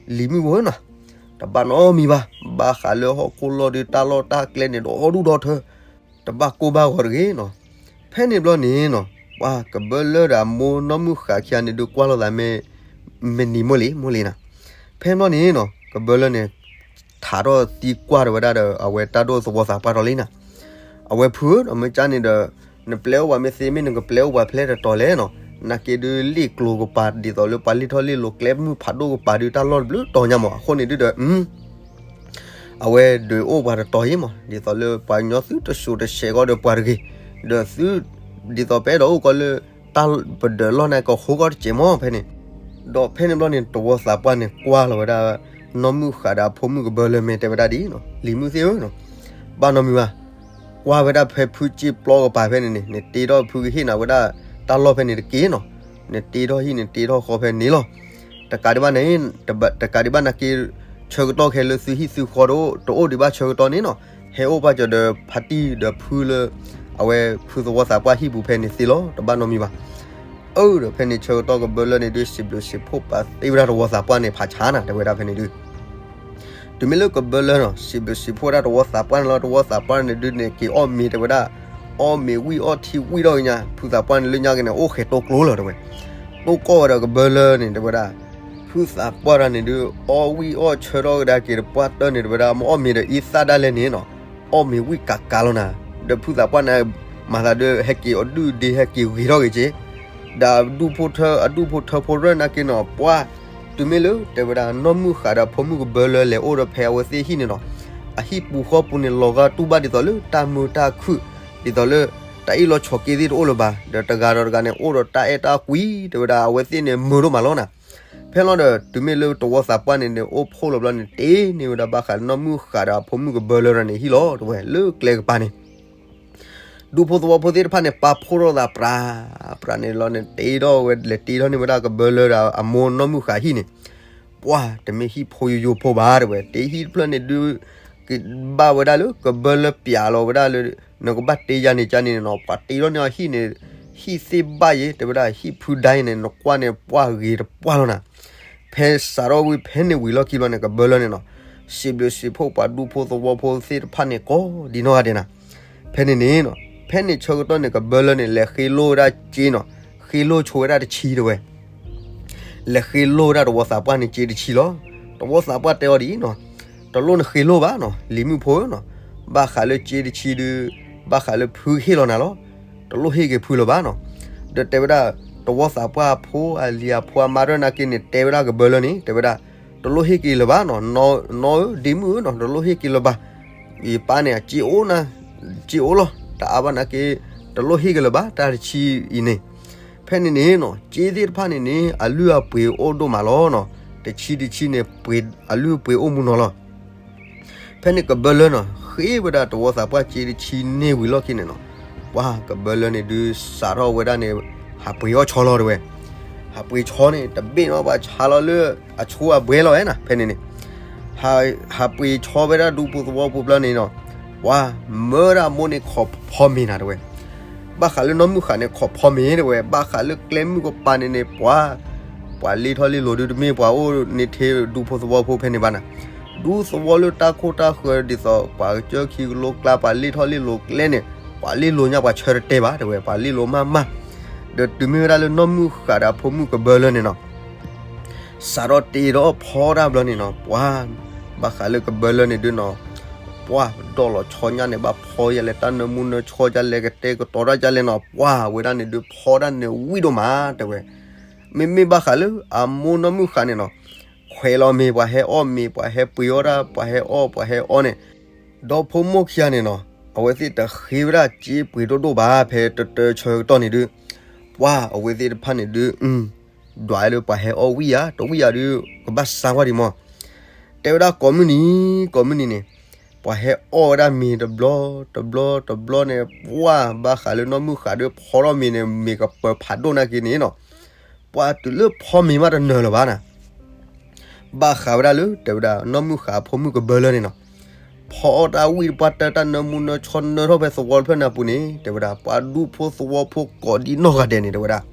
ၤနီၤ, လံၤမုၣ်ဖိဧၢနီၤ, တဘၣ်နီတမံၤဘၣ်, ဘၣ်ဃးလၢဟီၣ်ခိၣ်လီၢ်ဒုး တၢ်လီၢ်တၢ်ကျဲန့ၣ်ဒီး အီၣ်ဒူၣ်ဒီထၢ တဘၣ်ကိၢ်ဘၣ်ဂီၤတဂ့ၤနီၤ. ဖဲန့ၣ်ဘျီန့ၣ်နီၤ ပှၤကဘၢလၢဒီးအမိၢ်နီၢ်မုၣ်ဃးခံဂၤန့ၣ်ဒုးကွၢ်လိာ်သးမ့ၢ် မ့ၢ်နံၤမိၢ်လံ မိၢ်လံနၤ. ဖဲဘျီန့ၣ်နီၤ ကဘၢလၢန့ၣ် ထးထီၣ်သံကွၢ်ဒီးဝဲဒၣ်ဒီး အဝဲတၢ်ဒိၣ်သဝီသးပှၢ်ထီၣ်လံနၤ, အဝဲဖုဧၢနီၤ မ့ၢ်ကါန့ၣ်ဒီး နပျဲအိၣ်ပှၤမ့ၢ်သ့မ့ၢ်နကပျဲအိၣ်ပှၤဖဲလဲၣ်တတီၤလဲၣ်နီၤ, နာ်က့ဒုးလ့ၣ်ကျိၤကပၤ ဒ်သိးလၢပှၤလ့ၢ်ထီၣ်လ့ၣ်လီၤကျဲမုၢ်ဖးဒိၣ်ကပၤဒုး တၢ်လီၢ်တဘျုးတီၤညါမး အဃိန့ၣ်ဒုးဒီး အဝဲဒုးအိၣ်ပှၤတတီၤအံၤမး ဒ်သိးလၢပှၤကညီသုတစိၤတဆဲးကီးဒီးပှၤတဂ့ၤ, ဒီးသု ဒ်သိးပအဲၣ်ဒိးအိၣ်ကီးလၢ တၢ်ပဒၢးလီၢ်န့ၣ်ကဟိကီၢ်တစဲးမးဖဲန့ၣ်. ဒီးဖဲန့ၣ်ဘျီန့ၣ် သဝီသးပှၢ်န့ၣ် ကွၢ်လီၤဝဲဒၣ် နီၢ်မုၣ်ဃးဒီးအဖိမုၣ်ကဘၢလၢ မ့ၢ်တဲဝဲဒၣ်ဒ်အံၤနီၤ, လံၤမုၣ်သ့ၣ်ဧၢနီၤ, ဘၣ်နီတမံၤဘၣ်, ကွၢ်ဝဲဒၣ်ဖဲဖုစ့ပျီကပၤဖဲန့ၣ်န့ၣ် နတ့ထီၣ်ဖုကဟ့ၣ်နၤဝဲဒၣ်တၢ်လီၢ်ဖဲန့ၣ်တက့ၢ်နီၤ, နတ့ထီၣ်ဟံၣ်နတ့ထီၣ်ဃီဖဲန့ၣ်လီၤ. တကးဒံးဘၣ်န့ၣ် တကးဒံးဘၣ်နာ်က့ ဆၢကတီၢ်ခဲလၢာ်သုဟံၣ်သုဃီတအိၣ်ဒံးဘၣ်ဆၢကတီၢ်န့ၣ်နီၤ, ဟဲအိၣ်ဘၣ်ကီးဒီးဖါတံၢ်ဒီးဖုလၢ အဝဲဖုသဝီသးပှၢ်ဟံၣ်ပူၤဖဲန့ၣ်သ့လီၤ, တဘၣ်နီတမံၤဘၣ်. အၢ ဒီးဖဲန့ၣ်ဆၢကတီၢ်ကဘၢလၢန့ၣ်ဒုး စံးဘျုးစံးဖှိၣ်ပာ်သ့ဝဲဒၣ်သဝီသးပှၢ်န့ၣ်ဖးဆါနၤ တဲဝဲဒၣ်ဖဲန့ၣ်ဒုး တုၤမ့ၢ်လၢကဘၢလၢနီၤ စံးဘျုးစံးဖှိၣ်ဝဲဒၣ်သဝီသးပှၢ်န့ၣ်လီၤ, သဝီသးပှၢ်န့ၣ်ဒုးန့ၣ် က့ၤအီၣ်မ့ၤတဲဝဲဒၣ်, အီၣ်မ့ၤဝံၣ်အီၣ်ထံဝံၣ်ထီၣ်က့ၤညါ, ဖုသးပှၢ်န့ၣ်လၢညါက့ၤန့ၣ် အိၣ်ဃဲၤတိကျိလီၤတဲဝဲ, တိၢ်ကီၢ်ဝဲဒီးကဘၢလၢန့ၣ်တဲဝဲဒၣ်, ဖုသးပှၢ်တဂၤန့ၣ်ဒုး အီၣ်ဝံၣ်အီၣ်ဆၢထီၣ်ကဒါက့ၤတပှၢ်တၢၢ်န့ၣ်တဲဝဲဒၣ် မ့ၢ်အီၣ်မ့ၤဒီးအံသၣ်ဒၣ်လဲာ်န့ၣ်နီၤ, အီၣ်မ့ၤဝံၣ်ကးကးလီၤနၤ, ဒီးဖုသးပှၢ်န့ၣ် မၤသးဒုး ဟဲက့ၤအီၤဒုၣ်ဒ့ ဟဲက့ၤဂ့ၤထီၣ်က့ၤက့ၤ, ဒီးအဒူၣ်ဖိထၢ အဒူၣ်ဖိထၢဖိရၢၢ်နာ်က့နီၤ ပှၤ တုၤမ့ၢ်လၢတဲဝဲဒၣ် နီၢ်မုၣ်ဃးဒီးဖိမုၣ်ကဘၢလၢလဲၤအိၣ်ဒီးဖဲအဝဲသ့ၣ်ဟံၣ်န့ၣ်နီၤ, အဟံၣ်ပူၤဃီပူၤန့ၣ် လီၤဂာ်တူၢ်ဘၣ်ဒ်သိးလၢတၢ်မုာ်တၢ်ခုၣ်, ဒ်သိးလၢ တၢ်အ့ၣ်လိာ်ဆိးက့သ့ၣ်တအိၣ်လၢၤဘၣ်, ဒီးတဂၤဒီးတဂၤန့ၣ် အိၣ်ဒီးတၢ်အဲၣ်တၢ်ကွံ တဲဝဲဒၣ် အဝဲသ့ၣ်န့ၣ်မုာ်ဒိၣ်မးလီၤနၤ. ဖဲလီၤဒီး တုၤမ့ၢ်လၢသဝီသးပှၢ်န့ၣ်န့ၣ် အိၣ်ဖှိၣ်လီၤဘျီန့ၣ် တ့န့ၢ်ဝဲဒၣ်ဘၣ်ဃးနီၢ်မုၣ်ဃးဒီးအဖိမုၣ်ကဘၢလၢတဂၤန့ၣ်ဟံၣ်လီၤ တဲဝဲ လၢကျဲကပၤန့ၣ် ဒူဖိသဝီဖိသ့ၣ်တဖၣ်န့ၣ် ပာ်ဖှိၣ်ထီၣ်သးပြး ပြးန့ၣ်လီၤန့ၣ် တ့ထီၣ်ဝဲ လဲၤတ့ထီၣ်န့ၢ်ဝဲဒၣ်ကဘၢလၢဒီးအမိၢ်နီၢ်မုၣ်ဃးဟံၣ်န့ၣ်, ပှၤတမ့ၢ်ဟံၣ်ဖိယိယိဖိဘၣ် တဲဝဲ, တ့ဟံၣ်တဖျၢၣ်န့ၣ်ဒုး ကဘၣ်ဝဲဒၣ်လၢကဘၢလၢပျးလီၤဝဲဒၣ်လၢ နကဘၣ်တ့ယၤန့ၣ်ကန့ၣ်နီၤ, ပှၤတ့ထီၣ်န့ၢ်အဟံၣ်န့ၣ် ဟံၣ်သ့ၣ်ဘၣ်ယဲ တဲဝဲဒၣ် ဟံၣ်ဖုဒၣ်အံၤန့ၣ် နကွၢ်န့ၣ် ပှၢ်ဂ့ၤတပှၢ်လီၤနၤ. ဖဲစးထီၣ်ဝံၤဖဲန့ၣ်ဝံၤလီၢ်ခံဘျီန့ၣ် ကဘၢလၢန့ၣ်နီၤ, စံးဘျုးစံးဖှိၣ်ပှၤဒူဖိသဝီဖိသ့ၣ်တဖၣ်န့ၣ် ကိးဒ်နီၢ်ဂၤဒဲးနၤ. ဖဲန့ၣ်န့ၣ်နီၤ, ဖဲန့ၣ်ဆၢကတီၢ်န့ၣ် ကဘၢလၢန့ၣ် လဲၤဃ့လိၢ်ဝဲဒၣ်စ့နီၤ, ဃ့လိၢ်ဆိဝဲဒၣ်တဆံတဲဝဲ လဲၤဃ့လိၢ်ဝဲဒၣ်သဝီသးပှၢ်န့ၣ်စ့တဆံလီၤ. သဝီသးပှၢ်တဲအီၤဒ်အံၤနီၤ, တလိၣ်နဃ့လိၢ်ဘၣ်နီၤ, လံၤမုၣ်ဖိဧၢနီၤ, ဘၣ်ဃးလၢစ့တဆံဒုး ဘၣ်ဃးလၢဖုကဟ့ၣ်လီၤနၤလီၤ. တလိၣ်ဟ့ၣ်က့ၤဖုလၢၤဘၣ်နီၤ. ဒီးတဲဝဲဒၣ် သဝီသးပှၢ်အဖိအလံၤအဖိအမါတဖၣ်နာ်က့န့ၣ် တဲဝဲဒၣ်ကဘၢလၢန့ၣ် တဲဝဲဒၣ် တလိၣ်ဟ့ၣ်က့ၤလၢၤဘၣ်နီၤ, နီၢ်ဧၢ ဒ့မုၣ်ဧၢနီၤ, တလိၣ်ဟ့ၣ်က့ၤလၢၤဘၣ်. ယပၢ်န့ၣ် အစ့အိၣ်နၤ, စ့အိၣ်လီၤ, တအါဘၣ်နာ်က့ တလိၣ်ဟ့ၣ်က့ၤလၢၤဘၣ် တၢ်တဆံအံၤန့ၣ်. ဖဲန့ၣ်န့ၣ်နီၤ စ့သ့ၣ်တဖၣ်န့ၣ်န့ၣ် အလုၢ်အပှ့ၤအိၣ်ဒိၣ်မးလီၤနီၤ. တဆံတဆံန့ၣ် ပှ့ၤ အလုၢ်အပှ့ၤအိၣ်မူနီၤလီၤ. ဖဲန့ၣ်ကဘၢလၢနီၤ ဃ့ဝဲဒၣ်သဝီသးပှၢ်စ့တဆံန့ၢ်ဝံၤလီၢ်ခံန့ၣ်နီၤ, ပှၤကဘၢလၢန့ၣ်ဒုးစးထီၣ်ဝဲဒၣ်န့ၣ် ဟးပှ့ၤအီၣ်ဆီလီၤတဲဝဲ. ဟးပှ့ၤဆီန့ၣ် တဘ့ၣ်နီၤဘၣ်ဆါလီၤလၢအဆိအဘှဲလီၤဝဲနၤ ဖဲန့ၣ်န့ၣ် ဟးပှ့ၤဆီဝဲဒၣ်ဒူဖိသဝီဖိဘျီန့ၣ်နီၤ, ပှၤမၢဒၣ်အမိၢ်န့ၣ်ခိးဖီမ့ၤနၤတဲဝဲ. ဘၣ်ဃးလၢနီၢ်မုၣ်ဃးန့ၣ်ခိးဖီမ့ၤတဲဝဲ, ဘၣ်ဃးလၢကျဲမုၢ်ကပၤန့ၣ်န့ၣ် ပှၤ ပှၤလ့ထီၣ်လ့လိၤဒုးတမ့ၢ်ပှၤအိၣ်န့ၣ်ထဲဒူဖိသဝီဖိဖဲန့ၣ်ဘၣ်နၤ. ဒူသဝီလၢတၢ်ခိၣ်တၢ်ဃၢၤဒ်သိး ပှၤကစၢၢ်ခံကလိကျါ ပှၤလ့ထီၣ်လ့လိၤကျဲန့ၣ် ပှၤလ့လိၤညါပှၤဆၢတတဲဘၣ်တဲဝဲ, ပှၤလ့လိၤမးမး. ဒီးတုၤမ့ၢ်ဝဲဒၣ်လၢနီၢ်မုၣ်ဃးဒီးအဖိမုၣ်ကဘၢလၢန့ၣ်နီၤ စးထီၣ်တ့ထီၣ်ဖီတၢ်ဘျီန့ၣ်နီၤ ပှၤ ဘၣ်ဃးလၢကဘၢလၢန့ၣ်ဒုးနီၤ, ပှၤဒီးလီၤဆီညါန့ၣ် ဘၣ်ဖီယလဲၣ် တၢ်နၢမူနၢဆှီဒ်လဲၣ် ကတဲာ်ကတီၤတၢ်ဒ်လဲၣ်နီၤ, ပှၤဝဲဒၣ်န့ၣ်ဒုးဖီတၢ်န့ၣ်ဝံၣ်ဒိၣ်မးတဲဝဲ. မ့မ့ၢ်ဘၣ်ဃးလၢအမိၢ်နီၢ်မုၣ်ဃးန့ၣ်နီၤ, ခွဲးလီၤမ့ၤ ပှၤဟဲအီၣ်မ့ၤ ပှၤဟဲပှ့ၤအီၣ်တၢ် ပှၤဟဲအီၣ် ပှၤဟဲအီၣ်န့ၣ် ဒီဖိမိၢ်ခံဂၤန့ၣ်နီၤ, အဝဲသ့ၣ်တဃ့ဝဲဒၣ်စ့ပှ့ၤဒိၣ်ဒိၣ်ဘၣ် ဖဲတတၢဆၢကတီၢ်န့ၣ်ဒုး, ပှၢ်အဝဲသ့ၣ်တဖၣ်န့ၣ်ဒုး, ဒွးလၢပှၤဟဲအီၣ်ဝံၣ်ယၤ တဝံၣ်ယၤဒုး ကဘၣ်စါကွၢ်ဒံးမး, တဲဝဲဒၣ်ကိးမုၢ်နံၤ ကိးမုၢ်နံၤန့ၣ်, ပှၤဟဲအီၣ်ဝဲဒၣ်မ့ၤတဘျီ တဘျီ တဘျီန့ၣ်, ပှၢ်ဘၣ်ဃးလၢနီၢ်မုၣ်ဃးဒုးဖီထီၣ်မ့ၤန့ၣ် မ့ၤကပၢၤဖးဒိၣ်နာ်က့န့ၣ်နီၤ, ပှၢ်တုၤလၢဖီမ့ၤမးတနၢၤလၢၤဘၣ်နၤ ဘၣ်ဃးဝဲဒၣ်လၢ တဲဝဲဒၣ် နီၢ်မုၣ်ဃးအဖိမုၣ်ကဘၢလၢန့ၣ်နီၤ, ဖီအီၣ်တၢ်ဝံၣ်တပှၢ်တၢ် တၢ်နၢမူနၢဆှီနၢထီၣ်ဖဲသဝီတဖျၢၣ်န့ၣ်အပူၤန့ၣ် တဲဝဲဒၣ် ပှၤဒူဖိသဝီဖိကိးဒ်နီၢ်ဂၤဒဲးန့ၣ် တဲဝဲဒၣ်,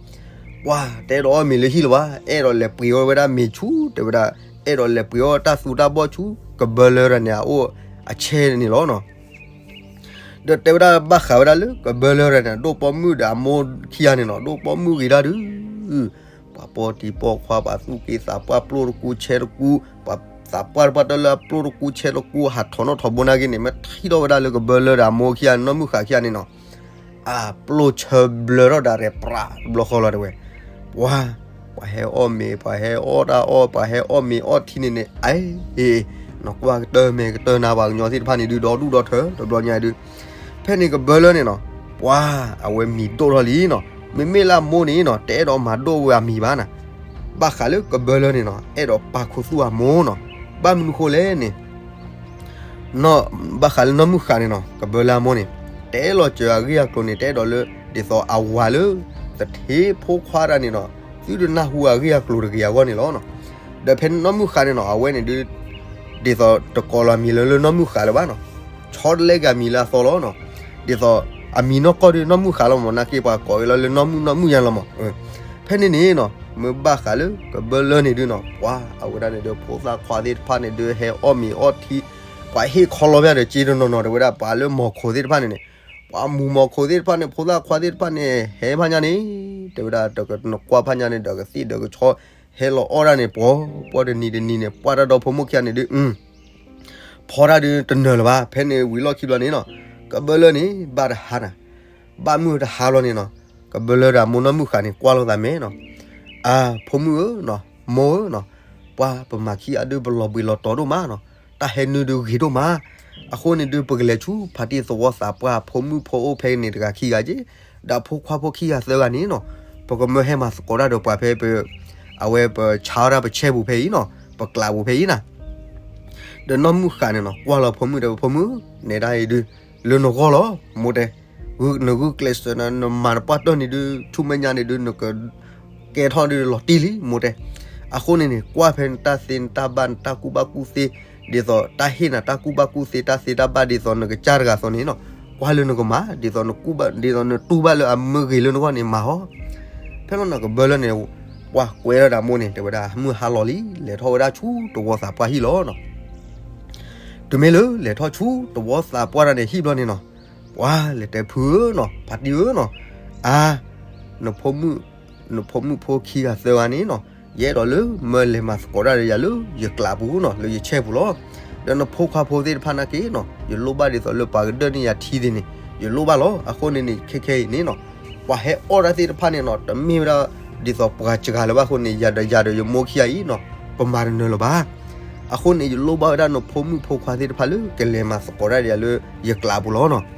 ပှၢ်တအဲၣ်ဒိးအီၣ်မ့ၤလၢဟံၣ်လၢၤဘၣ် အဲၣ်ဒိးလဲၤပှ့ၤအီၣ်ဝဲဒၣ်မ့ၤဆူ တဲဝဲဒၣ် အဲၣ်ဒိးလဲၤပှ့ၤအီၣ်တၢ်သူတၢ်ဘီၣ်ဆူ ကဘၢလၢတဂၤန့ၣ် အအိၣ်အဆဲန့ၣ်လီၤနီၤ. ဒီးတဲဝဲဒၣ်ဘၣ်ဃးဝဲဒၣ်လၢကဘၢလၢတဂၤန့ၣ် ဒိၣ်ပိာ်မုၣ်ဒီးအမိၢ်ခံဂၤန့ၣ်နီၤ ဒိၣ်ပိာ်မုၣ်ဂ့ၤဒၣ်ဒုး, ပှၤပိာ်တံၤပိာ်ခွါ ပှၤသူၣ်က့သးပှၢ် ပျိၢ်တကူဆဲတကူ, ပှၤသးပှၢ်တပှၢ်တၢၢ်လၢအပျိၢ်တကူဆဲတကူ ဟးထီၣ်နီၣ်ထီၣ်ဘိနာ်က့န့ၣ် မ့ၢ်ထံၣ်ထီၣ်ဝဲဒၣ်လၢကဘၢလၢဒီးအမိၢ်ခံဂၤ နီၢ်မုၣ်ဃးခံဂၤန့ၣ်နီၤ, အပျိၢ်ဆၢဘျၢထီၣ်ဒၣ်ရဲၣ်ပြးတဘျီဃီလီၤတဲဝဲ, ပှၤ ပှၤဟဲအီၣ်မ့ၤ ပှၤဟဲအီၣ်တၢ်အီၣ် ပှၤဟဲအီၣ်မ့ၤအီၣ်ထံန့ၣ်န့ၣ် အ့ၣ် နကွၢ်ကတၢၢ်မဲာ်ကတၢၢ်နၤ ပှၤကညီသ့ၣ်တဖၣ်န့ၣ်ဒုး ဒီဒူၣ်ဒီထၢ တဘျီညါဒုး, ဖဲန့ၣ်ကဘၢလၢန့ၣ်နီၤ, ပှၤအဝဲမံၤဒိၣ်ထီၣ်လံနီၤ, မ့မ့ၢ်လၢအမိၢ်န့ၣ်နီၤ တအဲၣ်ဒိးမၤဒိၣ်ဝဲအမံၤဘၣ်နၤ, ဘၣ်ဃးလၢကဘၢလၢန့ၣ်နီၤ အဲၣ်ဒိးပာ်ခူသူၣ်အမိၢ်နီၤ, ဘၣ်မနုၤဃိလဲၣ်န့ၣ် ဘၣ်ဃးလၢနီၢ်မုၣ်ဃးန့ၣ်နီၤ ကဘၢလၢအမိၢ်န့ၣ် တအဲၣ်လီၤစၢၤအဂ့ၢ်အကျိၤန့ၣ် တအဲၣ်ဒိးလၢ ဒ်သိးအဝၤလၢ သထ့ဖိခွါတဂၤန့ၣ်နီၤ သုတနၢ်ဟူအဂ့ၢ်အကျိၤတဂ့ၤအဂီၢ်န့ၣ်လီၤ. ဒီးဖဲနီၢ်မုၣ်ဃးန့ၣ်နီၤ အဝဲန့ၣ်ဒုး ဒ်သိးတကိးလီၤအမံၤလၢ လၢနီၢ်မုၣ်ဃးလၢၤဘၣ်နီၤ, ဆီတလဲက့ၤအမံၤလၢအသီလီၤနီၤ, ဒ်သိး အမံၤနီၢ်ကီၢ်ဒုး နီၢ်မုၣ်ဃးလီၤမး နာ်က့ပှၤကိးဝဲလီၤလၢနီၢ်မုၣ် နီၢ်မုၣ်ယါလီၤမး, ဖဲန့ၣ်န့ၣ်နီၤ မ့ၢ်ဘၣ်ဃးလၢကဘၢလၢန့ၣ်ဒုးနီၤ ပှၤအဝဲဒၣ်န့ၣ်ဒုး ဖိသၣ်ခွါသ့ၣ်တဖၣ်န့ၣ်ဒုး ဟဲအီၣ်မ့ၤအီၣ်ထံ ပှၤဟ့ၣ်ခီလီၤဖဲဒီး စ့တနီၤနီၤ တဲဝဲဒၣ် ပှၤလၢမီၤခိၣ်သ့ၣ်တဖၣ်န့ၣ်န့ၣ်, ပှၤမူၤမီၤခိၣ်သ့ၣ်တဖၣ်န့ၣ် ဖိသၣ်ခွါသ့ၣ်တဖၣ်န့ၣ် ဟဲဖးညါန့ၣ် တဲဝဲဒၣ် တကနကွၢ်ဖးညါန့ၣ် ဒီးကသ့ၣ်ဒီးကဆီ ဟဲလီၤအီၣ်ဒၣ်န့ၣ် ပှၤ ပှၤတနံၤတနံၤန့ၣ် ပှၤတၢ်ဒီဖိမိၢ်ခံဂၤန့ၣ်ဒုး ဖီတၢ်ဒုးတနၢၤလၢၤဘၣ်. ဖဲန့ၣ်ဝံၤလီၢ်ခံဘျီန့ၣ်နီၤ ကဘၢလၢန့ၣ် ဘၣ်တဟါနၤ, ဘၣ်မုၢ်တဟါလီၤန့ၣ်နီၤ ကဘၢလၢဒီးအမိၢ်နီၢ်မုၣ်ဃးန့ၣ် ကွၢ်လိာ်သးမဲာ်နီၤ, အါ ဖိမုၣ်ဧၢနီၤ မိၢ်ဧၢနီၤ, ပှၤပမၤခံဂၤဒုး ပလီၤဘှံးလီၤတီၤဒိၣ်မးနီၤ, တၢ်ဟဲနုာ်ဒုးဂ့ၤဒိၣ်မး, အဃိန့ၣ်ဒုး ပကလဲၤဆူဖါတံၢ်သဝီသးပှၢ် ဖိမုၣ်ဖိအိၣ်ဖဲန့ၣ်တဂၤခံဂၤက့ၤ, ဒီးဖိခွါဖိခံဂၤသၢဂၤန့ၣ်နီၤ, ပကမၢဟဲမၤသကိးတၢ်ဒီးပှၤဖဲပ အဝဲပဆါတၢ်ပဆဲပူၤဖဲအံၤနီၤ, ပကျးပူၤဖဲအံၤနၤ ဒီးနီၢ်မုၣ်ဃးန့ၣ်နီၤ ကွၢ်လီၤဖိမုၣ်ဒီး ဖိမုၣ် နဲဒၣ်အံၤဒုး လၢနဂီၢ်လီၤ မိၢ်တဲ, နဂုာ်ကျဲးစၢးနၤ နမၤနပှၢ်တၢၢ်န့ၣ်ဒုး ဆူမဲာ်ညါန့ၣ်ဒုး နကကဲထီၣ်ဒုးလီၤတံၢ်လံ မိၢ်တဲ, အဃိန့ၣ်န့ၣ် ကွၢ်ဖဲနတၢ်သ့နတၢ်ဘၣ် နတၢ်ကူၣ်ဘၣ်ကူၣ်သ့, ဒ်သိးတၢ်ဟ့ၣ်နၤတၢ်ကူၣ်ဘၣ်ကူၣ်သ့ တၢ်သ့တၢ်ဘၣ် ဒ်သိးနကစၢ်တဂၤအသိးန့ၣ်နီၤ, ကွၢ်လၢနကမၤ ဒ်သိးနကူၣ်ဘၣ် ဒ်သိးနတူၢ်ဘၣ်လၢအမ့ၢ်ဂ့ၤလၢနဂီၢ်န့ၣ် မၤဟီ ဖဲလီၤနီၤ ကဘၢလၢန့ၣ် ပှၤကွဲးလီၤဒီးအမိၢ်န့ၣ် တဲဝဲဒၣ် မုၢ်ဟါလီၤလံ လဲၤထီၣ်ဝဲဒၣ်ဆူတဝီသးပှၢ်ဟံၣ်လီၤနီၤ. တုၤမ့ၢ်လၢလဲၤထီၣ်ဆူတဝီသးပှၢ်တၢ်န့ၣ်ဟံၣ်ဘျီန့ၣ်နီၤ, ပှၤလဲၤတဲဖုဧၢနီၤ ဖါတံၢ်ဧၢနီၤ, အါ နဖိမုၣ် နဖိမုၣ်ဖိခံဂၤသၢဂၤန့ၣ်နီၤ, ယအဲၣ်ဒိးလၢမၢလဲၤမၤသကိးတၢ်ဒီးယၤလၢယကျးပူၤနီၤ လၢယဆဲပူၤလီၤ. ဒီးနဖိခွါဖိသ့ၣ်တဖၣ်နာ်က့နီၤ ယလိၣ်ဘၣ်ဒ်သိးလၢပှၤကဒၢၣ်န့ၢ်ယၤထံသ့ၣ်န့ၣ် ယလိၣ်ဘၣ်လီၤ. အဃိန့ၣ်န့ၣ် ခဲခဲအံၤန့ၣ်နီၤ ပှၤဟဲအီၣ်တၢ်သ့ၣ်တဖၣ်န့ၣ်နီၤ တမ့ၢ်ဝဲဒၣ်ဒ်သိးပှၤစှၤလၢၤဘၣ်အဃိန့ၣ် ယၤဒီးယၤဒီးယမိၢ်ခံဂၤအံၤနီၤ ပမၤတနၢၤလၢၤဘၣ်. အဃိန့ၣ် ယလိၣ်ဘၣ်ဝဲဒၣ်နဖိမုၣ်ဖိခွါသ့ၣ်တဖၣ်လၢကလဲၤမၤသကိးတၢ်ဒီးယၤလၢယကျးပူၤလီၤနီၤ.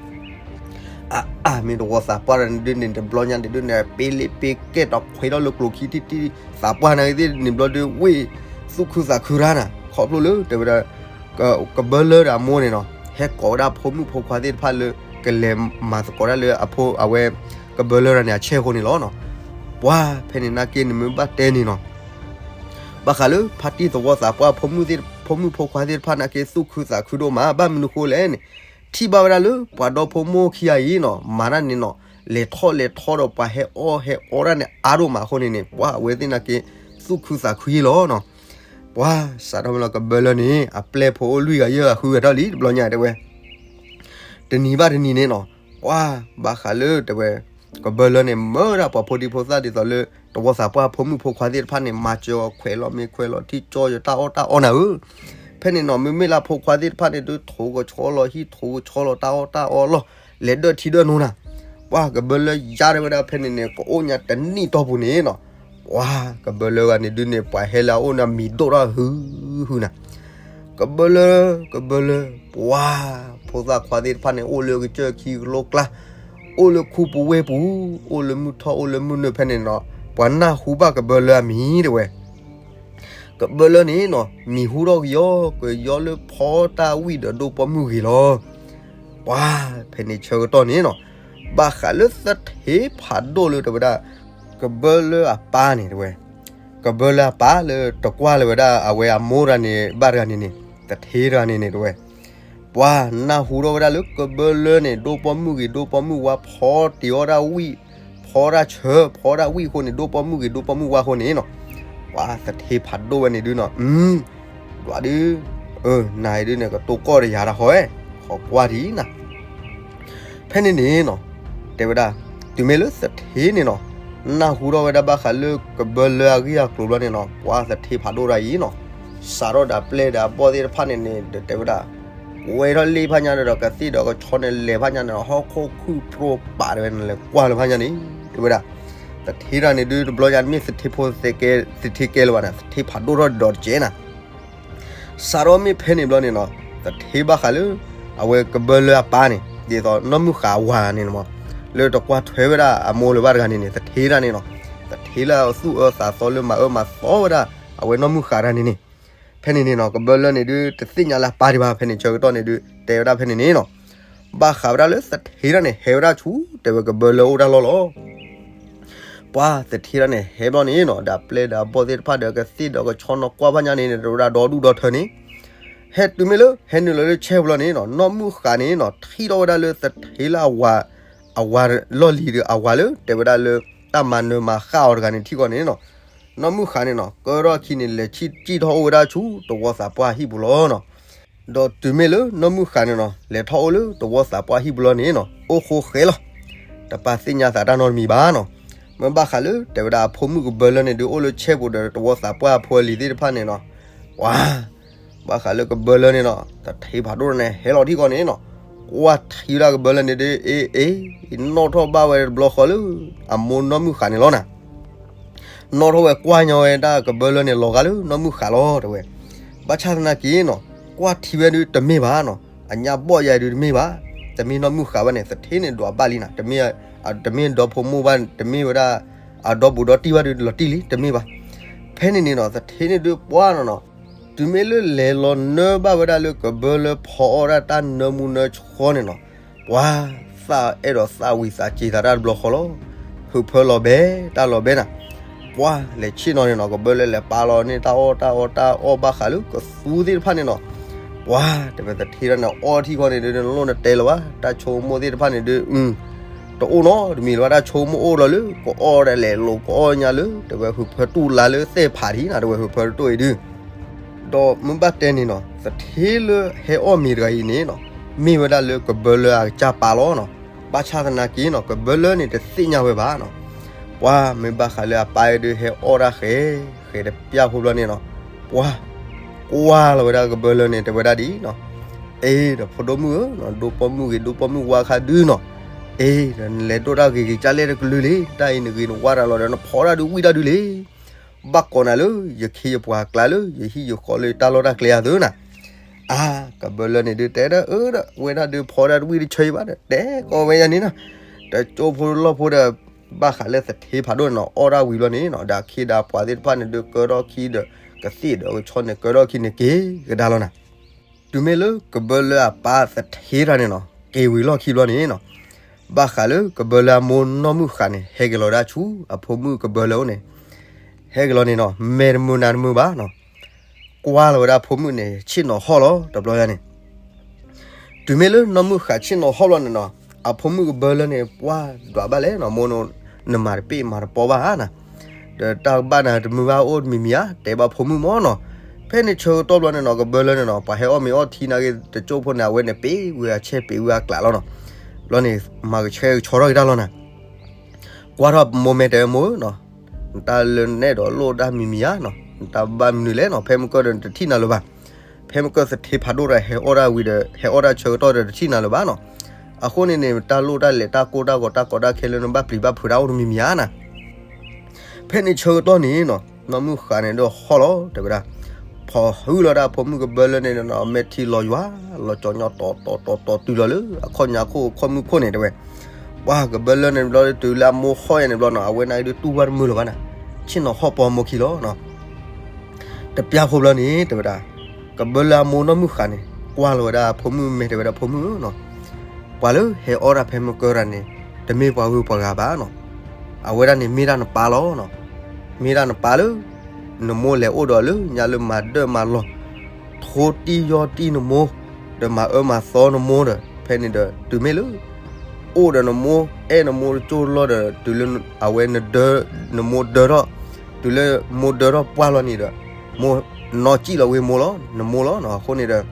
အါ အါ မ့ၢ်တဝီသးပှၢ်တၢ်န့ၣ်ဒုးန့ၣ် တဘျီညါန့ၣ်ဒုးန့ၣ် ပ့လ့ပ့ကဲၣ်တီခွဲးထီၣ်လၢကျိၤခံထံထံ သးပှၢ်နာ်က့သ့ၣ်န့ၣ်ဘျီဒုး ဝ့ၢ်သူၣ်ခုသးခုတၢ်နၤ ခီဖျိလၢတဲဝဲဒၣ် ကဘၢလၢဒီးအမိၢ်န့ၣ်နီၤ ဟဲကိးဝဲဒၣ်ဖိမုၣ်ဖိခွါသ့ၣ်တဖၣ်လၢ ကလဲၤမၤသကိးတၢ်လၢအဖိအဝဲ ကဘၢလၢတၢ်န့ၣ်အဆဲအဃိန့ၣ်လီၤနီၤ. ပှၤဖဲန့ၣ်နာ်က့န့ၣ်မ့ၢ်ဘၣ်တဲန့ၣ်နီၤ ဘၣ်ဃးလၢဖါတံၢ်သဝီသးပှၢ် ဖိမုၣ်ဖိခွါသ့ၣ်တဖၣ်နာ်က့ သူၣ်ခုသးခုဒိၣ်မး ဘၣ်မနုၤဃိလဲၣ်န့ၣ် ထံၣ်ဘၣ်ဝဲဒၣ်လၢပှၤဒီဖိမိၢ်ခံဂၤအံၤနီၤ မၤတၢ်န့ၣ်နီၤ လဲၤထီၣ်လဲၤထီဒီးပှၤဟဲအီၣ်ဟဲအီတၢ်န့ၣ်အါဒိၣ်မးအဃိန့ၣ်န့ၣ် ပှၤအဝဲသ့ၣ်နာ်က့ သူၣ်ခုသးခုယံလီၤနီၤ. ပှၤစးထီၣ်မ့ၢ်လီၤကဘၢလၢန့ၣ် အပျဲၢ်ဖိအိၣ်လွံၢ်ဂၤယဲၢ်ဂၤဃုဂၤထီၣ်လံ တဘျီညါတဲဝဲ တနံၤဘၣ်တနံၤန့ၣ်နီၤ ပှၤဘၣ်ဃးလၢတဲဝဲ ကဘၢလၢန့ၣ် မၢဒၣ်ပှၤဖိဒံဖိသၣ်ဒ်သိးလၢ တဝီသးပှၢ်ဖိမုၣ်ဖိခွါသ့ၣ်တဖၣ်န့ၣ် မၤစၢၤအီၤခွဲးလီၤမ့ၤခွဲးလီၤထံကၠီယတၢ်အီၣ်တၢ်အီနၤဧၢ. ဖဲန့ၣ်နီၤ မ့မ့ၢ်လၢဖိခွါသ့ၣ်တဖၣ်န့ၣ် ဒုးထိးကဆီလီၤဟံၣ်ထိးကဆီလီၤတၢ်အီၣ်တၢ်အီလီၤ လဲၤဒၢၣ်ထံဒၢၣ်နိနၤ ပှၤကဘၢလၢယါတဲဝဲဒၣ်ဖဲန့ၣ်န့ၣ် ကအိၣ်ညါတနံၣ်တီၢ်ပူၤန့ၣ်နီၤ ပှၤကဘၢလၢဂၤန့ၣ်ဒုးန့ၣ် ပှၤဟဲလၢအအိၣ်န့ၣ်မံၤဒိၣ်ထီၣ်ဟုဟုနၤ ကဘၢလၢ, ကဘၢလၢ, ပှၤ, ဖိသၣ်ခွါသ့ၣ်တဖၣ်န့ၣ် အိၣ်လၢကစၢၢ်ခံကလိကျါ, အိၣ်လၢခူပူၤဝ့ၢ်ပူၤ, အိၣ်လၢမုၢ်ထီၣ်အိၣ်လၢမုၢ်နုာ်ဖဲန့ၣ်နီၤ, ပှၤနၢ်ဟူဘၣ်ကဘၢလၢအမံၤတဝဲ. ကဘၢလၢန့ၣ်နီၤ မံၤဟူထီၣ်ကယီ, ကယီလၢဖီတၢ်ဝံၣ်ဒီးဒိၣ်ပီမုၣ်ဂ့ၤလီၤ. ပှၤ, ဖဲန့ၣ်ဆၢကတီၢ်န့ၣ်နီၤ, ဘၣ်ဃးလၢသထ့ဖးဒိၣ်လၢတဲဝဲဒၣ်, ကဘၢလၢအပၢ်န့ၣ်တဝဲ, ကဘၢလၢအပၢ်လၢတကွၢ်လၢၤဝဲဒၣ်အဝဲအမိၢ်တဂၤန့ၣ် ဘၣ်တဂၤန့ၣ်န့ၣ်, သထ့တဂၤန့ၣ်န့ၣ်တဝဲ. ပှၤနၢ်ဟူထီၣ်ဝဲဒၣ်လၢကဘၢလၢန့ၣ် ဒိၣ်ပီမုၣ်ဂ့ၤဒိၣ်ပီမုၣ်ဝါ ဖီတ့ၤအီၣ်တၢ်ဝံၣ်, ဖီတၢ်ဆၢ ဖီတၢ်ဝံၣ်အဃိန့ၣ် ဒိၣ်ပီမုၣ်ဂ့ၤဒိၣ်ပီမုၣ်ဝါအဃိန့ၣ်နီၤ, ပှၤသထ့ဖးဒိၣ်ဝဲန့ၣ်ဒုနီၤ, ဒွးဒု, နၤအံၤဒုန့ၣ် ကတိၤကီၢ်ဒီးယၤတၢ်ဃီဝဲ, ဃီကွၢ်ထံၣ်နၤ ဖဲန့ၣ်န့ၣ်နီၤ, တဲဝဲဒၣ်, တုၤမ့ၢ်လၢသထ့န့ၣ်နီၤ, နၢ်ဟူထီၣ်ဝဲဒၣ်ဘၣ်ဃးလၢကဘၢလၢအဂ့ၢ်အကျိၤဘျီန့ၣ်နီၤ, ပှၤသထ့ဖးဒိၣ်တၢ်အံၤနီၤ, စးထီၣ်ဒီးပျဲၢ်ဒီးအဘီၣ်သ့ၣ်တဖၣ်န့ၣ်န့ၣ် တဲဝဲဒၣ်, ဝဲထီၣ်လ့ၣ်ဖးညါဒီးကသ့ၣ်ဒီးကဆီန့ၣ် လဲၤဖးညါန့ၣ် ဟီၣ်ခိၣ်ခုၣ်ပြိပာ်တဝဲန့ၣ် လဲၤကွၢ်လၢၤဖးညါန့ၣ်, တဲဝဲဒၣ်, သထ့တၢ်န့ၣ်ဒု တဘျီညါတမ့ၢ်သထ့ဖိသထ့ကဲလၢၤဘၣ်န့ၣ် သထ့ဖးဒိၣ်ထီၣ်ဒီးတကဲနၤ စးထီၣ်မ့ၢ်ဖဲန့ၣ်ဘျီန့ၣ်နီၤ, သထ့ဘၣ်ဃးလၢ အဝဲကဘၢလၢအပၢ်န့ၣ် ဒ်သိးနီၢ်မုၢ်ဃာ်အဝၤန့ၣ်မး, လၢတကွၢ်ထွဲဝဲဒၣ်အမိၢ်လၢၤဘၣ်တဂၤန့ၣ်န့ၣ် သထ့တၢ်န့ၣ်နီၤ, သထ့လၢအသူၣ်အၢသးသီလၢမၤအၢမၤသီဝဲဒၣ် အဝဲနီၢ်မုၢ်ဃာ်တၢ်န့ၣ်န့ၣ်, ဖဲန့ၣ်န့ၣ်နီၤ ကဘၢလၢန့ၣ်ဒု တသ့ၣ်ညါလၢအပၢ်ဒံးဘၣ် ဖဲန့ၣ်ဆၢကတီၢ်န့ၣ်ဒု တဲဝဲဒၣ်ဖဲန့ၣ်န့ၣ်နီၤ, ဘၣ်ဃးဝဲဒၣ်လၢသထ့တၢ်န့ၣ် ဟဲဝဲဒၣ်ဆူ တဲဝဲကဘၢလၢအိၣ်တၢ်လီၢ်လီၤ. ပှၤသထ့တၢ်န့ၣ်ဟဲဘျီန့ၣ်နီၤ ဒီးပျဲၢ်ဒီးအဘီၣ်သ့ၣ်တဖၣ်ဒီးကသ့ၣ်ဒီးကဆီနီၤကွၢ်ဖးညါန့ၣ် တဲဝဲဒၣ်ဒီဒူၣ်ဒီထၢန့ၣ်, ဟဲတုၤမ့ၢ်လၢ ဟဲနုာ်လီၤလၢဆဲပူၤလီၤန့ၣ်နီၤ နီၢ်မုၢ်ဃာ်န့ၣ်နီၤ ထံၣ်ထီၣ်ဝဲဒၣ်လၢသထ့လၢအဝၤ, အဝၤလီၢ်လံၤဒီးအဝၤလၢ တဲဝဲဒၣ်လၢ တၢ်မၤနၢၤမၤဃၣ်အီၤတဂၤန့ၣ်ထံၣ်ဃီန့ၣ်နီၤ, နီၢ်မုၢ်ဃာ်န့ၣ်နီၤ ကၢထီၣ်အခံန့ၣ် လဲၤဆံၣ်ထီၣ်အိၣ်ဝဲဒၣ်ဆူ တဝီသးပှၢ်ဟံၣ်ပူၤလီၤနီၤ. ဒီးတုၤမ့ၢ်လၢနီၢ်မုၢ်ဃာ်န့ၣ်နီၤ လဲၤထီၣ်အိၣ်လၢတဝီသးပှၢ်ဟံၣ်ပူၤလီၤန့ၣ်နီၤ အိၣ်ဃိဃဲလီၤ. တပာ်သ့ၣ်ညါသးတၢ်နီတမံၤဘၣ်နီၤ. မ့ၢ်ဘၣ်ဃးလၢ တဲဝဲဒၣ်အဖိမုၣ်ကဘၢလၢန့ၣ်ဒုး အိၣ်လၢဆဲပူၤဒီးတဝီသးပှၢ်အဖိအလံၤသ့ၣ်တဖၣ်န့ၣ်နီၤ, ပှၤ ဘၣ်ဃးလၢကဘၢလၢန့ၣ်နီၤ သထ့ဖးဒိၣ်န့ၣ် ဟဲလီၤထံၣ်ဃီန့ၣ်နီၤ, ကွၢ်ထံဝဲဒၣ်ကဘၢလၢန့ၣ်ဒုး အ့ အ့ နီၣ်ထီၣ်ဘၣ်ဝဲတဘျီဃီလၢ အမိၢ်နီၢ်မုၢ်ဃာ်န့ၣ်လီၤနၤ. နီၣ်ထီၣ်ဝဲကွၢ်ညီဝဲဒၣ်ကဘၢလၢန့ၣ် လီၤဂာ်လၢနီၢ်မုၢ်ဃာ်လီၤ တဲဝဲ. ဘၣ်ဆၣ်သနာ်က့နီၤ ကွၢ်ထံဝဲဒုးတမ့ၢ်ဘၣ်နီၤ, အညၣ်ဘီၣ်ယၤဒုးတမ့ၢ်ဘၣ်, တမ့ၢ်နီၢ်မုၢ်ဃာ်ဘၣ်န့ၣ် သထ့န့ၣ်ဒွးဘၣ်လံနၤ, တမ့ၢ်, တမ့ၢ်ဒီဖိမိၢ်ဘၣ်, တမ့ၢ်ဝဲဒၣ် အဒီဘူးဒီတံၢ်ဘၣ်ဒုးလီၤတံၢ်လံ တမ့ၢ်ဘၣ်. ဖဲန့ၣ်န့ၣ်နီၤ သထ့န့ၣ်ဒုးပှၢ်နီၤနီၤ, တုၤမ့ၢ်လၢလဲၤလီၤနၢဘၣ်ဝဲဒၣ်လၢကဘၢလၢဖီအီၣ်ဒၣ်တၢ်နၢမူနၢဆှီန့ၣ်နီၤ, ပှၤ သးအဲၣ်ဒိးသးဝံၤသးစ့ၤသးတၢ်တဘျီဃီလီၤ. ဟုးဖၢလီၤဘဲ တၢ်လီၤဘဲနၤ. ပှၤလဲၤဆ့ၣ်နီၤန့ၣ်နီၤ ကဘၢလၢလဲၤပာ်လီၤန့ၢ်တၢ်အီၣ်တၢ်အီတၢ်အီၣ်ဘၣ်ဃးလၢကသူသ့ၣ်တဖၣ်န့ၣ်နီၤ, ပှၤတဲဝဲသထ့တၢ်န့ၣ် အီထံၣ်ဃီန့ၣ်ဒုး နလိၣ်နတဲလၢၤဘၣ်, တၢ်ဆိကမိၣ်သ့ၣ်တဖၣ်န့ၣ်ဒုး တအိၣ်နီတမံၤလၢၤဘၣ်, တၢ်ဆိကမိၣ်အိၣ်လီၤလၢ ကအီၣ်ဒၣ်လဲာ်လိာ်ကအီၣ်ညါလၢ တဲဝဲဟုးဖၢတူၢ်လါလၢသ့ၣ်ဖးထံနၤ တဲဝဲဟုးဖၢတတိၢ်အံၤဒုး ဒီးမ့ၢ်ဘၣ်တဲန့ၣ်နီၤ သထ့လၢဟဲအီၣ်မ့ၤတဂၤအံၤန့ၣ်နီၤ မ့ၢ်ဝဲဒၣ်လၢကဘၢလၢအကစၢ်ပၢ်လီၤနီၤ. ဘၣ်ဆၣ်သနာ်က့နီၤ ကဘၢလၢန့ၣ်တသ့ၣ်ညါဝဲဘၣ်နီၤ. ပှၤမ့ၢ်ဘၣ်ဃးလၢအပၢ်အံၤဒုးဟဲအီၣ်တၢ်ဃဲၤ, ဃဲၤတပျၢ်ဖိဘျီန့ၣ်နီၤ, ပှၤ ကွၢ်လီၤဝဲဒၣ်ကဘၢလၢန့ၣ် တဲဝဲဒၣ်ဒ်အံၤနီၤ, အ့ ဒီးဖိဒိၣ်မုၣ်ဧၢ, ဒိၣ်ပီမုၣ်ဂ့ၤ ဒိၣ်ပီမုၣ်ဝါခါဒုနီၤ, အ့ ဒီးနလဲၤဒိၣ်တၢ်ဂ့ၤဂ့ၤကၢ်လဲၣ်တကလုာ်လံ, တၢ်အံၤနဂ့ၤနဝါတၢ်လီၤဒီး နဖီတၢ်ဒုးဝံၣ်တၢ်ဒုးလံ ဘၣ်ကိးနၤလၢ ယခ့ယပှၤကျါလၢ ယဟံၣ်ယဃီလၢယတၢ်လီၢ်တၢ်ကျဲအသိးနၤ. အါ ကဘၢလၢန့ၣ်ဒုး တဲဒၣ်အၢဒီး ဝဲဒၣ်ဒုးဖီဒၣ်တဝံၣ်တဆၢအံၤဘၣ်ဒီး တဲကိးဝဲယၤန့ၣ်နီၤ. တကၠိဖိလီၢ်ဖိဒီး ဘၣ်ဃးလၢသထ့ဖးဒိၣ်န့ၣ်နီၤ အီၣ်ဒၣ်ဝံၤဘျီန့ၣ်နီၤ ဒီးအခ့ဒီးပှၤသ့ၣ်တဖၣ်န့ၣ်ဒုး ကၢထီၣ်ခံဒီး ကသ့ၣ်ဒီးကဆီန့ၣ် ကၢထီၣ်ခံန့ၣ်က့ၤကဒါလီၤနၤ. တုၤမ့ၢ်လၢကဘၢလၢအပၢ်သထ့တၢ်န့ၣ်နီၤ က့ၤဝံၤလီၢ်ခံဘျီန့ၣ်နီၤ ဘၣ်ဃးလၢကဘၢလၢအမိၢ်နီၢ်မုၣ်ဃာ်န့ၣ် ဟဲက့ၤလီၤဒၣ်ဆူ အဖိမုၣ်ကဘၢလၢအအိၣ်န့ၣ် ဟဲက့ၤလီၤန့ၣ်နီၤ မဲာ်တမုာ်နါတမုာ်ဘၣ်နီၤ. ကွၢ်လီၤဝဲဒၣ်အဖိမုၣ်န့ၣ် ဆ့ၣ်နီၤဟီၣ်လီၤ တဘျီယါန့ၣ် တုၤမ့ၢ်လၢနီၢ်မုၣ်ဃာ်ဆ့ၣ်နီၤဟီၣ်ဘျီန့ၣ်နီၤ အဖိမုၣ်ကဘၢလၢန့ၣ် ပှၤဒွးဘၣ်လဲၣ်နီၤ မိၢ်နမၤတပ့ၢ်မၤတပီဘၣ်ဧါနၤ ဒီးတၢ်ကဘၣ်နၤတမုာ်ဘၣ်အိၣ်တမံၤမံၤဧါ တဲဘၣ်ဖိမုၣ်မ့ၢ်နီၤ. ဖဲန့ၣ်ဆၢကတီၢ်ဘျီန့ၣ်နီၤ ကဘၢလၢန့ၣ်နီၤ ပှၤဟဲအီၣ်မ့ၤအီၣ်ထံနာ်က့ တကၠိဖိန့ၣ် အဝဲန့ၣ်ပ့ၤဝံၤအဆဲပ့ၤဝံၤအကျးလီၤနီၤ. ဘျီန့ၣ် မၤကဆှဲကဆှီထီၣ်က့ၤတၢ်လီၤနၤ. ကွၢ်ထီၣ်မိၢ်မဲာ်တဲဝဲမိၢ်ဧၢနီၤ နတၢ်လၢနအဲၣ်ဒိးလိၣ်တၢ်မံၤမံၤဧါနီၤ နတၢ်ဘၣ်မနုၤလဲၣ်နီၤ ဖဲမုၢ်ကၢၢ်ဒီးနတထံၣ်နၤလၢၤဘၣ်. ဖဲမုၢ်ကၢၢ်သထ့ဖးဒိၣ်ဒီးဟဲအီၣ်ဒၣ်ဝံၤဒီး ဟဲအီၣ်ဒၣ်ဆၢကတီၢ်ဒီးတထံၣ်နၤလၢၤဘၣ်နီၤ. အဃိန့ၣ်န့ၣ် တၢ်လိၣ်တၢ်လဲၤတၢ်ကိၢ်တၢ်ဂီၤတၢ်ကီတၢ်ခဲလၢနဘၣ်ပျံၤဘၣ်ဖုးတၢ်အိၣ်တမံၤမံၤဧါနၤ. ဖဲန့ၣ်ဆၢကတီၢ်န့ၣ်နီၤ နီၢ်မုၣ်ဃာ်န့ၣ်ဒီးဟီၣ်လီၤ တဲဝဲဒၣ်. ဖီၣ်ဟုလီၤဒၣ်အဖိမုၣ်ကဘၢလၢန့ၣ်နီၤ အမဲာ်ထံလီၤယွၤ လီၤကၠီညီတီတီတီတီတုၤလီၤလၢအခီၣ်ညါခိၣ်အခီၣ်မုၢ်ခိၣ်န့ၣ်တဲဝဲ, ပှၢ်ကဘၢလၢန့ၣ်ဘျီ တုၤလၢအမိၢ်ဟီၣ်ယဲန့ၣ်ဘျီနီၤ အဝဲန့ၣ်ဒုးတူၢ်ဝဲတမုာ်လၢၤဘၣ်နၤ, ဆ့ၣ်နီၤဟီၣ်ပီမိၢ်ခံလီၤနီၤ. တပျၢ်ဖိဘျီန့ၣ် တဲဝဲဒၣ်, ကဘၢလၢအမိၢ်နီၢ်မုၣ်ဃာ်န့ၣ် ကွၢ်လီၤဝဲဒၣ်အဖိမုၣ်မဲာ် တဲဝဲဒၣ်ဖိမုၣ်ဧၢနီၤ, ပှၤလၢဟဲအီၣ်တၢ်ဖဲမုၢ်ကၢတၢ်န့ၣ် တမ့ၢ်ပှၤဂုၤပှၤဂၤဘၣ်နီၤ. အဝဲဒၣ်န့ၣ်မ့ၢ်ဒၣ်နပၢ်လီၤနီၤ. မ့ၢ်ဒၣ်နပၢ်လၢ နမိၢ်လဲၤအိၣ်ဒီးလၢညါလၢမၤဒၢၣ်မၤလီၤ ထိတံၢ်ယီၢ်တံၢ်နမိၢ်, ဒီးမၤအၢမၤသီနမိၢ်ဒီး ဖဲန့ၣ်ဒီး တုၤမ့ၢ်လၢ အိၣ်ဒီးနမိၢ် အဲၣ်နမိၢ်တကၠိၢ်လီၢ်ဒီး တုၤလၢအဝဲ နမိၢ်ဒၢထီၣ်, တုၤလၢမိၢ်ဒၢထီၣ်ပှၢ်လီၤန့ၣ်ဒီး မိၢ်နီၢ်စံၣ်လီၤဝဲမိၢ်လီၤ, နမိၢ်လီၤနီၤ. အဃိန့ၣ်ဒီး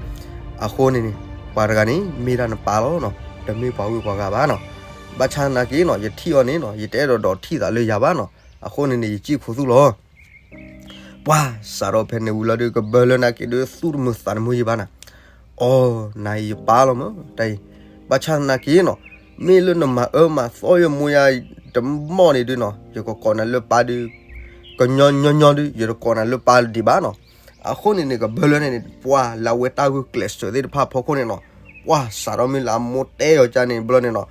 အဃိန့ၣ်န့ၣ် ပှၤတဂၤန့ၣ် မ့ၢ်ဒၣ်နပၢ်လီၤနီၤ, တမ့ၢ်ပှၤဂုၤပှၤဂၤဘၣ်နီၤ. ဘၣ်ဆၣ်သနာ်က့နီၤ ယထံၣ်အီၤန့ၣ်နီၤ ယတအဲၣ်ဒိးဒိးထံၣ်သးလၢယၤဘၣ်နီၤ. အဃိန့ၣ်န့ၣ် ယစံၣ်ခိၣ်သူၣ်လီၤ. ပှၢ်စးထီၣ်ဖဲန့ၣ်ဝံၤလီၤဒုး ကဘၢလၢနာ်က့ဒုး သူၣ်တမုာ်သးတမုာ်ယံၤဘၣ်နၤ. အီ နၤအံၤယပၢ်လီၤမၢ် တၢ်အံၤ, ဘၣ်ဆၣ်သနာ်က့နီၤ မ့ၢ်လၢနမၤအၢမၤသီယမိၢ်ယၤ တမီၢ်န့ၣ်ဒုးနီၤ ယကကိးနၤလၢပၢ်ဒုး, ကညီညီညီဒုး ယတကိးနၤလၢပၢ်ဒံးဘၣ်နီၤ. အဃိန့ၣ်န့ၣ် ကဘၢလၢန့ၣ်န့ၣ် ပှၢ်လၢအဝဲတၢ်ဂုာ်ကျဲးစၢးသ့ၣ်တဖၣ်အဖီခိၣ်န့ၣ်နီၤ ပှၢ်စးထီၣ်မ့ၢ်လၢအမိၢ်တဲအီၤကန့ၣ်ဘျီန့ၣ်နီၤ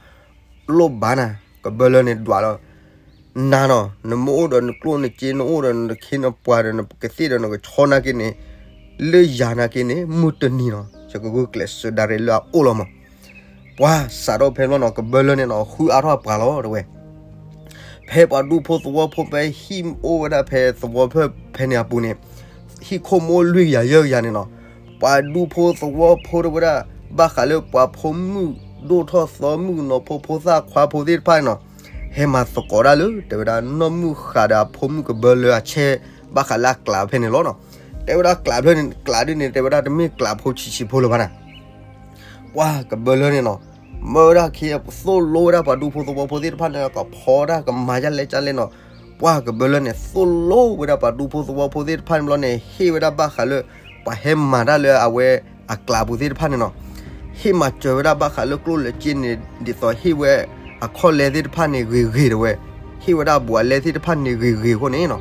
လိၣ်ဘၣ်နၤ, ကဘၢလၢန့ၣ်ဒွးလီၤ နၤနီၤ နမ့ၢ်အိၣ်ဒီးနကျိၣ်နစ့ နအိၣ်ဒီးနခ့နပှၤဒီး နကသ့ၣ်ဒီးနကဆီနာ်က့န့ၣ် လၢယၤနာ်က့န့ၣ် မုၢ်တနံၤနီၤ ယကဂုာ်ကျဲးစၢးဒၣ်ရဲၣ်လၢအအိၣ်လီၤမး. ပှၢ်စးထီၣ်ဖဲဘျီနီၤ ကဘၢလၢန့ၣ်နီၤ ဃုအါထီၣ်ပှၤလီၤတဲဝဲ ဖဲပှၤဒူဖိသဝီဖိဖဲဟံၣ်အိၣ်ဝဲဒၣ်ဖဲသဝီဖဲဖဲန့ၣ်အပူၤန့ၣ် ဟံၣ်ခိၣ်မ့ၢ်အိၣ်လွံၢ်ကယၤယဲၢ်ကယၤန့ၣ်နီၤ ပှၤဒူဖိသဝီဖိတဲဝဲဒၣ် ဘၣ်ဃးလၢပှၤဖိမုၣ်ဒိၣ်ထီၣ်သီမုၣ်နီၤ ဖိဖိသၣ်ခွါဖိသ့ၣ်တဖၣ်န့ၣ်နီၤ ဟဲမၤသကိးဒၣ်လၢ တဲဝဲဒၣ်နီၢ်မုၣ်ဃာ်ဒီးအဖိမုၣ်ကဘၢလၢအဆဲ ဘၣ်ဃးလၢအကျးဖဲန့ၣ်လီၤနီၤ. တဲဝဲဒၣ်ကျးဖဲန့ၣ် ကျးဒ်န့ၣ် တဲဝဲဒၣ်တမ့ၢ်ကျးဖိဆံးဆံးဖိလၢၤဘၣ်နၤ ပှၢ်ကဘၢလၢန့ၣ်နီၤ မၢဝဲဒၣ်ခ့ သိၣ်လိဝဲဒၣ်ပှၤဒူဖိသဝီဖိသ့ၣ်တဖၣ်န့ၣ် ကဖီဒၣ်ကမၤယါလဲၤကၢ်လဲၣ်နီၤ. ပှၢ်ကဘၢလၢန့ၣ် သိၣ်လိဝဲဒၣ်ပှၤဒူဖိသဝီဖိသ့ၣ်တဖၣ်န့ၣ်ဘျီန့ၣ် ဟ့ၣ်ဝဲဒၣ်ဘၣ်ဃးလၢ ပှၤဟဲမၤတၢ်လၢအဝဲအကျးပူၤသ့ၣ်တဖၣ်န့ၣ်နီၤ ဟ့ၣ်မၤစၢၤဝဲဒၣ်ဘၣ်ဃးလၢကျိၣ်လၢစ့န့ၣ် ဒ်သိးဟ့ၣ်ဝဲ အခီၣ်လဲသ့ၣ်တဖၣ်န့ၣ်ဂ့ၤဂ့ၤတဲဝဲ, ဟ့ၣ်ဝဲဒၣ်ဘူးအလဲသ့ၣ်တဖၣ်န့ၣ်ဂ့ၤဂ့ၤအဃိန့ၣ်နီၤ,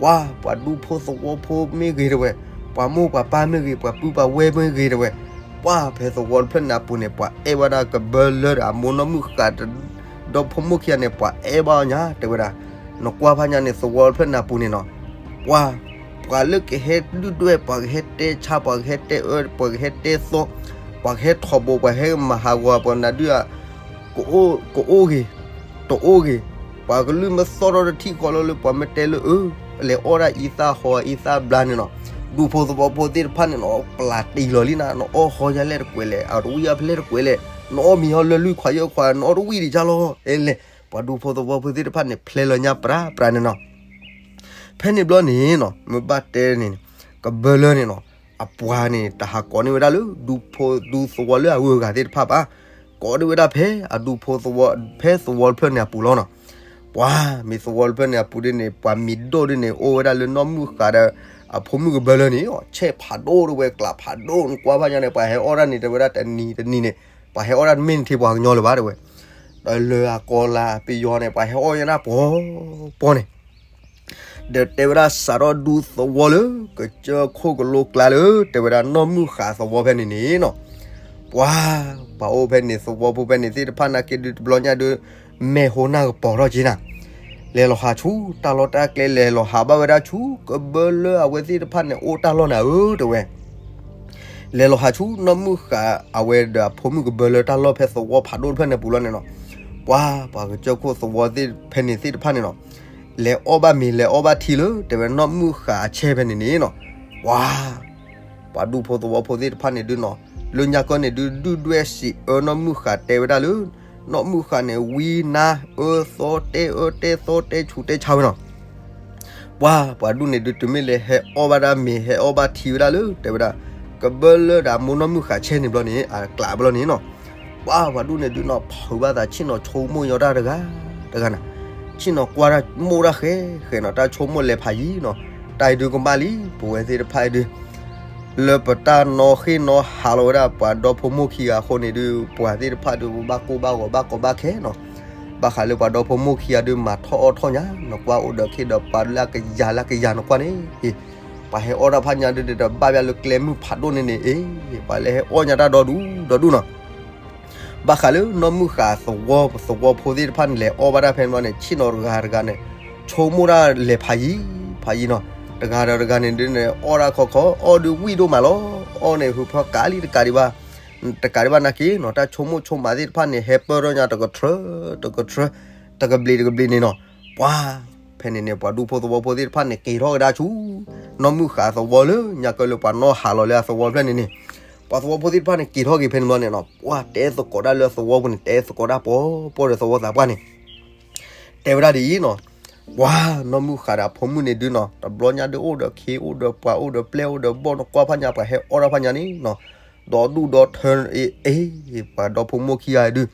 ပှၤ ပှၤဒူဖိသဝီဖိမ့ၢ်ဂ့ၤတဲဝဲ, ပှၤမိၢ်ပှၤပၢ်မ့ၢ်ဂ့ၤ, ပှၤပုၢ်ပှၤဝဲၢ်မ့ၢ်ဂ့ၤတဲဝဲ, ပှၤဖဲသဝီတဖျၢၣ်န့ၣ်အပူၤန့ၣ် ပှၤအဲၣ်ဝဲဒၣ်ကဘၢလၢဒီးအမိၢ်နီၢ်မုၣ်ဃာ် ဒီဖိမိၢ်ခံဂၤန့ၣ် ပှၤအဲၣ်ဘၣ်အီၤညါတဲဝဲဒၣ်, နကွၢ်ဖးညါန့ၣ် သဝီတဖျၢၣ်န့ၣ်အပူၤန့ၣ်နီၤ, ပှၤ ပှၤလၢကဟဲဒုၣ်ဒွဲၣ်, ပှၤကဟဲတဲဆါ, ပှၤကဟဲတဲအၢ, ပှၤကဟဲတဲသီ, ပှၤကဟဲထီၣ်ဘိ, ပှၤဟဲမၤဟးဂီၤ, ပှၤနၢ်ဒုၣ်ဧါ, ကအိၣ်ဂ့ၤ, တအိၣ်ဂ့ၤ, ပှၤကလုၢ်မ့ၢ်သီၣ်ထီၣ်တထံၣ်ဃီလီၤလၢပှၤမ့ၢ်တဲလၢအၢ, လဲၤအီၣ်ဒၣ်အံသၣ်ဟီအံသၣ်ဘျါန့ၣ်နီၤ, ဒူဖိသဝီဖိသ့ၣ်တဖၣ်န့ၣ်နီၤ ပျၢ်တံၢ်လီၤလံနၤ, နအီၣ်ဟီယၤလဲၣ်တကွဲးလဲၣ်, အတဝံၣ်အဖျဲၣ်တကွဲးလဲၣ်, နအီၣ်မ့ၤဟီလၢလွံၢ်ခွးယဲၢ်ခွး, နအီၣ်တဝံၣ်ဒံးကၢ်လီၤ, အဲလဲၣ်, ပှၤဒူဖိသဝီဖိသ့ၣ်တဖၣ်န့ၣ် ဖျဲလၢညါပြးပြးန့ၣ်နီၤ ဖဲန့ၣ်ဘျီန့ၣ်နီၤ မ့ၢ်ဘၣ်တဲန့ၣ် ကဘၢလၢန့ၣ်နီၤ အပှၤန့ၣ် တဟးကိးန့ၢ်ဝဲဒၣ်လၢ ဒူဖိဒူသဝီလၢအဂုၤအဂၤသ့ၣ်တဖၣ်ဘၣ်, ကိးန့ၢ်ဝဲဒၣ်ဖဲအဒူဖိသဝီ ဖဲသဝီတဖျၢၣ်န့ၣ်အပူၤလီၤနီၤ. ပှၤမ့ၢ်သဝီတဖျၢၣ်န့ၣ်အပူၤဒ်န့ၣ် ပှၤမံၤဒိၣ်ဒ်န့ၣ် အိၣ်ဝဲဒၣ်လၢနီၢ်မုၣ်ဃာ်ဒီး အဖိမုၣ်ကဘၢလၢန့ၣ် ဆဲးဖးဒိၣ်တဲဝဲ ကျးဖးဒိၣ် နကွၢ်ဖးညါန့ၣ် ပှၤဟဲအီၣ်ဒၣ်န့ၣ် တဲဝဲဒၣ်တနံၤတနံၤန့ၣ် ပှၤဟဲအီၣ်ဒၣ်တမ့ၢ်နထံပှၤကညီလၢၤဘၣ်တဲဝဲ ဒီးလၢအကီၤလၤပယီၤန့ၣ် ပှၤဟဲအီၣ်ဝဲဒၣ်ပှီၤပှီၤန့ၣ် ဒီးတဲဝဲဒၣ်စးထီၣ်ဒူသဝီလၢ ကစၢၢ်ခိၣ်ကလိကျါလၢ တဲဝဲဒၣ်နီၢ်မုၢ်ဃာ်သဝီဖဲန့ၣ်န့ၣ်နီၤ, ပှၤ ပှၤအိၣ်ဖဲန့ၣ် သဝီဖိဖဲန့ၣ်သ့ၣ်တဖၣ်နာ်က့ဒုးတဘျီညါဒုး မဲာ်ဟိနၢ်ကပီၤထီၣ်က့နၤ, လဲၤလီၤဟးဆူ တၢ်လီၢ်တၢ်ကျဲ လဲၤလီၤဟးဘၣ်ဝဲဒၣ်ဆူ ကဘၢလၢအဝဲသ့ၣ်တဖၣ်န့ၣ် အိၣ်တၢ်လီၢ်နၤဧၢ တဲဝဲ လဲၤလီၤဟးဆူနီၢ်မုၢ်ဃာ် အဝဲဒီးအဖိမုၣ်ကဘၢလၢတၢ်လီၢ်ဖဲသဝီဖးဒိၣ်တဖျၢၣ်န့ၣ်ပူၤလီၤန့ၣ်နီၤ, ပှၤ ပှၤကစၢၢ်ခိၣ်သဝီသ့ၣ်ဖဲန့ၣ်သ့ၣ်တဖၣ်န့ၣ်နီၤ, လဲၤအီၣ်ဘၣ်မ့ၤ လဲၤအီၣ်ဘၣ်ထံလၢ တဲဝဲနီၢ်မုၢ်ဃာ်အဆဲဖဲန့ၣ်န့ၣ်နီၤ, ပှၤ ပှၤဒူဖိသဝီဖိသ့ၣ်တဖၣ်န့ၣ်ဒုးနီၤ, လၢညါကီၢ်န့ၣ်ဒုး ဒုၣ်ဒွဲၣ်စံးအၢနီၢ်မုၢ်ဃာ်တဲဝဲဒၣ်လၢ နီၢ်မုၢ်ဃာ်န့ၣ် ဝံနါအၢသီတဲအၢတဲသီတဲဆူးတဲဆါဝဲနီၤ ပှၤ ပှၤဒူၣ်န့ၣ်ဒုး တုၤမ့ၢ်လၢဟဲအီၣ်ဘၣ်ဒၣ်မ့ၤ ဟဲအီၣ်ဘၣ်ထံဝဲဒၣ်လၢ တဲဝဲဒၣ် ကဘၢလၢဒီးမိၢ်နီၢ်မုၢ်ဃာ်ဆဲန့ၣ်ဘျီန့ၣ် အကျးဘျီန့ၣ်နီၤ, ပှၤ ပှၤဒူၣ်န့ၣ်ဒုးနီၤ ဖုးဘၣ်သးဆ့ၣ်နီၤဆိကမိၣ်ညီတၢ်တဂၤတဂၤနၤ, ဆ့ၣ်နီၤကွၢ်တၢ်မိၣ်တၢ်ဃဲဃဲနီၤ တၢ်ဆိကမိၣ်လဲၤဖးယံၤနီၤ, တၢ်အံၤဒုးကမၣ်လံ ပဝဲသ့ၣ်တဖၣ်အံၤဒုး လၢပတၢ်နီၣ်ဃ့ၢ်နီၣ်ဟးလီၤဝဲဒၣ် ပှၤဒီဖိမိၢ်ခံဂၤအဃိန့ၣ်ဒုး ပှၤသ့ၣ်တဖၣ်ဒုး ပဘၣ်ကိၢ်ဘၣ်ဂီၤဘၣ်ကီဘၣ်ခဲနီၤ, ဘၣ်ဃးလၢပှၤဒီဖိမိၢ်ခံဂၤဒုး မၤထီၣ်အီၣ်ထီၣ်ညါ နကွၢ်အိၣ်ဒီးခ့ဒီးပှၤလၢကယၤလၢကယၤနကွၢ်န့ၣ်, ပှၤဟဲအီၣ်တၢ်ဖးညါဒုး တဘၣ်ဘၣ်လၢကျဲမုၢ်ဖးဒိၣ်န့ၣ်န့ၣ် အ့ ပှၤလဲၤဟဲအီၣ်ညါတၢ်ဒီဒူၣ်ဒီဒူၣ်နီၤ. ဘၣ်ဃးလၢနီၢ်မုၣ်ဃာ်သဝီ သဝီဖိသ့ၣ်တဖၣ်န့ၣ် လဲၤအီၣ်ဘၣ်တၢ်ဖဲန့ၣ်ဘျီန့ၣ် ဆ့ၣ်နီၤတဂၤတဂၤန့ၣ် ဆိကမိၣ်တၢ်လဲၤဖးယံၤ ဖးယံၤနီၤ. တဂၤဒီးတဂၤန့ၣ်ဒုးန့ၣ် အီၣ်တၢ်ခီခီ အီၣ်ဒုးဝံၣ်ဒိၣ်မးလီၤ. အီၣ်န့ၣ် ဟုးဖၢကးလံ တကးဒံးဘၣ် တကးဒံးဘၣ်နာ်က့နီၤ တၢ်ဆိကမိၣ်ဆိကမးသ့ၣ်တဖၣ်န့ၣ် ဟဲပၢၢ်ထီၣ်ညါတကထြၢ တကထြၢ တကဘျံးတကဘျံးန့ၣ်နီၤ. ပှၤ ဖဲန့ၣ်န့ၣ် ပှၤဒူဖိသဝီဖိသ့ၣ်တဖၣ်န့ၣ် က့ၤထီၣ်ကဒါဆူ နီၢ်မုၣ်ဃာ်သဝီလၢ ညါကၢလၢပှၤနီၣ်ဟးလီၤလၢအသဝီဖျၢၣ်န့ၣ်န့ၣ်, ပှၤသဝီဖိသ့ၣ်တဖၣ်န့ၣ် က့ၤထီၣ်က့ၤဖဲန့ၣ်ဘျီန့ၣ်နီၤ, ပှၤတဲသကိးတၢ်လၢအသဝီပူၤန့ၣ် တဲသကိးတၢ်ပှီၢ်ပှီၢ်ဒီးသဝီသးပှၢ်န့ၣ် တဲဝဲဒၣ်ဒ်အံၤနီၤ, ပှၤနီၢ်မုၣ်ဃာ်ဒီးအဖိမုၣ်န့ၣ်ဒုးနီၤ, တဘျီညါဒုးအိၣ်ဒီးခ့ အိၣ်ဒီးပှၤ အိၣ်ဒီးပျဲၢ် အိၣ်ဒီးဘီၣ် နကွၢ်ဖးညါ ပှၤဟဲအီၣ်တၢ်ဖးညါန့ၣ်နီၤ, ဒီဒူၣ်ဒီထၢ အ့ အ့ ပှၤဒီဖိမိၢ်ခံဂၤဒုး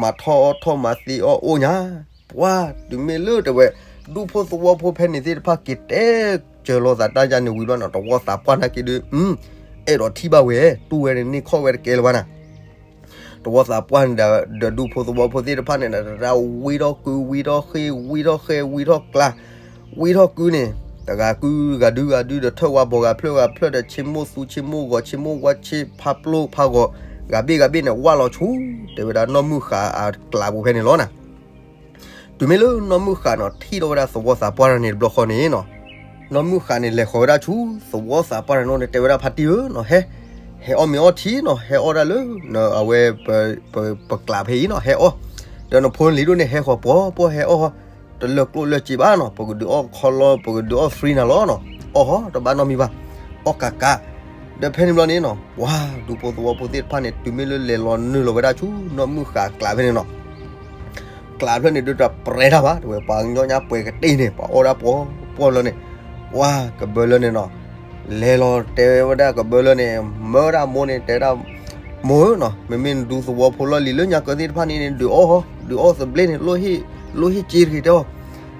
မၤထီၣ်အီၣ်ထီၣ်မၤသ့အီၣ်အိၣ်ညါ, ပှၤတုၤမ့ၢ်လၢတဲဝဲ ဒူဖိသဝီဖိဖဲန့ၣ်သ့ၣ်တဖၣ်က့ၤတဲကၢၤလိာ်သးတၢ်ယါန့ၣ်ဝံၤဘျီနီၤ, သဝီသးပှၢ်နာ်က့ဒုး အဲၣ်ဒိးထံၣ်ဘၣ်ဝဲ တူၢ်ဝဲန့ၣ်န့ၢ်ခီၣ်ဝဲတကဲလၢၤဘၣ်နၤ သဝီသးပှၢ်န့ၣ်ဒီး ဒူဖိသဝီဖိသ့ၣ်တဖၣ်န့ၣ်ဒီး တၢ်ဝံထီၣ်ကု ဝံထီၣ်ဃ့ ဝံထီၣ်ဃဲ ဝံထီၣ်ကျါ ဝံထီၣ်ကုန့ၣ် တဂၤကုဂၤဒုဂၤဒုဒီး ထၢၣ်ဝါဘီၣ်ဂၤဖျၢၣ်ဂၤဖျၢၣ်ဒီး ဆ့မိၣ်သူဆ့မိၣ်ဂီၤ ဆ့မိၣ်ဝါဆ့ဖးပျိဖးဂီၤ ဂၤဘ့ၣ်ဂၤဘ့ၣ်န့ၣ် ဝၢ်လီၤဆူ တဲဝဲဒၣ်နီၢ်မုၣ်ဃာ်အကျးပူၤဖဲန့ၣ်လီၤနၤ. တုၤမ့ၢ်လၢနီၢ်မုၣ်ဃာ်နီၤ ထံၣ်ထီၣ်ဝဲဒၣ်သဝီသးပှၢ်တၢ်န့ၣ်တဘျီဃီန့ၣ်နီၤ, နီၢ်မုၣ်ဃာ်န့ၣ် လဲၤဃီၤဝဲဒၣ်ဆူ သဝီသးပှၢ်တၢ်န့ၣ် တဲဝဲဒၣ်ဖါတံၢ်ဧၢနီၤ, ဟဲ ဟဲအီၣ်မ့ၤအီၣ်ထံနီၤ, ဟဲအီၣ်ဒၣ်လၢ အဝဲ ပကျးဖဲအံၤနီၤ, ဟဲအီၣ် ဒီးနဖိနလံၤဒိၣ်န့ၣ် ဟဲဃီၤပှီၢ်ပှီၢ်ဟဲအီၣ်ဟီ တလၢကျိၣ်လၢစ့ဘၣ်နီၤ, ပကဒုးအီၣ်ခီလီ ပကဒုးအီၣ် free နၤလီၤနီၤ, အီၣ်ဟီ တဘၣ်နီတမံၤဘၣ်, အီၣ်ကးကး ဒီးဖဲန့ၣ်ဘျီန့ၣ်နီၤ, ပှၤဒူဖိသဝီဖိသ့ၣ်တဖၣ်န့ၣ် တုၤမ့ၢ်လၢလဲၤလီၤနုာ်လီၤဝဲဒၣ်ဆူ နီၢ်မုၣ်ဃာ်အကျးဖဲန့ၣ်နီၤ ကျးဖျၢၣ်န့ၣ်ဒုးတပျဲတၢ်ဘၣ် တဲဝဲ ပှၤကညီညါပှဲၤကတ့ၢ်န့ၣ် ပှၤအီၣ်ဒၣ်ပှီၢ်ပှီၢ်လၢန့ၣ်, ပှၤကဘၢလၢန့ၣ်နီၤ, လဲၤလီၤတဲဝဲဒၣ်ကဘၢလၢန့ၣ် မၢဝဲဒၣ်မိၢ်န့ၣ် တဲဒၣ် မိၢ်ဧၢနီၤ, မ့မ့ၢ်နဒူသဝီဖိလီၢ်လံၤလၢညါကၢသ့ၣ်တဖၣ်န့ၣ်န့ၣ် ဒုးအီၣ်ဟီ ဒုးအီၣ်သဘျ့န့ၣ် လိၣ်ဟ့ၣ်စ့တဂ့ၤတဲအီၤ,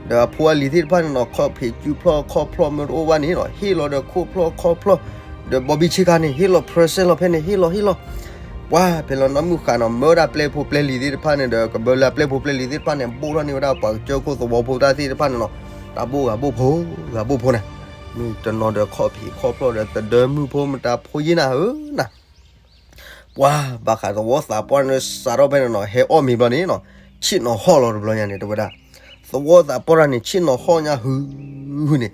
ဒီးအဖိအလံၤသ့ၣ်တဖၣ်န့ၣ်နီၤ ခီၣ်ဖံးစုဖျီၣ်ခီၣ်ဖျီၣ်မ့ၢ်တအိၣ်ဘၣ်န့ၣ်နီၤ ဟ့ၣ်လီၤဒီးခိၣ်ဖျီၣ်ခီၣ်ဖျီၣ်, ဒီးဘီဘံဆ့ကၤန့ၣ် ဟ့ၣ်လီၤ present လီၤဖဲန့ၣ် ဟ့ၣ်လီၤဟ့ၣ်လီၤ ပှၤဖဲလီၤနီၢ်မုၣ်ဃာ်နီၤ မၢဒၣ်ပျဲၢ်ဖိပျဲၢ်လံၤသ့ၣ်တဖၣ်န့ၣ်ဒီး ကဘၢလၢပျဲၢ်ဖိပျဲၢ်လံၤသ့ၣ်တဖၣ်န့ၣ် ဘိၣ်ထီၣ်န့ၢ်ဝဲဒၣ်ပှၤကစၢၢ်ခိၣ်သဝီဖိတၢ်သ့ၣ်တဖၣ်န့ၣ်နီၤ, တၢ်ဘိၣ်ဂၤဘိၣ်ဖိ ဂၤဘိၣ်ဖိန့ၣ်, မုၢ်တနီၤဒီးခီၣ်ဖံးခီၣ်ဖျီၣ်ဒီးသဒၢမုၢ်ဖိမတၤဖိယ့ၢ်နၤဧၢနၤ ပှၤဘၣ်ဃးသဝီသးပှၢ်န့ၣ်စးထီၣ်ဖဲန့ၣ်နီၤ ဟဲအီၣ်မ့ၤဘျီန့ၣ်နီၤ, ဆ့ၣ်နီၤဟီၣ်လီၤတဘျီညါန့ၣ် တဲဝဲဒၣ်, သဝီသးပှၢ်တၢ်န့ၣ် ဆ့ၣ်နီၤဟီၣ်ညါဟုဟုန့ၣ်,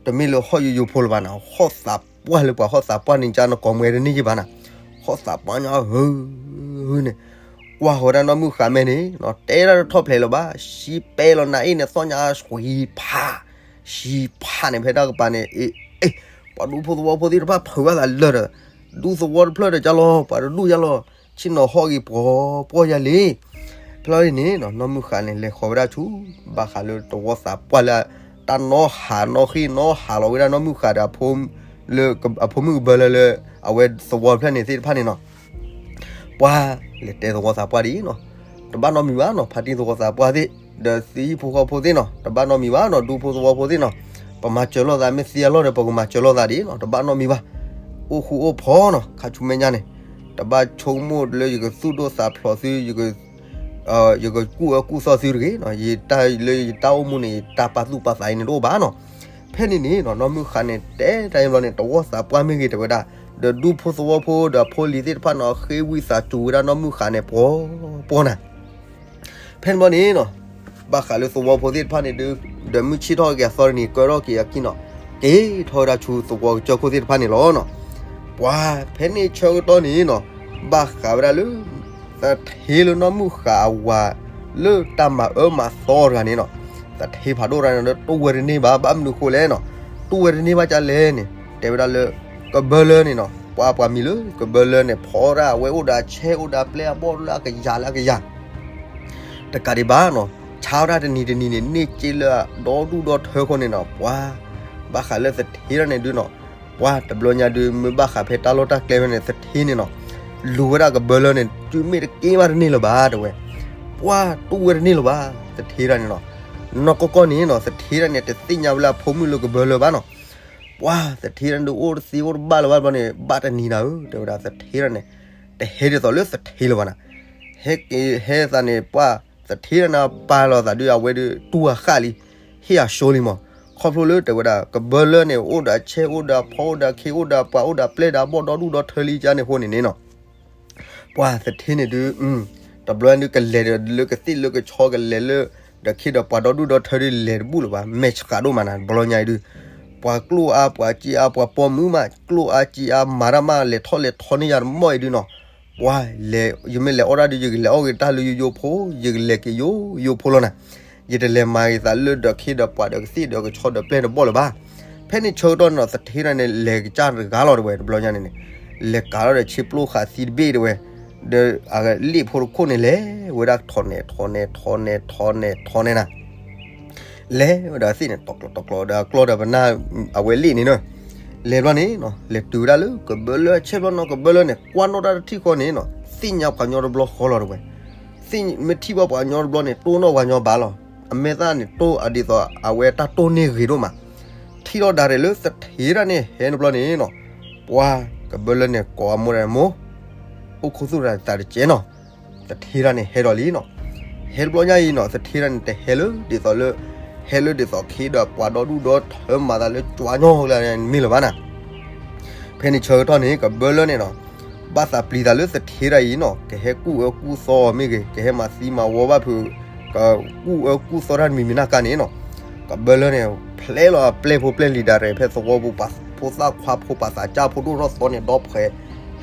တမ့ၢ်လၢဟီၣ်ယိယိဖိလၢၤဘၣ်နၤ, ဟီၣ်သးပှၢ်လၢပှၤဟီၣ်သးပှၢ်န့ၣ် ကၢ်နကီၢ်မွဲတန့ၢ်ယ့ၢ်ဘၣ်နၤ, ဟီၣ်သးပှၢ်ညါဟုဟုန့ၣ်, ကွၢ်ဃီၤဝဲဒၣ်နီၢ်မုၣ်ဃာ်မဲန့ၣ်နီၤ တဲဒၣ်တထီၣ်ဖျဲးလၢၤဘၣ်, စံးပဲလီၤနၤအ့ၣ်န့ၣ် သီၣ်ညါဆှံဖး ဆံဖးန့ၣ် ဖဲတၢ်ကပၤန့ၣ် အ့ အ့ ပှၤဒူဖိသဝီဖိသ့ၣ်တဖၣ်ဖုးဘၣ်သးလၢာ်ဒီး ဒူသဝီတဖျၢၣ်ဒီးကၢ်လီၤ ပှၤတဒူၣ်ယါလီၤ ဆ့ၣ်နီၤဟီၣ်ဂ့ၤပှီၤပှီၢ်ယါလံ. ဖဲလီၤန့ၣ်နီၤ နီၢ်မုၣ်ဃာ်န့ၣ် လဲၤဃီၤဝဲဒၣ်ဆူ ဘၣ်ဃးလၢသဝီသးပှၢ်လၢ တၢ်နီၣ်ဟးနီၣ်ဃ့ၢ်နီၣ်ဟးလီၤဝဲဒၣ်နီၢ်မုၣ်ဃာ်ဒီး လၢအဖိမုၣ်ကဘၢလၢလၢ အဝဲသဝီဖျၢၣ်န့ၣ်သ့ၣ်တဖၣ်န့ၣ်နီၤ ပှၤလဲၤတဲသဝီသးပှၢ်ဒ်အံၤနီၤ, တဘၣ်နီတမံၤဘၣ်နီၤ, ဖါတံၢ်သဝီသးပှၢ်သ့ၣ်, ဒီးသံဟံၣ်ဖိဃီဖိသ့ၣ်နီၤ, တဘၣ်နီတမံၤဘၣ်နီၤ, ဒူဖိသဝီဖိသ့ၣ်နီၤ, ပမၤစၢၤလိာ်သး မ့ၢ်သံအလီၢ်ဒီး ပကမၤစၢၤလိာ်သးဒ်နီၤ, တဘၣ်နီတမံၤဘၣ်, အိၣ်ဃူအိၣ်ဖိးနီၤ, ခါဆူမဲာ်ညါန့ၣ်, တဘၣ်ဆိကမိၣ်လၢယကသူၣ်ဒိၣ်သးဖျိးသု, ယက ယကကူၣ်အၢကူၣ်သီသုတဂ့ၤနီၤ, ယတၢ်လၢယတၢ်အိၣ်မူန့ၣ် ယတၢ်ပာ်သူၣ်ပာ်သးအံၤန့ၣ်တအိၣ်ဘၣ်နီၤ. ဖဲန့ၣ်န့ၣ်နီၤ, နီၢ်မုၢ်ဃာ်န့ၣ် တဲတၢ်အံၤဘျီန့ၣ် သဝီသးပှၢ်မ့ၢ်ဂ့ၤတဲဝဲဒၣ်, ဒီးဒူဖိသဝီဖိဒီးအဖိလံၤသ့ၣ်တဖၣ်န့ၣ် ဃ့ဝံသးစူၤဝဲဒၣ်နီၢ်မုၢ်ဃာ်န့ၣ် ပှီၤပှီၤနၤ ဖဲန့ၣ်ဘျီန့ၣ်နီၤ, ဘၣ်ဃးလၢသဝီဖိသ့ၣ်တဖၣ်န့ၣ်ဒုး, ဒီးမုၢ်ဆ့ၣ်ထီၣ်က့ၤအသီတနံၤ ကၢထီၣ်က့ၤအခံနီၤ, က့ၤထီၣ်ဝဲဒၣ်ဆူသဝီကစၢၢ်ခိၣ်သ့ၣ်တဖၣ်န့ၣ်လီၤနီၤ. ပှၤဖဲန့ၣ်ဆၢကတီၢ်န့ၣ်နီၤ, ဘၣ်ဃးဝဲဒၣ်လၢ သထ့လၢနီၢ်မုၢ်ဃာ်အဝၤ လၢတၢ်မၤအၢမၤသီတဂၤန့ၣ်နီၤ, သထ့ဖးဒိၣ်တဂၤန့ၣ်ဒီး တူၢ်ဝဲတန့ၢ်ဘၣ်, ဘၣ်မနုၤဃိလဲၣ်နီၤ, တူၢ်ဝဲတန့ၢ်ဘၣ်ဒ်လဲၣ်န့ၣ် တဲဝဲဒၣ်လၢ ကဘၢလၢန့ၣ်နီၤ, ပှၤပှၤမံၤလၢကဘၢလၢန့ၣ် ဖီဒၣ်အဝဲအိၣ်ဒီးအဆဲအိၣ်ဒီးအပျဲၢ်အဘီၣ်လၢအကယၤလၢအကယၤ တကးဒံးဘၣ်နီၤ, ဆါဝဲဒၣ်တနံၤတနံၤန့ၣ် န့ၢ်စ့လၢအဒီဒူၣ်ဒီထၢခိၣ်န့ၣ်နီၤ, ပှၤ ဘၣ်ဃးလၢသထ့တဂၤန့ၣ်ဒုးနီၤ, ပှၤတဘျီညါဒုး မ့ၢ်ဘၣ်ဃးဖဲတၢ်လီၢ်တၢ်ကျဲဖဲန့ၣ် သထ့န့ၣ်နီၤ, လူၤဝဲဒၣ်ကဘၢလၢန့ၣ် တုၤမ့ၢ်တက့ၢ်ဘၣ်တန့ၢ်လၢၤဘၣ်တဲဝဲ, ပှၤတူၢ်ဝဲတန့ၢ်လၢၤဘၣ်, သထ့တဂၤန့ၣ်နီၤ, နီၢ်ကီၢ်ကီၢ်န့ၣ်နီၤ သထ့တဂၤန့ၣ် တသ့ၣ်ညါဝဲလၢအဖိမုၣ်လၢကဘၢလၢဘၣ်နီၤ ပှၤသထ့တဂၤန့ၣ်ဒုး အိၣ်တသ့အိၣ်တဘၣ်လၢၤဘၣ်ဘျီန့ၣ် ဘၣ်တနံၤနၤဧၢ တဲဝဲဒၣ် သထ့တဂၤန့ၣ် တဟဲဒ်သိးလၢသထ့လၢၤဘၣ်နၤ, ဟဲက့ၤဟဲသးန့ၣ် ပှၤသထ့တဂၤန့ၣ် ပာ်လီၤသးဒုး အဝဲဒုး တူၢ်အဃၣ်လံ, ဟ့ၣ်အဆိလံမး, ခီဖျိလၢတဲဝဲဒၣ် ကဘၢလၢန့ၣ် အိၣ်ဒီးအဆဲး အိၣ်ဒီးအဖီ အိၣ်ဒီးအခ့ အိၣ်ဒီးအပှၤ အိၣ်ဒီးအပျဲၢ်ဒီးအဘီၣ် ဒီဒူၣ်ဒီထၢလံကန့ၣ်အဃိန့ၣ်န့ၣ်နီၤ, ပှၤသထ့န့ၣ်ဒုး တဘျီဒုးကလဲၤဒီးလၢကသ့ၣ်လၢကဆီ ကလဲၤလၢ ဒီးခ့ဒီးပှၤ ဒီဒူၣ်ဒီထၢဒုး လဲၤတဘူၣ်လၢၤဘၣ်, မဲာ်ဆှးဒိၣ်မးနၤ တဘျီညါအံၤဒုး ပှၤကျိၣ်အါ ပှၤစ့အါ ပှၤပိာ်မုၣ်မး ကျိၣ်အါစ့အါ မၤတၢ်မး လဲၤထီၣ်လဲၤထီန့ၢ်ယၤတမီၢ်အံၤဒုးနီၤ, ပှၤလဲၤ ယမ့ၢ်လဲၤအီၣ်တၢ်ဒုး ယကလဲၤအီၣ်က့ၤတၢ်လၢယိယိဖိ, ယကလဲၤက့ၤယိယိဖိလီၤနၤ, ယတလဲၤမၤက့ၤသးလၢဒီးခ့ဒီးပှၤဒီးကသ့ၣ်ဒီးကဆီဒီးပျဲၢ်ဒီးဘီၣ်လၢၤဘၣ်. ဖဲန့ၣ်ဆၢကတီၢ်န့ၣ်နီၤ သထ့တၢ်န့ၣ် လဲၤကစၢ်တဂၤလီၤတဲဝဲ တဘျီညါန့ၣ်န့ၣ်, လဲၤကးထီၣ်ဒီးဆ့ပျိၣ်ဃာ်သံတဘ့ၣ်တဲဝဲ, ဒီးအလ့ၣ်ဖိတခိၣ်န့ၣ် လဲၤဝဲဒၣ်ထီၣ်နဲၣ်ထီၣ်နဲၣ်ထီၣ်နဲၣ်ထီၣ်နဲၣ်ထီၣ်နဲၣ်နၤ လဲၤဝဲဒၣ်သ့ၣ်န့ၣ် တီၤကျီတီၤကျီဒီးအကျီဒီးပနၢ်အဝဲလ့ၣ်န့ၣ်နီၤ, လဲၤဘျီန့ၣ်နီၤ လဲၤတုၤဝဲဒၣ်လၢကဘၢလၢအဆဲးဘျီနီၤ ကဘၢလၢန့ၣ် ကွၢ်နီၣ်တၢ်တထံၣ်ဃီန့ၣ်နီၤ သ့ၣ်ညါပှၤညီတဘျီဃီလီၤတဲဝဲ, သ့ၣ်မ့ၢ်ထံၣ်ဘၣ်ပှၤညီတဘျီန့ၣ် တိၢ်နီၣ်ပှၤညီဘၣ်လီၤ, အမဲာ်သၣ်န့ၣ် တိၢ်အဒ်သိးအဝဲတၢ်တိၢ်န့ၢ်ဂ့ၤဒိၣ်မး, ထံၣ်ထီၣ်ဒၣ်ရဲၣ်လၢသထ့တၢ်န့ၣ် ဟဲတဘျီန့ၣ်နီၤ, ပှၤကဘၢလၢန့ၣ် ကိးအမိၢ်ဒၣ်မိၢ် အိၣ်ခိၣ်သူၣ်ရၤသးတကဲးနီၤ, သထ့တၢ်န့ၣ်ဟဲဒီးလံနီၤ, ဟဲတဘျီညါအံၤနီၤ သထ့တၢ်န့ၣ်တဟဲလၢဒ်သိးလၢ ဟဲလၢဒ်သိးခ့ဒီးပှၤဒီဒူၣ်ဒီထၢမၤသးလၢကွၢ်ညီကျါန့ၣ်မ့ၢ်လၢၤဘၣ်နၤ, ဖဲန့ၣ်ဆၢကတီၢ်န့ၣ် ကဘၢလၢန့ၣ်နီၤ ဘၣ်သးပျံၤသးလၢသထ့တၢ်အံၤနီၤ ကဟဲကူၣ်အၢကူၣ်သီမ့ၢ်ဂ့ၤ ကဟဲမၤသံမၤဝီဘၣ်ဖုး ကကူၣ်အၢကူၣ်သီတၢ်တမံၤမံၤနၢ်ကါန့ၣ်နီၤ, ကဘၢလၢန့ၣ် ဖျဲလီၤအပျဲၢ်ဖိပျဲၢ်လံၤဒၣ်ရဲၣ် ဖဲသဝီပူၤ ဖိသၣ်ခွါဖိပှၤသးစၢ်ဖိဒိၣ်ထီၣ်သီန့ၣ် ဒီဖှဲး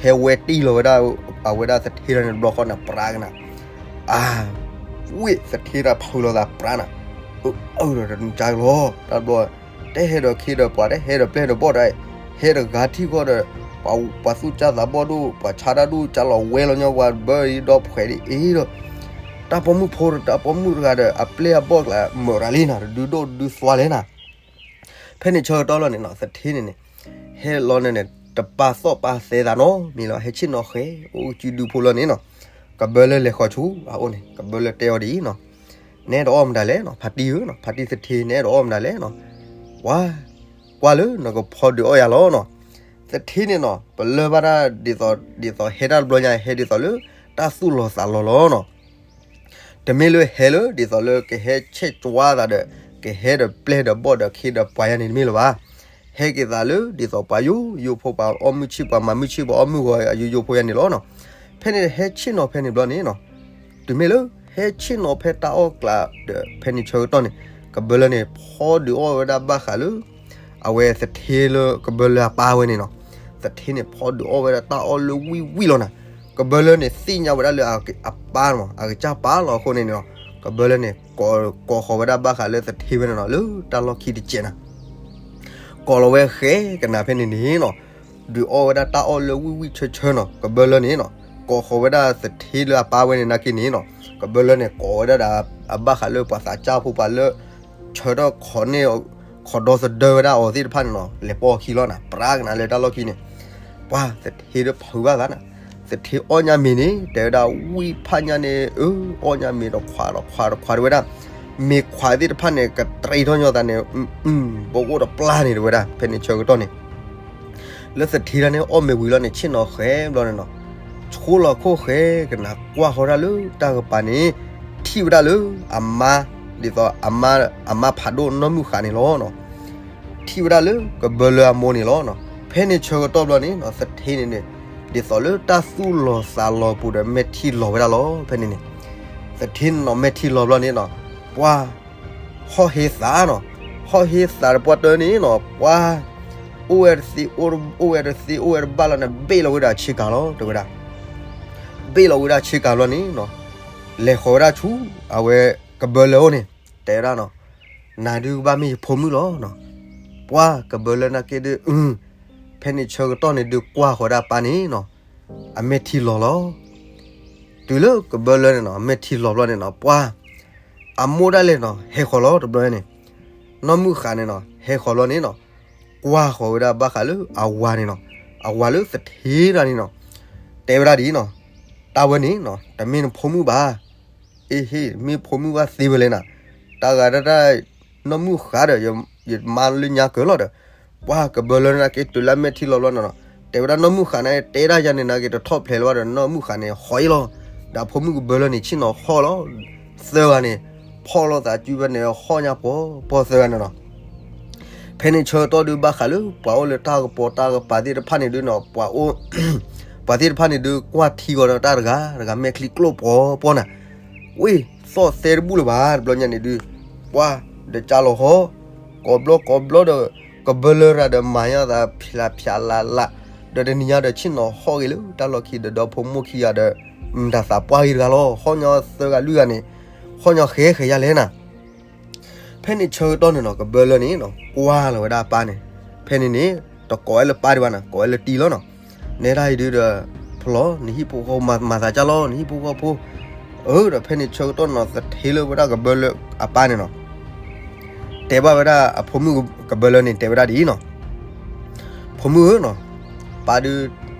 ဟဲဝဲတံၢ်လီၤဝဲဒၣ် အဝဲဒၣ်သထ့တၢ်န့ၣ်တဘျီဃီန့ၣ် ပြးကနၤ အါ ဝ့ၢ်သထ့တၢ်ဖုးလီၤသးပြးနၤ, အၢ အၢဒီးတနကါလီၤ တၢ်ဘျီ တဟဲဒီးခ့ဒီးပှၤ တဟဲဒီးပျဲၢ်ဒီးဘီၣ်ဒီး ဟဲတဂၤထံၣ်ဃီဒီး ပှၤသူၣ်စၢ်သးဘီၣ်ဒိၣ် ပှၤဆါတၢ်ဒိၣ် ကၢ်လီၤဝဲလီၤညီ ပှၤဘၢအံၤဒီဖှဲးဒ်အံၤဒီး တၢ်ပိာ်မုၣ်ဖိဒီးတၢ်ပိာ်မုၣ်တဂၤဒီး အပျဲၢ်အဘီၣ်ကျါ မုာ်ရၤလံနၤ တဒုဒိၣ်ဒုသွါလဲၣ်နၤ ဖဲန့ၣ်ဆၢကတီၢ်လီၤန့ၣ်နီၤ သထ့န့ၣ်န့ၣ် ဟဲလီၤန့ၣ်န့ၣ် တပာ်သီၣ်ပာ်သဲသးနီတမံၤလီၤ ဟဲဆ့ၣ်နီၤဃဲၤ အိၣ်ကစုဒုဖိလီၤန့ၣ်နီၤ, ကဘၢလၢလဲၤဃီၤဆူအအိၣ်န့ၣ် ကဘၢလၢတဲအီၤဒ်အံၤနီၤ, နအဲၣ်ဒိးအီၣ်မတၤလဲၣ်နီၤ ဖါတံၢ်ဧၢနီၤ ဖါတံၢ်သထ့ နအဲၣ်ဒိးအီၣ်မတၤလဲၣ်နီၤ, ပှၤ ကွၢ်လၢနကဖီဒုးအီၣ်ယၤလီၤနီၤ, သထ့န့ၣ်နီၤ ပလၢၢ်ဘၣ်တၢ်ဒ်သိး ဒ်သိးဟဲတၢ်တဘျီညါ ဟဲဒ်သိးလၢ တၢ်သူၣ်လီၤသးလီၤလီၤနီၤ တမ့ၢ်လၢဟဲလၢဒ်သိးလၢကဟဲဆဲးကွၢ်သးဒီး ကဟဲဒီးပျဲၢ်ဒီးဘီၣ်ဒီးခ့ဒီးပှၤယၤန့ၣ်တမ့ၢ်လၢၤဘၣ်. ဟဲက့ၤသးလၢဒ်သိးပှၤယိယိဖိ ပှၤအီၣ်မုၢ်ဆ့ၣ် ပှၤမၤမုၢ်ဆ့ၣ် ပှၤအီၣ်မုၢ်ဂီၤအယိယိဖိယၤန့ၣ်လီၤနီၤ. ဖဲန့ၣ်ဟဲဆ့ၣ်နီၤဖဲန့ၣ်ဘျီန့ၣ်နီၤ, တုၤမ့ၢ်လၢဟဲဆ့ၣ်နီၤဖဲတၢ်အီၣ်ကျးဒီး ဖဲန့ၣ်ဆၢကတီၢ်န့ၣ် ကဘၢလၢန့ၣ် ဖီဒုးအီၣ်ဝဲဒၣ်ဘၣ်ဃးလၢ အဝဲသထ့လၢကဘၢလၢအပၢ်ဝဲန့ၣ်နီၤ. သထ့န့ၣ် ဖီဒုးအီၣ်ဝဲဒၣ်တၢ်အီၣ်လၢဝံၣ်ဝံၣ်လီၤနၤ. ကဘၢလၢန့ၣ် သ့ၣ်ညါဝဲဒၣ်လၢအပၢ်မး အကစၢ်ပၢ်လီၤအဃိန့ၣ်နီၤ, ကဘၢလၢန့ၣ် ကိးဃီၤဝဲဒၣ်ဘၣ်ဃးလၢသထ့ဝဲန့ၣ်နီၤ လၢတၢ်လီၢ်ခံတစဲးနၤ. ကိးလီၤဝဲဃဲကနၤဖဲန့ၣ်န့ၣ်နီၤ, ဒုးအီၣ်ဝဲဒၣ်တၢ်အီၣ်လၢဝံၣ်ဝံၣ်ဆၢဆၢနီၤ. ကဘၢလၢန့ၣ်နီၤ ကိးဃီၤဝဲဒၣ်သထ့လၢအပၢ်ဝဲန့ၣ်နာ်က့န့ၣ်နီၤ, ကဘၢလၢန့ၣ် ကိးဝဲဒၣ်ဒီးအဘၣ်ဃးလၢပှၤသးစၢ်ဖိပှၤလၢ ဆၢထၢၣ်ခိးန့ၢ် ခိးဒီသဒၢဝဲဒၣ်အီၤသ့ၣ်တဖၣ်န့ၣ်နီၤ လဲၤပိာ်အခံလီၤနၤ. ပြးကနၤလၢတၢ်လီၢ်ခံန့ၣ် ပှၤသထ့ဒီးဖုးဘၣ်သးနၤ. သထ့အီၣ်ညါမ့ၤန့ၣ် တဲဝဲဒၣ်ဝံၣ်ဖးညါန့ၣ် အၢ အီၣ်ညါမ့ၤဒီးခွးဒီးခွးဒီးခွးတဝဲဒၣ်, မ့ၤခွးသ့ၣ်တဖၣ်န့ၣ် ကတြံးထီၣ်ညီသးန့ၣ် ပအိၣ်တပျၢ်န့ၣ်တဝဲဒၣ် ဖဲန့ၣ်ဆၢကတီၢ်န့ၣ် လၢသထ့တၢ်န့ၣ်အီၣ်မ့ၤဝံၤလီၤန့ၣ် ဆ့ၣ်နီၤဃဲၤဘျီန့ၣ်နီၤ, ဆိလီၤခိၣ်ဃဲၤကနၤ ကွၢ်ဃီၤဒၣ်လၢတၢ်ကပၤန့ၣ် ထံၣ်ဝဲဒၣ်လၢအမါ ဒ်သိးအမါဖးဒိၣ်နီၢ်မုၢ်ဃးန့ၣ်လီၤနီၤ. ထံၣ်ဝဲဒၣ်လၢကဘၢလၢအမိၢ်န့ၣ်လီၤနီၤ. ဖဲန့ၣ်ဆၢကတီၢ်ဘျီန့ၣ်နီၤ သထ့န့ၣ်န့ၣ် ဒ်သိးလၢတၢ်သူၣ်လီၤသးလီၤပူၤဒီး မဲာ်ထံလီၤဝဲဒၣ်လီၤ. ဖဲန့ၣ်န့ၣ် သထ့န့ၣ်နီၤ မဲာ်ထံလီၤဘျီန့ၣ်နီၤ ပှၤ ဟီၣ်ဟ့သးနီၤ, ဟီၣ်ဟ့သးတပှၢ်တၢၢ်န့ၣ်နီၤ ပှၤ အိၣ်ဝဲတသ့ အိၣ်ဝဲတသ့ အိၣ်ဝဲတဘၣ်လီၤန့ၣ် ဘ့ၣ်လီၤဝဲဒၣ်ဆ့ကၤလီၤ တဲဝဲဒၣ်. ဘ့ၣ်လီၤဝဲဒၣ်ဆ့ကၤဘျီန့ၣ်နီၤ လဲၤဃီၤဝဲဒၣ်ဆူ အဝဲကဘၢလၢအအိၣ်န့ၣ် တဲဝဲဒၣ်နီၤ နၤဒုးကဘၣ်မ့ၢ်ယဖိမုၣ်လီၤနီၤ. ပှၤကဘၢလၢနာ်က့ဒုး အ ဖဲန့ၣ်ဆၢကတီၢ်န့ၣ်ဒုးကွၢ်ဃီၤဒၣ်ပၢ်န့ၣ်နီၤ အမဲာ်ထံလီၤလီၤ. တုၤလၢကဘၢလၢန့ၣ်နီၤ အမဲာ်ထံလီၤဘျီန့ၣ်နီၤ ပှၤ အမိၢ်ဒၣ်လဲာ်နီၤ ဟဲဃီၤလီၤတဘျီန့ၣ် နီၢ်မုၣ်ဃးန့ၣ်နီၤ ဟဲဃီၤလီၤန့ၣ်နီၤ ကွၢ်ဃီၤဝဲဒၣ်ဘၣ်ဃးလၢအဝၤန့ၣ်နီၤ အဝၤလၢသထ့တၢ်န့ၣ်နီၤ တဲဝဲဒၣ်ဒ်အံၤနီၤ တၢ်ဝဲန့ၣ်နီၤ တမ့ၢ်နဖိမုၣ်ဘၣ်. အ့ဟ့ၣ် မ့ၢ်ဖိမုၣ်ဘၣ်သ့ဝဲလဲၣ်နၤ တၢ်ဂၤတၢ်တၢ် နီၢ်မုၣ်ဃးဒီး ယမါလၢညါကၢၤလီၤဒီး ပှၤကဘၢလၢနာ်က့တုၤလၢမဲာ်ထံလီၤဘျီန့ၣ်နီၤ တဲဝဲဒၣ်နီၢ်မုၣ်ဃးန့ၣ် တဲဒၣ်ယၤန့ၣ်နာ်က့တထီၣ်ဖျဲးလၢၤဘၣ်ဒီး နီၢ်မုၣ်ဃးန့ၣ် ဟီၣ်အံၤလီၤ. ဒီးဖိမုၣ်ကဘၢလၢန့ၣ် ဆ့ၣ်နီၤဟီၣ်လီၤ သၢဂၤန့ၣ် ဖီၣ်လိာ်သးစုဖဲန့ၣ် ဟီၣ်ညါပှီၤပှီၤသၢဂၤန့ၣ်နီၤ. ဖဲန့ၣ်ဆၢကတီၢ်ဒုးဘၣ်ဃးလၢပှၤအိၣ်လၢတၢ်ကပီၤတၢ်ကပၤသ့ၣ်တဖၣ်န့ၣ်ဒုးနီၤ ပှၤအိၣ် ပှၤသ့ၣ်တဖၣ်န့ၣ်ဒုးကွၢ်ထံဂီၤဒီးတၢ်တဂၤတဂၤ မဲာ်ချံကျိၣ်ပှီၤပှီၤနၤ, ဝ့ၢ်သီၣ်သဲတဘူၣ်လၢၤဘၣ် တဘျီညါန့ၣ်ဒုး ပှၤဒီးကၢ်လီၤဟီ ကိးဘျီကိးဘျီဒီး ကဘၢလၢရၤဒီးမၤညါသးဖျးဖျးလးလး, ဒီးတနံၤညါဒီးဆ့ၣ်နီၤဟီၣ်ဂ့ၤလၢတၢ်လီၢ်ခံဒီး ဒီဖိမိၢ်ခံဂၤဒီး မတၤသးပှၢ်ဂ့ၤတဂၤလီၤ ဟီၣ်ညီသၢဂၤလွံၢ်ဂၤန့ၣ် ဟီၣ်ညီဃဲဃဲယါလဲၣ်နၤ ဖဲန့ၣ်ဆၢကတီၢ်န့ၣ်နီၤ ကဘၢလၢန့ၣ်နီၤ ကွၢ်လီၤဝဲဒၣ်အပၢ်န့ၣ်, ဖဲန့ၣ်န့ၣ် တကိးဝဲလၢပၢ်ဒံးဘၣ်နီၤ ကိးဝဲလၢတံၤလီၤနီၤ, နဲဒၣ်အံၤဒုးဒီး ဖျီ နဟံၣ်ဖိဃီဖိမၤသးကၢ်လီၤ နဟံၣ်ဖိဃီဖိ, အၢ ဒီးဖဲန့ၣ်ဆၢကတီၢ်နီၤ သထ့လၢဝဲဒၣ်ကဘၢလၢအပၢ်န့ၣ်နီၤ တဲဘၣ်ဝဲဒၣ်အဖိမုၣ်ကဘၢလၢန့ၣ် တဲဝဲဒၣ်ဒ်အံၤနီၤ ဖိမုၣ်ဧၢနီၤ, ပၢ်ဒုး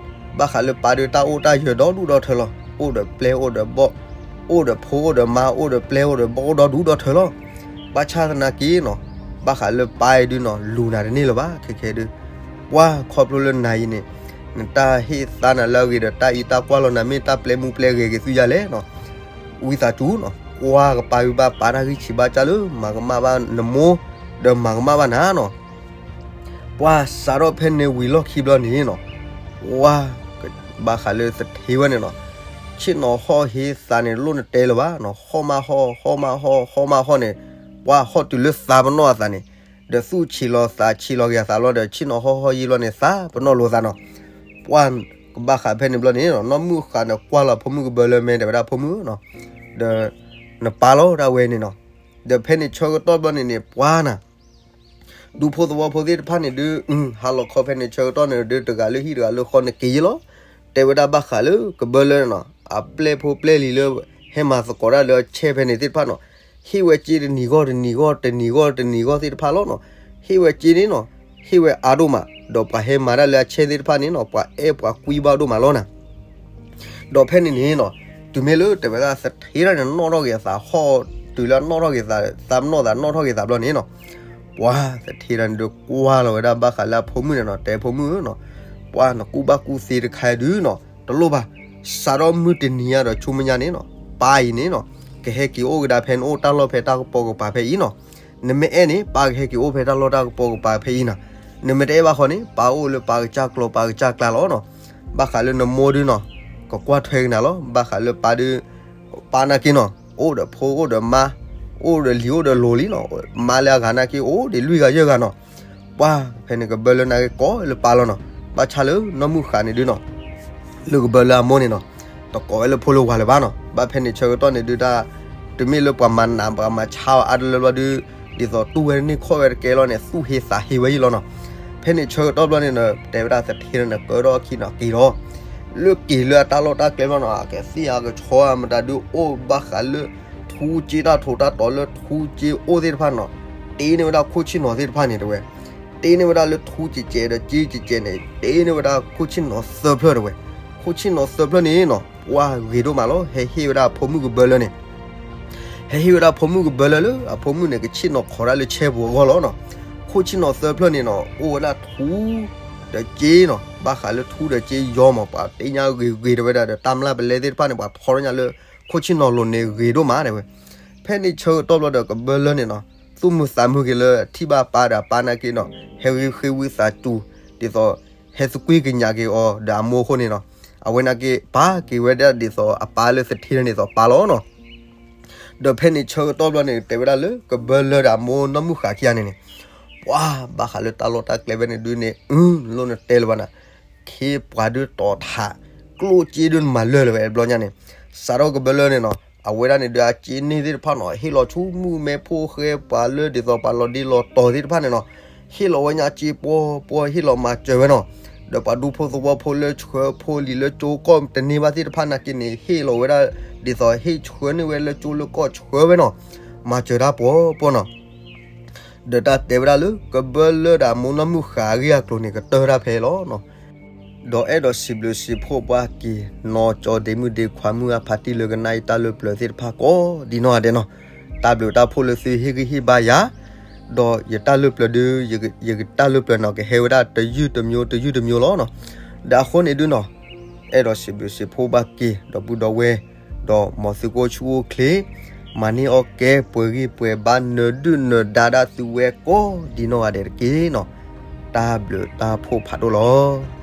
ဘၣ်ဃးလၢပၢ်ဒုးတၢ်အိၣ်တၢ်ယၢၤဒီဒူၣ်ဒီထၢလီၤ, အိၣ်ဒီးပျဲၢ်အိၣ်ဒီးဘီၣ်, အိၣ်ဒီးဖိအိၣ်ဒီးမါ အိၣ်ဒီးပျဲၢ်အိၣ်ဒီးဘီၣ်အိၣ်ဒီဒူၣ်ဒီထၢလီၤ, ဘၣ်ဆၣ်သနာ်က့နီၤ, ဘၣ်ဃးလၢပၢ်အံၤဒုးနီၤ လူၤနၤတန့ၢ်လၢၤဘၣ် ခဲခဲဒုး, ပှၢ်ခီဖျိလၢနၤအံၤန့ၣ်, နတၢ်ဟ့ၣ်သါနၤလၢအဂ့ၤဒီး တၢ်အံးတၢ်ကွၢ်လီၤနၤ မ့ၢ်တၢ်ပျဲမူပျဲဂဲၤက့ၤသုယၤလဲၣ်နီၤ ဝံသးစူၤနီၤ ကွၢ်ကပၢ်ဂံၢ်ဘၣ် ပၢ်တၢ်ဂံၢ်ဆံးဘၣ်ကၢ်လၢ မၤကမၣ်ဘၣ်နမိၢ်, ဒီးမၤကမၣ်ဘၣ်နၤနီၤ, ပှၢ်စးထီၣ်ဖဲန့ၣ်ဝံၤလီၢ်ခံဘျီန့ၣ်နီၤ, ပှၢ် ဘၣ်ဃးလၢသထ့ဝဲန့ၣ်နီၤ, ဆ့ၣ်နီၤဟီၣ်ဟ့သးန့ၣ် လိၣ်နတဲလၢၤဘၣ်နီၤ ဟီၣ်မးဟီၣ် ဟီၣ်မးဟီၣ် ဟီၣ်မးဟီၣ်န့ၣ်, ပှၢ်ဟီၣ်တုၤလၢသးပနီၣ်အသးန့ၣ်, ဒီးသူၣ်ဆံးလီၤသးဆံးလီၤက့ၤအသးလီၤဒီး ဆ့ၣ်နီၤဟီၣ်ဟီၣ်ယံာ်လီၤန့ၣ် သးပနီၣ်လိာ်သးနီၤ, ပှၢ်ကဘၣ်ဃးဖဲန့ၣ်ဘျီန့ၣ်နီၤ နီၢ်မုၣ်ဃာ်န့ၣ်ကွၢ်လီၤဖိမုၣ်ကဘၢလၢ မဲာ်တဲဝဲဒၣ်ဖိမုၣ်နီၤ, ဒီးနပၢ်လီၤဒၣ်ဝဲန့ၣ်နီၤ, ဒီးဖဲန့ၣ်ဆၢကတီၢ်ဘျီန့ၣ်န့ၣ် ပှၢ်နၤ ဒူဖိသဝီဖိသ့ၣ်တဖၣ်န့ၣ်ဒုး, ဟးလီၤခီဖဲန့ၣ်ဆၢကတီၢ်န့ၣ်ဒုး တဂၤလၢဟံၣ်တဂၤလၢဃီန့ၣ်က့ၤယ့လီၤ, တဲဝဲဒၣ်ဘၣ်ဃးလၢကဘၢလၢနီၤ အပျဲၢ်ဖိပျဲၢ်လံၤလၢ ဟဲမၤသကိးတၢ်လၢအဆဲဖဲန့ၣ်သ့ၣ်တဖၣ်နီၤ, ဟ့ၣ်ဝဲစ့တနံၤဂီၢ်တနံၤဂီၢ် တနံၤဂီၢ်တနံၤဂီၢ်သ့ၣ်တဖၣ်လီၤနီၤ, ဟ့ၣ်ဝဲစ့န့ၣ်နီၤ, ဟ့ၣ်ဝဲအါဒိၣ်မး, ဒီးပှၤဟဲမၤတၢ်လၢအဆဲသ့ၣ်တဖၣ်န့ၣ်နီၤ ပှၤအဲၣ်ပှၤကွံဘၣ်ဒိၣ်မးလီၤနၤ ဒီးဖဲန့ၣ်န့ၣ်နီၤ, တုၤမ့ၢ်လၢတဲဝဲဒၣ်သထ့တၢ်န့ၣ် နီၣ်ထီၣ်က့ၤအသးဟီၣ်, တုၤလၢအနီၣ်ထီၣ်က့ၤသး, သးပနီၣ်သးနီၣ်ထီၣ်က့ၤသးဘျီန့ၣ်နီၤ, ပှၢ်သထ့တၢ်န့ၣ်ဒုးကွၢ်လီၤဝဲဒၣ်ဘၣ်ဃးလၢအဖိမုၣ်န့ၣ်နီၤ တဲဖိမုၣ်ဧၢနီၤ, ပှၢ်နကူၣ်ဘၣ်ကူၣ်သ့တခါဒုးနီၤ တလိၣ်ဘၣ်, စးထီၣ်မုၢ်တနံၤညါဒီးဆူမဲာ်ညါန့ၣ်နီၤ ပၢ်အံၤန့ၣ်နီၤ, ကဟဲက့ၤအိၣ်ကဒါဖဲနအိၣ်တၢ်လီၢ်ဖဲတၢ်ကပိာ်ကပၤဖဲအံၤနီၤ, နမ့ၢ်အဲၣ်န့ၣ် ပၢ်ကဟဲက့ၤအိၣ်ဖဲတၢ်လီၢ်တၢ်ကပိာ်ကပၤဖဲအံၤနီၤ, နမ့ၢ်တအဲၣ်ဘၣ်ဃီန့ၣ် ပၢ်အိၣ်လၢပၢ်ကစၢ်ကျီပၢ်ကစၢ်ကျါလီၤနီၤ, ဘၣ်ဃးလၢနမိၢ်ဒုးနီၤ, ကကွၢ်ထွဲကနၤလီၤ, ဘၣ်ဃးလၢပၢ်ဒုး, ပၢ်နာ်က့နီၤ, အိၣ်ဒီးဖိအိၣ်ဒီးမါ, အိၣ်ဒီးလံၤအိၣ်ဒီးလိၤလံနီၤ, မါလၢအဂၤနာ်က့အိၣ်ဒံးလွံၢ်ဂၤယဲၢ်ဂၤနီၤ, ပှၢ်ဖဲန့ၣ်ကဘၢလၢနာ်က့ကိးလၢပၢ်လီၤနီၤ, ဘၣ်ဆၣ်လၢနီၢ်မုၣ်ဃာ်န့ၣ်ဒုးနီၤ လၢကဘၢလၢအမိၢ်န့ၣ်နီၤ, တကိးဝဲလၢဖိလၢဝၤလၢၤဘၣ်နီၤ, ဘၣ်ဖဲန့ၣ်ဆၢကတီၢ်န့ၣ်ဒုးတၢ်, တမ့ၢ်လၢပှၤမၤနးပှၤမၤဆါအီၤအါတလၢဘျီဒုး, ဒ်သိးတူၢ်ဝဲတန့ၢ်ခီၣ်ဝဲတကဲလီၤန့ၣ် သူၣ်ဟ့သးဟ့ဝဲယံာ်လီၤနီၤ, ဖဲန့ၣ်ဆၢကတီၢ်ဘျီန့ၣ်နီၤ တဲဝဲဒၣ်သထ့န့ၣ် ကၢထီၣ်အခံနီၤက့ၤလီၤ, လၢက့ၤလၢအတၢ်လီၢ်တၢ်ကျဲဘျီနီၤ အကသ့ၣ်အကဆီအမတၤဒုးအိၣ်ဘၣ်ဃးလၢ ထူစ့တၢ်ထိးတၢ်တီၤလၢထူစ့အိၣ်သ့ၣ်တဖၣ်နီၤ, တ့န့ၢ်ဝဲဒၣ်ခိၣ်ဆ့ၣ်နီၤသ့ၣ်တဖၣ်န့ၣ်တဲဝဲ, တ့န့ၢ်ဝဲဒၣ်လၢထူစဲးစဲးဒီးစ့စဲးစဲးန့ၣ် တ့န့ၢ်ဝဲဒၣ်ခိၣ်ဆ့ၣ်နီၤသၢဖျၢၣ်တဲဝဲ, ခိၣ်ဆ့ၣ်နီၤသၢဖျၢၣ်န့ၣ်နီၤ ပှၢ်ဂ့ၤဒိၣ်မးလီၤ ဟဲဟ့ၣ်ဝဲဒၣ်အဖိမုၣ်ကဘၢလၢန့ၣ် ဟဲဟ့ၣ်ဝဲဒၣ်ဖိမုၣ်ကဘၢလၢလၢ အဖိမုၣ်န့ၣ် ကဆ့ၣ်နီၤခိးတၢ်လၢဆဲပူၤအဂီၢ်လီၤနီၤ, ခိၣ်ဆ့ၣ်နီၤသၢဖျၢၣ်န့ၣ်နီၤ အိၣ်ဝဲဒၣ်ထူ ဒီးစ့နီၤ ဘၣ်ဃးလၢထူဒီးစ့ယီမး ပှၤတ့ညါဂ့ၤဂ့ၤတဲဝဲဒၣ်ဒီး တၢ်မျၢ်ပလဲသ့ၣ်တဖၣ်န့ၣ် ပှၤထီထီၣ်ညါလၢ ခိၣ်ဆ့ၣ်နီၤလိၤန့ၣ်ဂ့ၤဒိၣ်မးတဲဝဲ, ဖဲန့ၣ်ဆၢကတီၢ်ဘျီဒီးကဘၢလၢန့ၣ်နီၤ သူၣ်မုာ်သးမုာ်က့ၤလၢထံၣ်ဘၣ်ပၢ်ဒီးပၢ်နာ်က့နီၤ ဟဲဃ့ဝံသးစူၤ ဒ်သိး ဟဲသကွံၢ်ကညးက့ၤအီၤဒီးအမိၢ်အဃိန့ၣ်နီၤ, အဝဲနာ်က့ ပၢ်က့ၤဝဲဒၣ်ဒ်သိးအပၢ်လၢသထ့န့ၣ်ဒ်သိးပၢ်လီၤနီၤ, ဒီးဖဲန့ၣ်ဆၢကတီၢ်ဘျီန့ၣ် တဲဝဲဒၣ်လၢကဘၢလၢဒီးအမိၢ်နီၢ်မုၣ်ဃာ်ခံဂၤန့ၣ်န့ၣ်, ပှၤဘၣ်ဃးလၢတၢ်လီၢ်တၢ်ကျဲဖဲန့ၣ်ဒုးန့ၣ် အၢ လိၣ်နတဲလၢၤဘၣ်နၤ, ခ့ပှၤဒုးတီၤထး ကျိၣ်စ့ဒုးနမၤလၢာ်လၢၤဝဲတဘျီညါန့ၣ်, စးထီၣ်ကဘၢလၢန့ၣ်နီၤ အဝဲဒၣ်န့ၣ်ဒုးအစ့န့ၢ်သ့ၣ်တဖၣ်နီၤ ဟ့ၣ်လီၤဆူမုၣ်မဲဖိဃဲပှၤလၢဒ်သိးပှၤလီၤဒ့လီၤတီၤသ့ၣ်တဖၣ်န့ၣ်နီၤ, ဟ့ၣ်လီၤဝဲညါစ့ပှီပှီ ဟ့ၣ်လီၤမၤစၢၤဝဲနီၤ, ဒီးပှၤဒူဖိသဝီဖိလၢဆှၢဖိလံၤလၢကၠိကီၢ်တန့ၢ်ဘၣ်သ့ၣ်တဖၣ်နာ်က့န့ၣ် ဟ့ၣ်လီၤဝဲဒၣ် ဒ်သိးဟ့ၣ်ဆှၢန့ၢ်ဝဲလၢကၠိလၢကီၢ်ဆှၢဝဲနီၤ, မၤစၢၤတၢ်ပှီပှီနီၤ ဒီးတၢ်တဲဝဲဒၣ်လၢ ကဘၢလၢဒီးအမိၢ်နီၢ်မုၣ်ဃာ်အဂ့ၢ်အကျိၤန့ၣ် ကတၢၢ်တၢ်ဖဲအံၤလီၤ. ဒီးအဲၣ်ဒိးစံးဘျုးစံးဖှိၣ်ဘၣ်က့ၤ နီၢ်ကၠီဒ့မုၣ်ဒ့ခွါမုၣ်အဖါတံၢ်လၢကနၣ်အံၤတၢ်လၢပျၢၤသ့ၣ်တဖၣ် ကိးဒံနီၢ်ဂၤဒဲးနီၤ, တၢ်ဘျုးတၢ်ဖှိၣ်လၢသုဟ့ၣ်ဂံၢ်ဟ့ၣ်ဘါယၤ, ဒီးယတၢ်လၢပျၢၤဒုး ယတၢ်လၢပျၢၤနီၤ ကဟဲဝဲဒၣ်တယုၢ်တမျိုးတယုၢ်တမျိုးလီၤနီၤ. ဒီးအဃိန့ၣ်ဒုးနီၤ အဲၣ်ဒိးစံးဘျုးစံးဖှိၣ်ဘၣ်က့ၤ ဒီပုၢ်ဒီဝဲၢ် ဒီးမ်သုကအိၣ်ဆူၣ်အိၣ်ချ့ မၤန့ၢ်အီၣ်ကဲ ပှဲၤဂံၢ်ပှဲၤဘါ နၢၤဒုၣ်နၢၤဒါဒၣ်သုဝဲကိးဒံနီၢ်ဂၤဒဲးတက့ၢ်နီၤ. တၢ်ဘျုးတၢ်ဖှိၣ်ဖးဒိၣ်လီၤ.